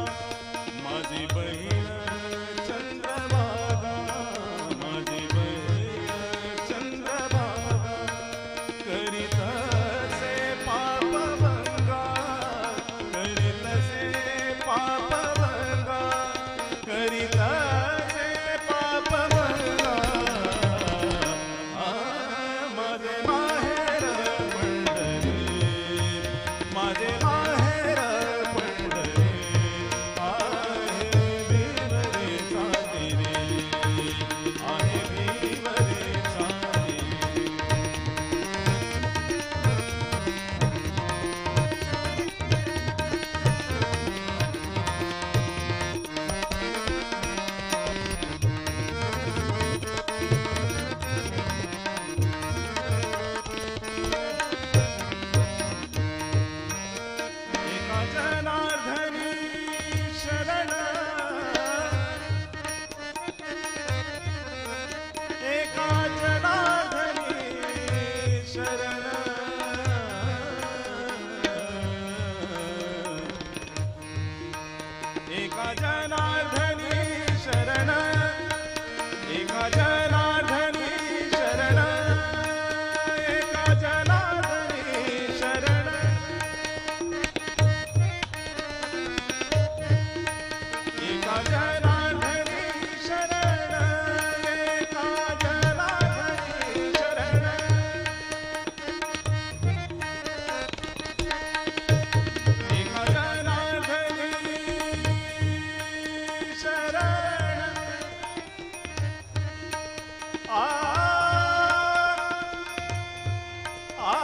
एका जनार्दनी शरण, एका जनार्दनी शरण, एका जनार्दनी शरण, एका जनार्दनी शरण, एका जनार्दनी शरण, एका जनार्दनी शरण. आ आ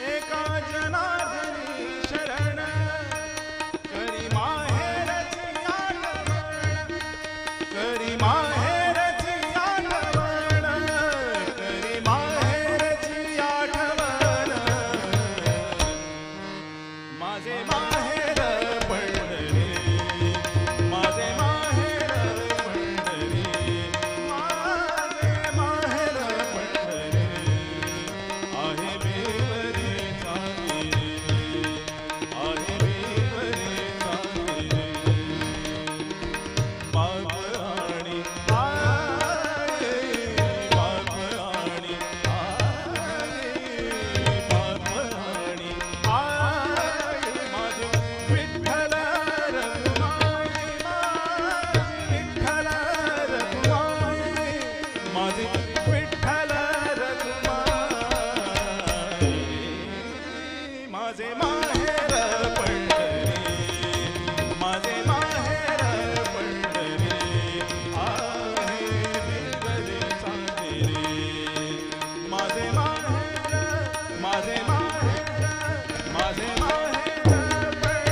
एका जनार्दनी शरण, करी माहेरची आठवण, करी माहेरची आठवण, करी माहेरची आठवण, माझे माहेर पंढरी, माझे माहेर पंढरी, माझे माहेर पंढरी, आहे बेवरे चांदिरे, आहे बेवरे चांदिरे, पाप आणि आहे, पाप आणि आहे, पाप आणि आहे, माझे विठ्ठल रखुमाई, माझे विठ्ठल रखुमाई, माझे विठ्ठल रखुमाई, माझे माहेर पंढरी, माझे माहेर पंढरी, आहे बेवरे चांदिरे, माझे माहेर, माझे माहेर, माझे माहेर पंढरी.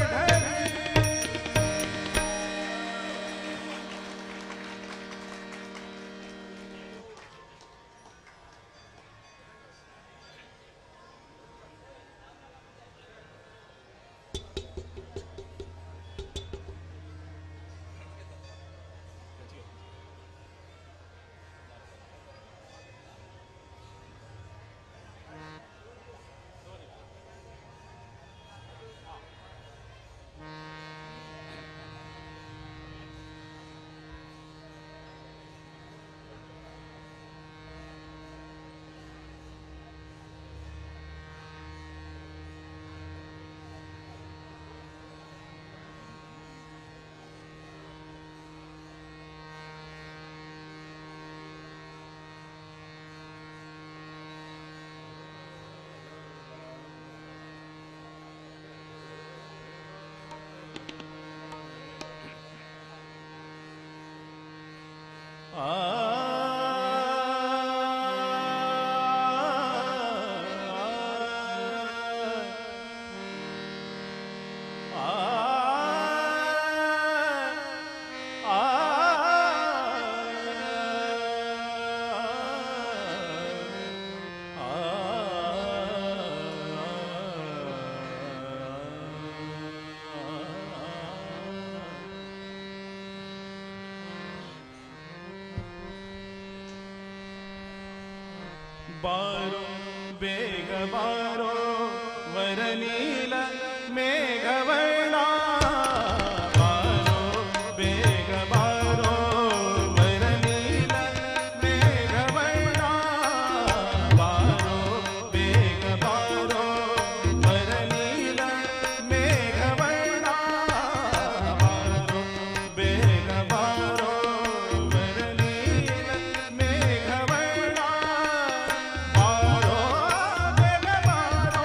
बारो बेग बारो वरनील मेघवर्णा, बारो बेग बारो वरनील मेघवर्णा, बारो बेग बारो वरनील मेघवर्णा, बारो बेग बारो वरनील मेघवर्णा, बारो बेग बारो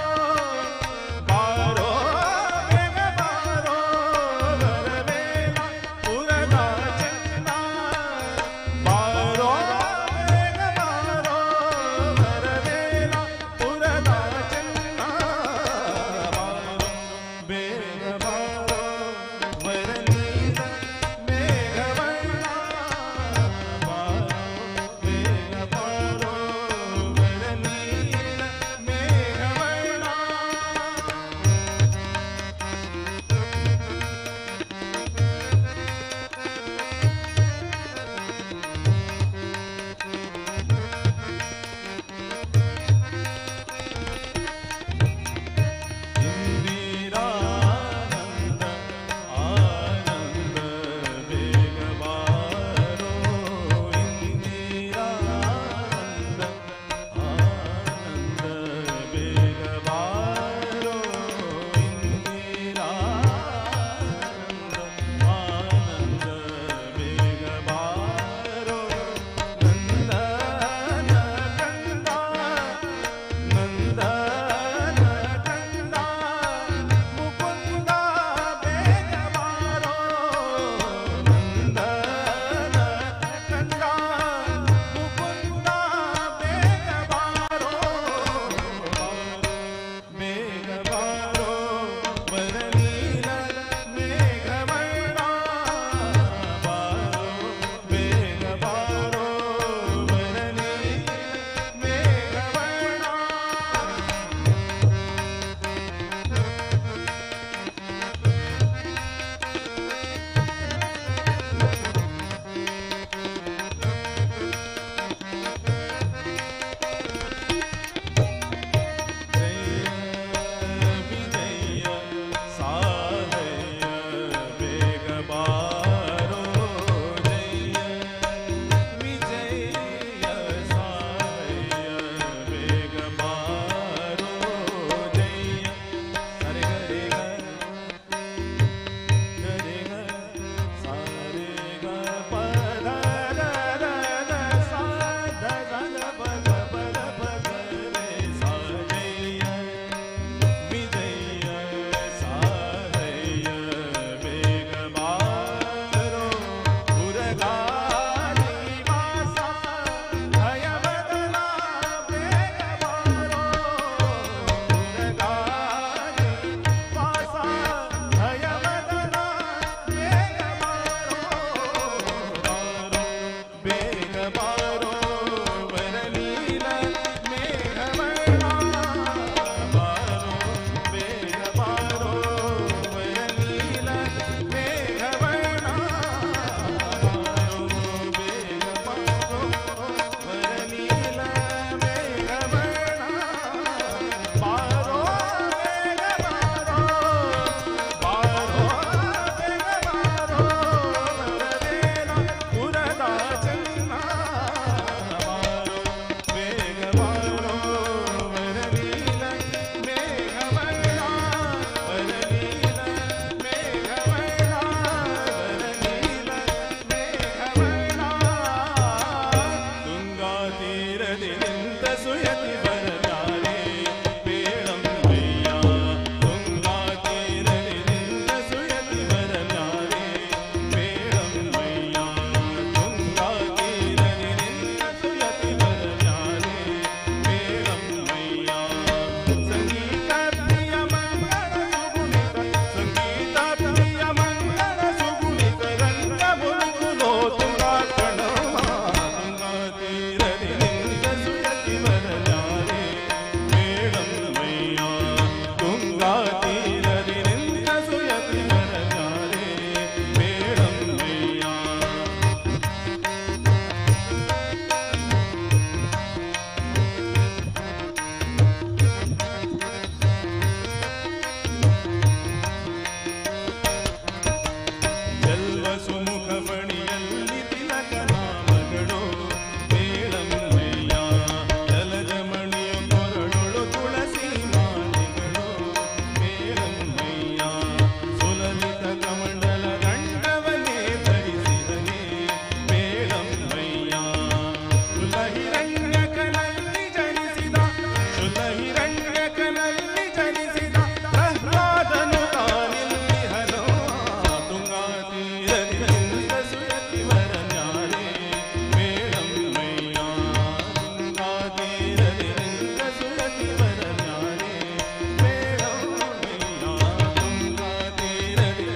ಬೇಗ ಬಾರೋ ವರಲೀಲ ಮೇಘವರ್ಣ ಬಾರೋ ಬೇಗ ಬಾರೋ ವರಲೀಲ ಮೇಘವರ್ಣ ಬಾರೋ ಬೇಗ ಬಾರೋ ವರಲೀಲ ಮೇಘವರ್ಣ ಬಾರೋ ಬೇಗ ಬಾರೋ ಬಾರೋ ಬೇಗ ಬಾರೋ ವರವೇಲ ಪುರದ ಚನ್ನ ಬಾರೋ ಬೇಗ ಬಾರೋ ವರಲೀಲ ಮೇಘವರ್ಣ ವರಲೀಲ ಮೇಘವರ್ಣ ವರಲೀಲ ಮೇಘವರ್ಣ ತುಂಗಾ ತೀರದಿ ನಿಂತ ಸುಯತಿ ಬರಲಾರೆ ಪೇಳಂಬಯ್ಯ ತುಂಗಾ ತೀರದಿ ನಿಂತ ಸುಯತಿ ಬರಲಾರೆ ಪೇಳಂಬಯ್ಯ ತುಂಗಾ ತೀರದಿ ನಿಂತ ಸುಯತಿ ಬರಲಾರೆ ಪೇಳಂಬಯ್ಯ ಸಂಗೀತ ಪ್ರಿಯ ಮಂಗಳ ಸುಗುಣಿತ ಸಂಗೀತ ಪ್ರಿಯ ಮಂಗಳ ಸುಗುಣಿತ ರಂಗ ಮುರುಗುಲೋ ತುಂಗಾ ಕಣವ ತುಂಗಾ ತೀರದಿ ನಿಂತ ಸುಯತಿ ಬರಲಾರೆ ಮೇಳಂಬಯ್ಯ ತುಂಗಾ ತೀರದಿ ನಿಂತ ಸುಯತಿ ಬರಲಾರೆ ಮೇಳಂಬಯ್ಯ. ಜಲ್ವ ಸುಮುಖ ಫಣಿಯಲ್ಲಿ ತಿಲಕ ನಾಮಗಳು ಮೇಳಂಬಯ್ಯ ಜಲಜಮಣಿಯು ಕೊರಳುಳು ತುಳಸಿ ಮಾಲೆಗಳು ಮೇಳಂಬಯ್ಯ ಸುಲಲಿತ ಕಮಂಡಲ ದಂಡವನ್ನೇ ಧರಿಸಿದನೆ ಮೇಳಂಬಯ್ಯ ಶುಲ ಹಿರಣ್ಯಕನಲ್ಲಿ ಜನಿಸಿದ ಶುಲ ಹಿರಣ್ಯಕನಲ್ಲಿ ಜನಿಸಿದ ಪ್ರಹ್ಲಾದನು ತಾನಿಲ್ಲಿ ಹನೋ ತುಂಗಾ ತೀರದಿ ನಿಂತ ಸುಯತಿ ವರನ್ಯಾರೆ ಮೇಳಂಬಯ್ಯ ತುಂಗಾ ತೀರದಿ ನಿಂತ ಸುಯತಿ ವರನ್ಯಾರೆ ಮೇಳಂಬಯ್ಯ ತುಂಗಾ ತೀರದಿ.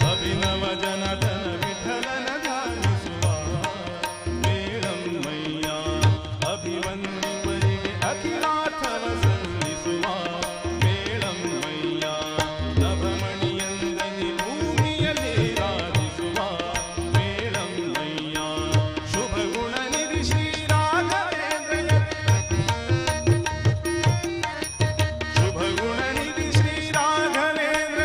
ಅಭಿನವ ಜನಧನ ವಿಠಲನ ಧ್ಯಾನಿಸುವ ಮೇಳಮ್ಮಯ್ಯ ಅಭಿವಂದಿಪರಿಗೆ ಅಖಿಲಾರ್ಥವ ಸಲ್ಲಿಸುವ ಮೇಳಮ್ಮಯ್ಯ ನಭಮಣಿಯಂದನಿ ಭೂಮಿಯಲ್ಲಿ ರಾಜಿಸುವ ಮೇಳಮ್ಮಯ್ಯ ಶುಭ ಗುಣ ನಿಧಿ ಶ್ರೀ ರಾಘವೇಂದ್ರ ಶುಭ ಗುಣ ನಿಧಿ ಶ್ರೀ ರಾಘವೇಂದ್ರ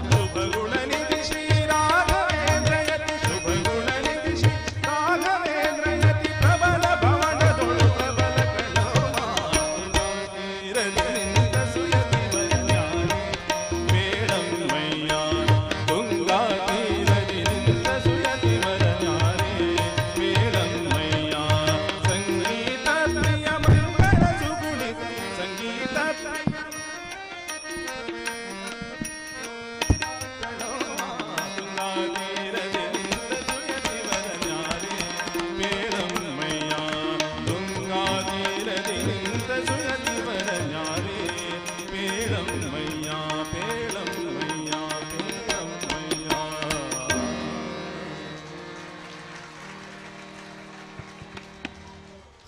ಶುಭ ಗುಣನಿಧಿ ಶ್ರೀ ರಾಘವೇಂದ್ರ ಯತಿ ಶುಭ ಗುಣನಿಧಿ ಶ್ರೀ ರಾಘವೇಂದ್ರ ಯತಿ ಪ್ರಬಲ ಭವನದೊಳು ಪ್ರಬಲ ಕಣೋ ಸುಯತಿ ವರನ್ಯಾರೆ ಮೇಳಂಬಯ್ಯ ತುಂಗಾ ತೀರದಿ ನಿಂತ ಸುಯತಿ ವರನ್ಯಾರೆ ಮೇಳಂಬಯ್ಯ ಸಂಗೀತ ಪ್ರಿಯ ಮಂಗಳ ಸುಗುಣಿತ ಸಂಗೀತ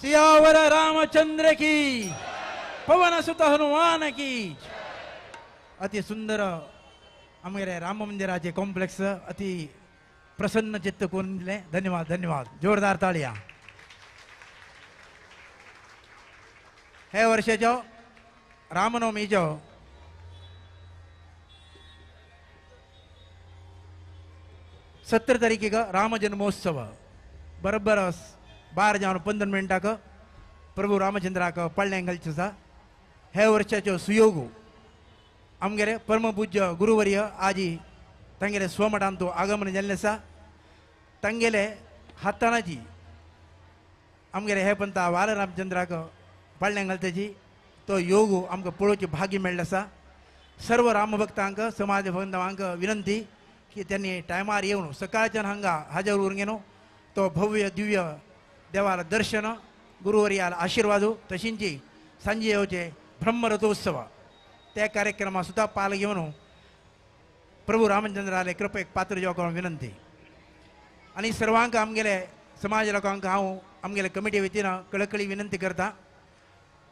सियावर रामचंद्र की, पवन सुत हनुमान की। अति सुंदर आमगेले राम मंदिराचे कॉम्प्लेक्स अति प्रसन्न चित्त करून दिले. धन्यवाद धन्यवाद. जोरदार ताळया. हे वर्षाचो रामनवमीचो 17 तारखेक राम जन्मोत्सव बरोबर 12 जावन 15 मिनटाक प्रभू रामचंद्राक पळ्ळें घालचें आसा. हे वर्षाचो सुयोग आमगेले परमपूज्य गुरुवर्य आजी तांगेले स्वमठांत आगमन जाल्लें आसा. तांगेले हातानाची आमगेले हे पंता बालरामचंद्राक पाळण्यां घालताची तो योग आमकां पळोवचे भाग्य मेळ्ळें आसा. सर्व रामभक्तांक समाज बांधवांक विनंती की त्यांनी टायमार येवन सकाळच्यान हांगा हाजर उरून घेवन तो भव्य दिव्य देवाला दर्शन गुरुवर्याला आशीर्वाद तशींची सांजे येवचे ब्रह्मरथोत्सव त्या कार्यक्रमा सुद्धा पाल घेवन प्रभू रामचंद्राले कृपेक पात्र जावंक हांव विनंती. आनी सर्वांक आमगेले समाज लोकांक हांव आमगेले कमिटी वतीन कळकळी विनंती करता.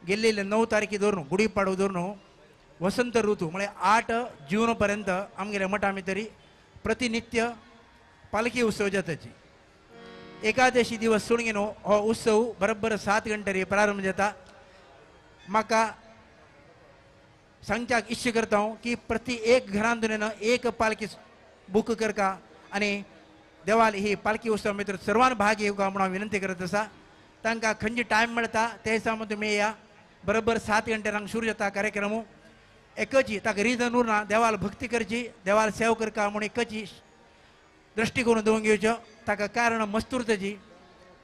गेल्ले 9 तारखे धरून गुढीपाडवो धरून वसंत ऋतू म्हळ्यार 8 जून पर्यंत आमगेले मठा भितरी प्रतिनित्य पालखी उत्सव जाताची. एकादशी दिवस सोडून घेवन हो उत्सव बरोबर 7 घंटेर प्रारंभ जाता. म्हाका सांगच्याक इच्छा करता हांव की प्रति एक घरांतून एक पालखी बूक करका आनी देवाल ही पालखी उत्सव भितर सर्वान भाग घेवका म्हणून हांव विनंती करत आसा. तांकां खंयचे टायम मेळटा ते दिसा तुमी येया. बरोबर 7 घंटेर हांगा सुरू जाता कार्यक्रम. एकची ताका रिजन उरना, देवाल भक्ती करची देवाल सेवा करका म्हूण एकची दृश्टिकोन दवरून घेवचो. ताका कारण मस्तूर ताची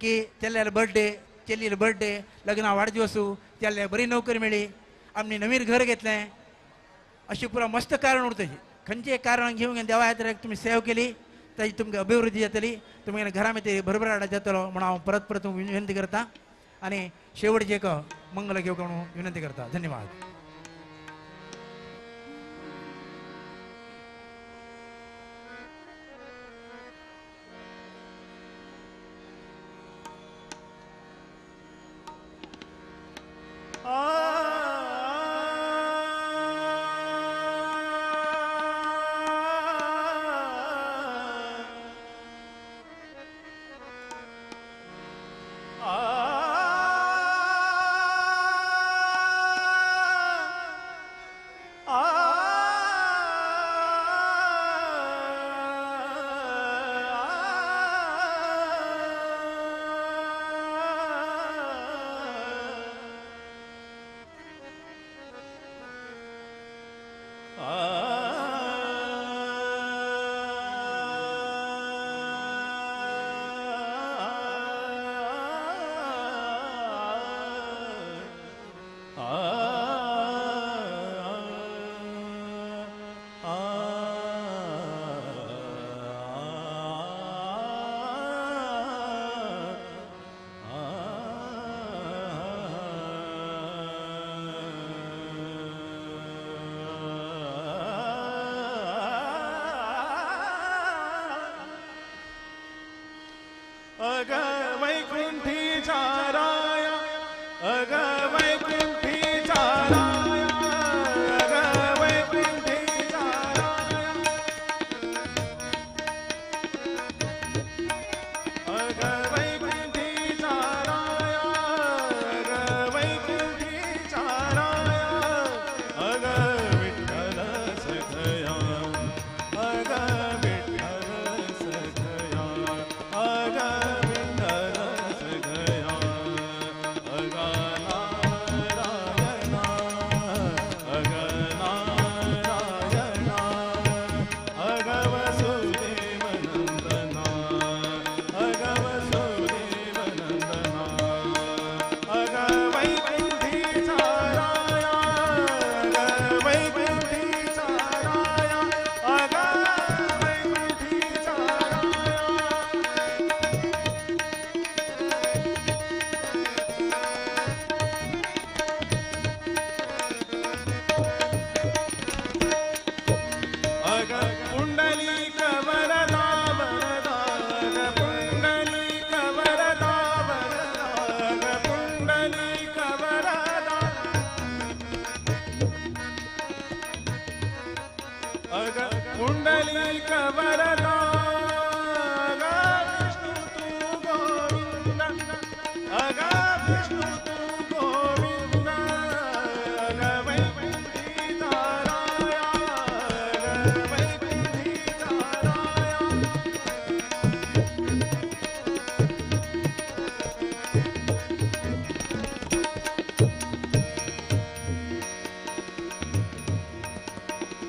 की चेल्ल्यालो बर्थडे, चेल्लीलो बर्थडे, लग्ना वाडदिवस, चेल्ल्याक बरी नोकरी मेळ्ळी, आमी नवीन घर घेतलें, अशी पुरा मस्त कारण उरताची. खंयचें कारण घेवन देवा यात्रेक तुमी सेवा केली ताची तुमकां अभिवृद्धी जातली, तुमगेल्या घरा भितर भरभराट जातलो म्हणून हांव परत परत विनंती करता आनी शेवटचें एक मंगल घेवंक म्हणून विनंती करता. धन्यवाद.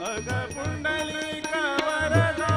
अग पुंडलिक वरदा।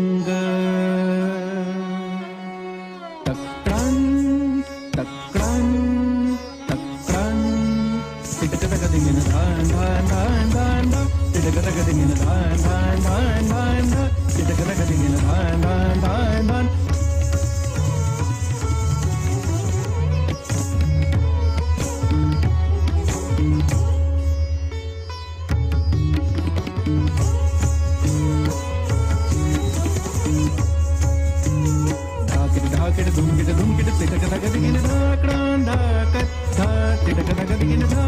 धूम किट धूम किट तिटक तक दिगिन धाकड़ां धाकत धा तिटक तक दिगिन धा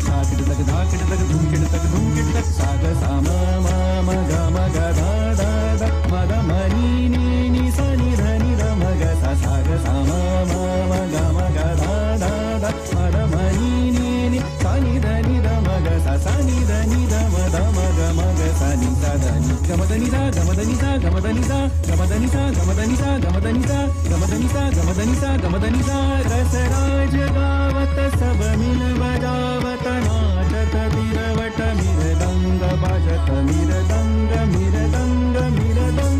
धा किट तक धा किट तक धूम किट तक धूम किट तक सा ग सा म म म ग म ग धा धा धा म ध म नी नी नी सा नी ध नी ध म ग सा सा ग सा म म म ग म ग धा धा धा म ध म नी नी नी सा नी ध नी ध म ग सा सा नी ध नी ध म ध म ग म ग सा नी सा ध नी ग म ध नी सा ग म ध नी सा ग म ध नी सा ग म ध नी सा ग म ध नी सा ग म ध नी सा ग म ध नी सा ग म ध नी सा ग म ध नी सा रस राज गावत सब मिल बजावत नाचत तिरवट मिरदंग बाजत मिरदंग मिरदंग मिरदंग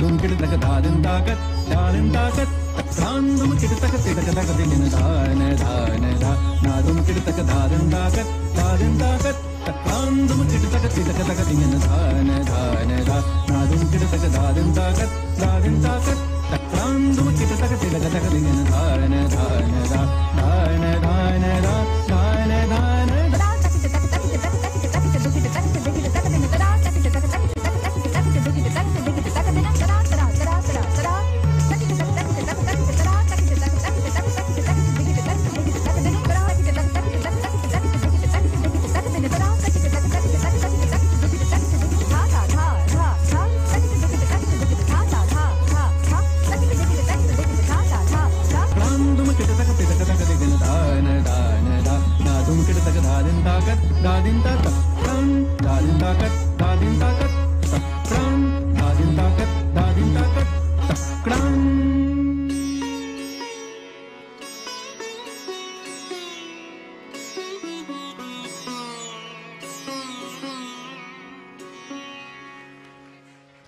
धूम किट तक धादिन ताकत धादिन ताकत तक्रां धूम किट तक तिटक तक दिगिन धान धान धा ना धूम किट तक धादिन ताकत धादिन ताकत तक्रां धूम किट तक तिटक तक दिगिन धान धान धा ना धूम किट तक धादिन ताकत धादिन ताकत तक्रां धूम किट तक तिटक तक दिगिन धान धान धा धान धान धा धान धान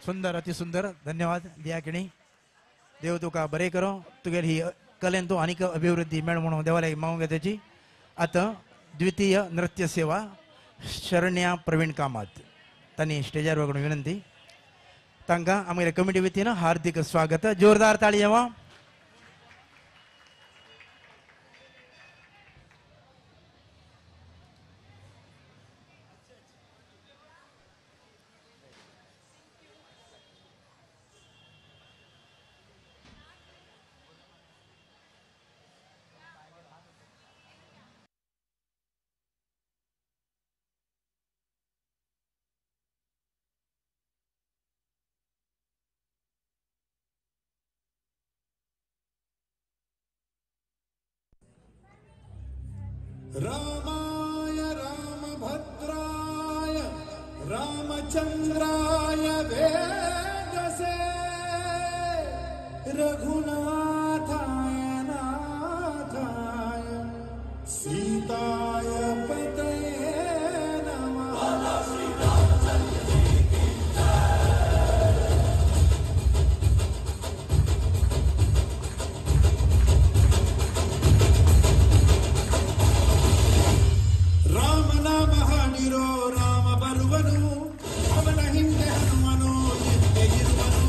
सुंदर अति सुंदर धन्यवाद दिया किणी देव तुका बरें करो तुगेली ही कलेन तूं आनीक अभिवृद्धी मेळ म्हणून देवाला मागूंक तेची. आतां द्वितीय नृत्य सेवा शरण्या प्रवीण कामत तांणी स्टेजार वगून विनंती. तांकां आमगेले कमिटी वतीन हार्दिक स्वागत. जोरदार ताळी येवा. रामाय रामभद्राय रामचंद्राय वेदसे रघुनाथाय नाथाय सीताय पतये नमः. ರಾಮ ನಾಮ ಹಾಡಿರೋ ರಾಮ ಬರುವನು, ಅವನ ಹಿಂದೆ ಹನುಮನು ಹಿಂದೆ ಇರುವನು.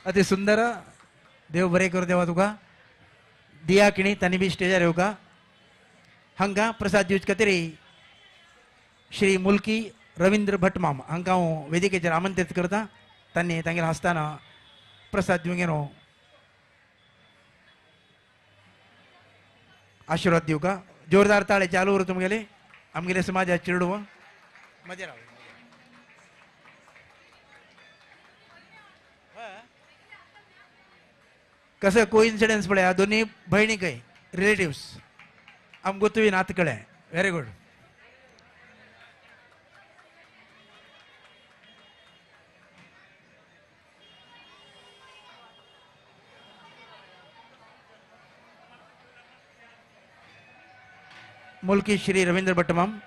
अति सुंदर देव बरें करूं देवा तुका. दिया किणी तांणी बी स्टेजार येवका. हांकां प्रसाद दिवचे खातीर श्री मुल्की रविंद्र भट माम हांकां हांव वेदिकेचेर आमंत्रीत करता. तांणी तांगेले आसतना प्रसाद दिवंक येनो आशिर्वाद दिवका. जोरदार ताळे चालू उर तुमगेले आमगेले समाजा चिरडू मजा राव. कसं कोइन्सिडन्स पळया दोन्ही बहिणी काय रिलेटिव्स आम गोतवी नातकडे. Very good. Mulki Shri Ravindra भट्टमाम.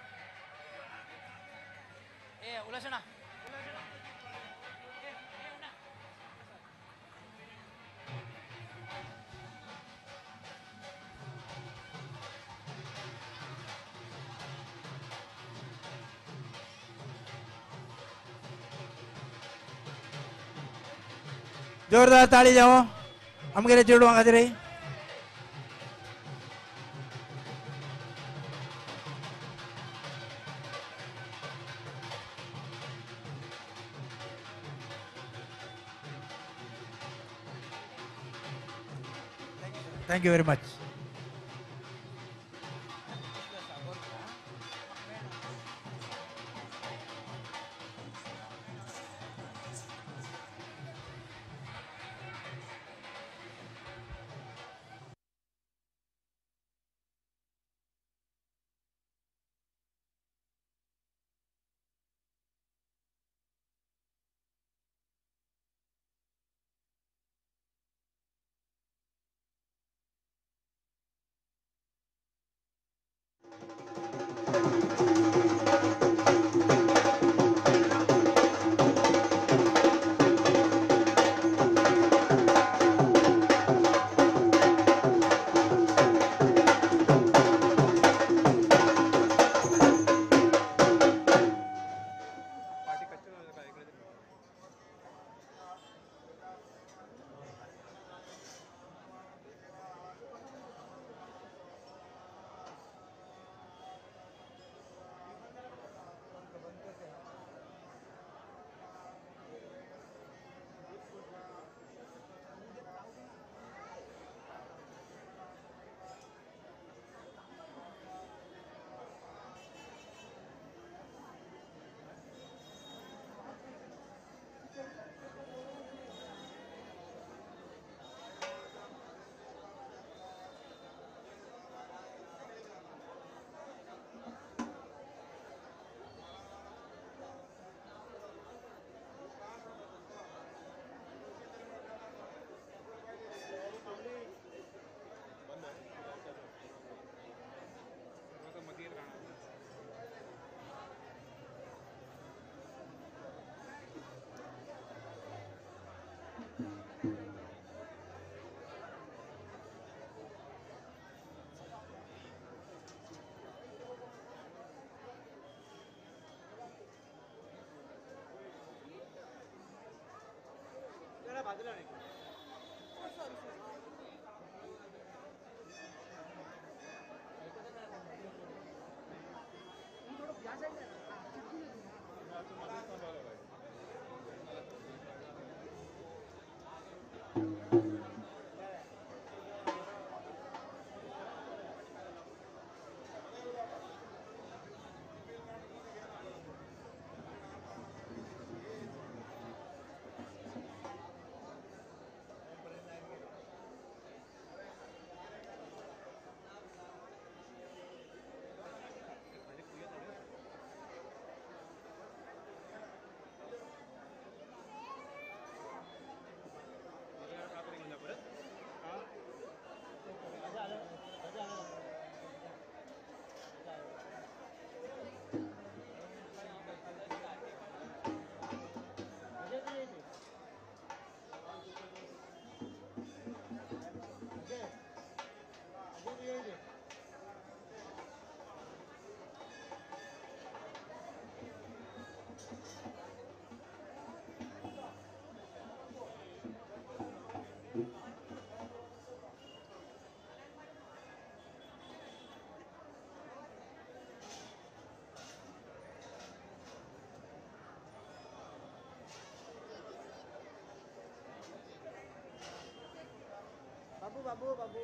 जोरदार ताळी जावो आमगेले चेडवां खातीर. Thank you very much. बाबू बाबू बाबू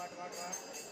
वाट वाट वाट.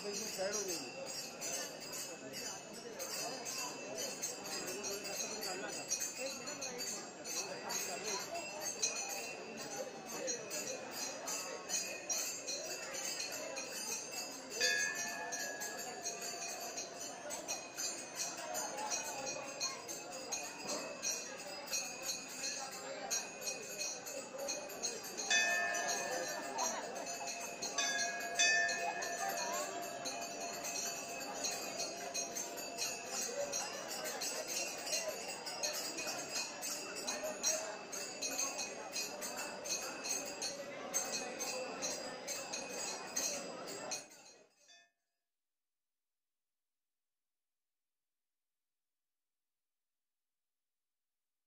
आप एकदम साइड हो जाइए।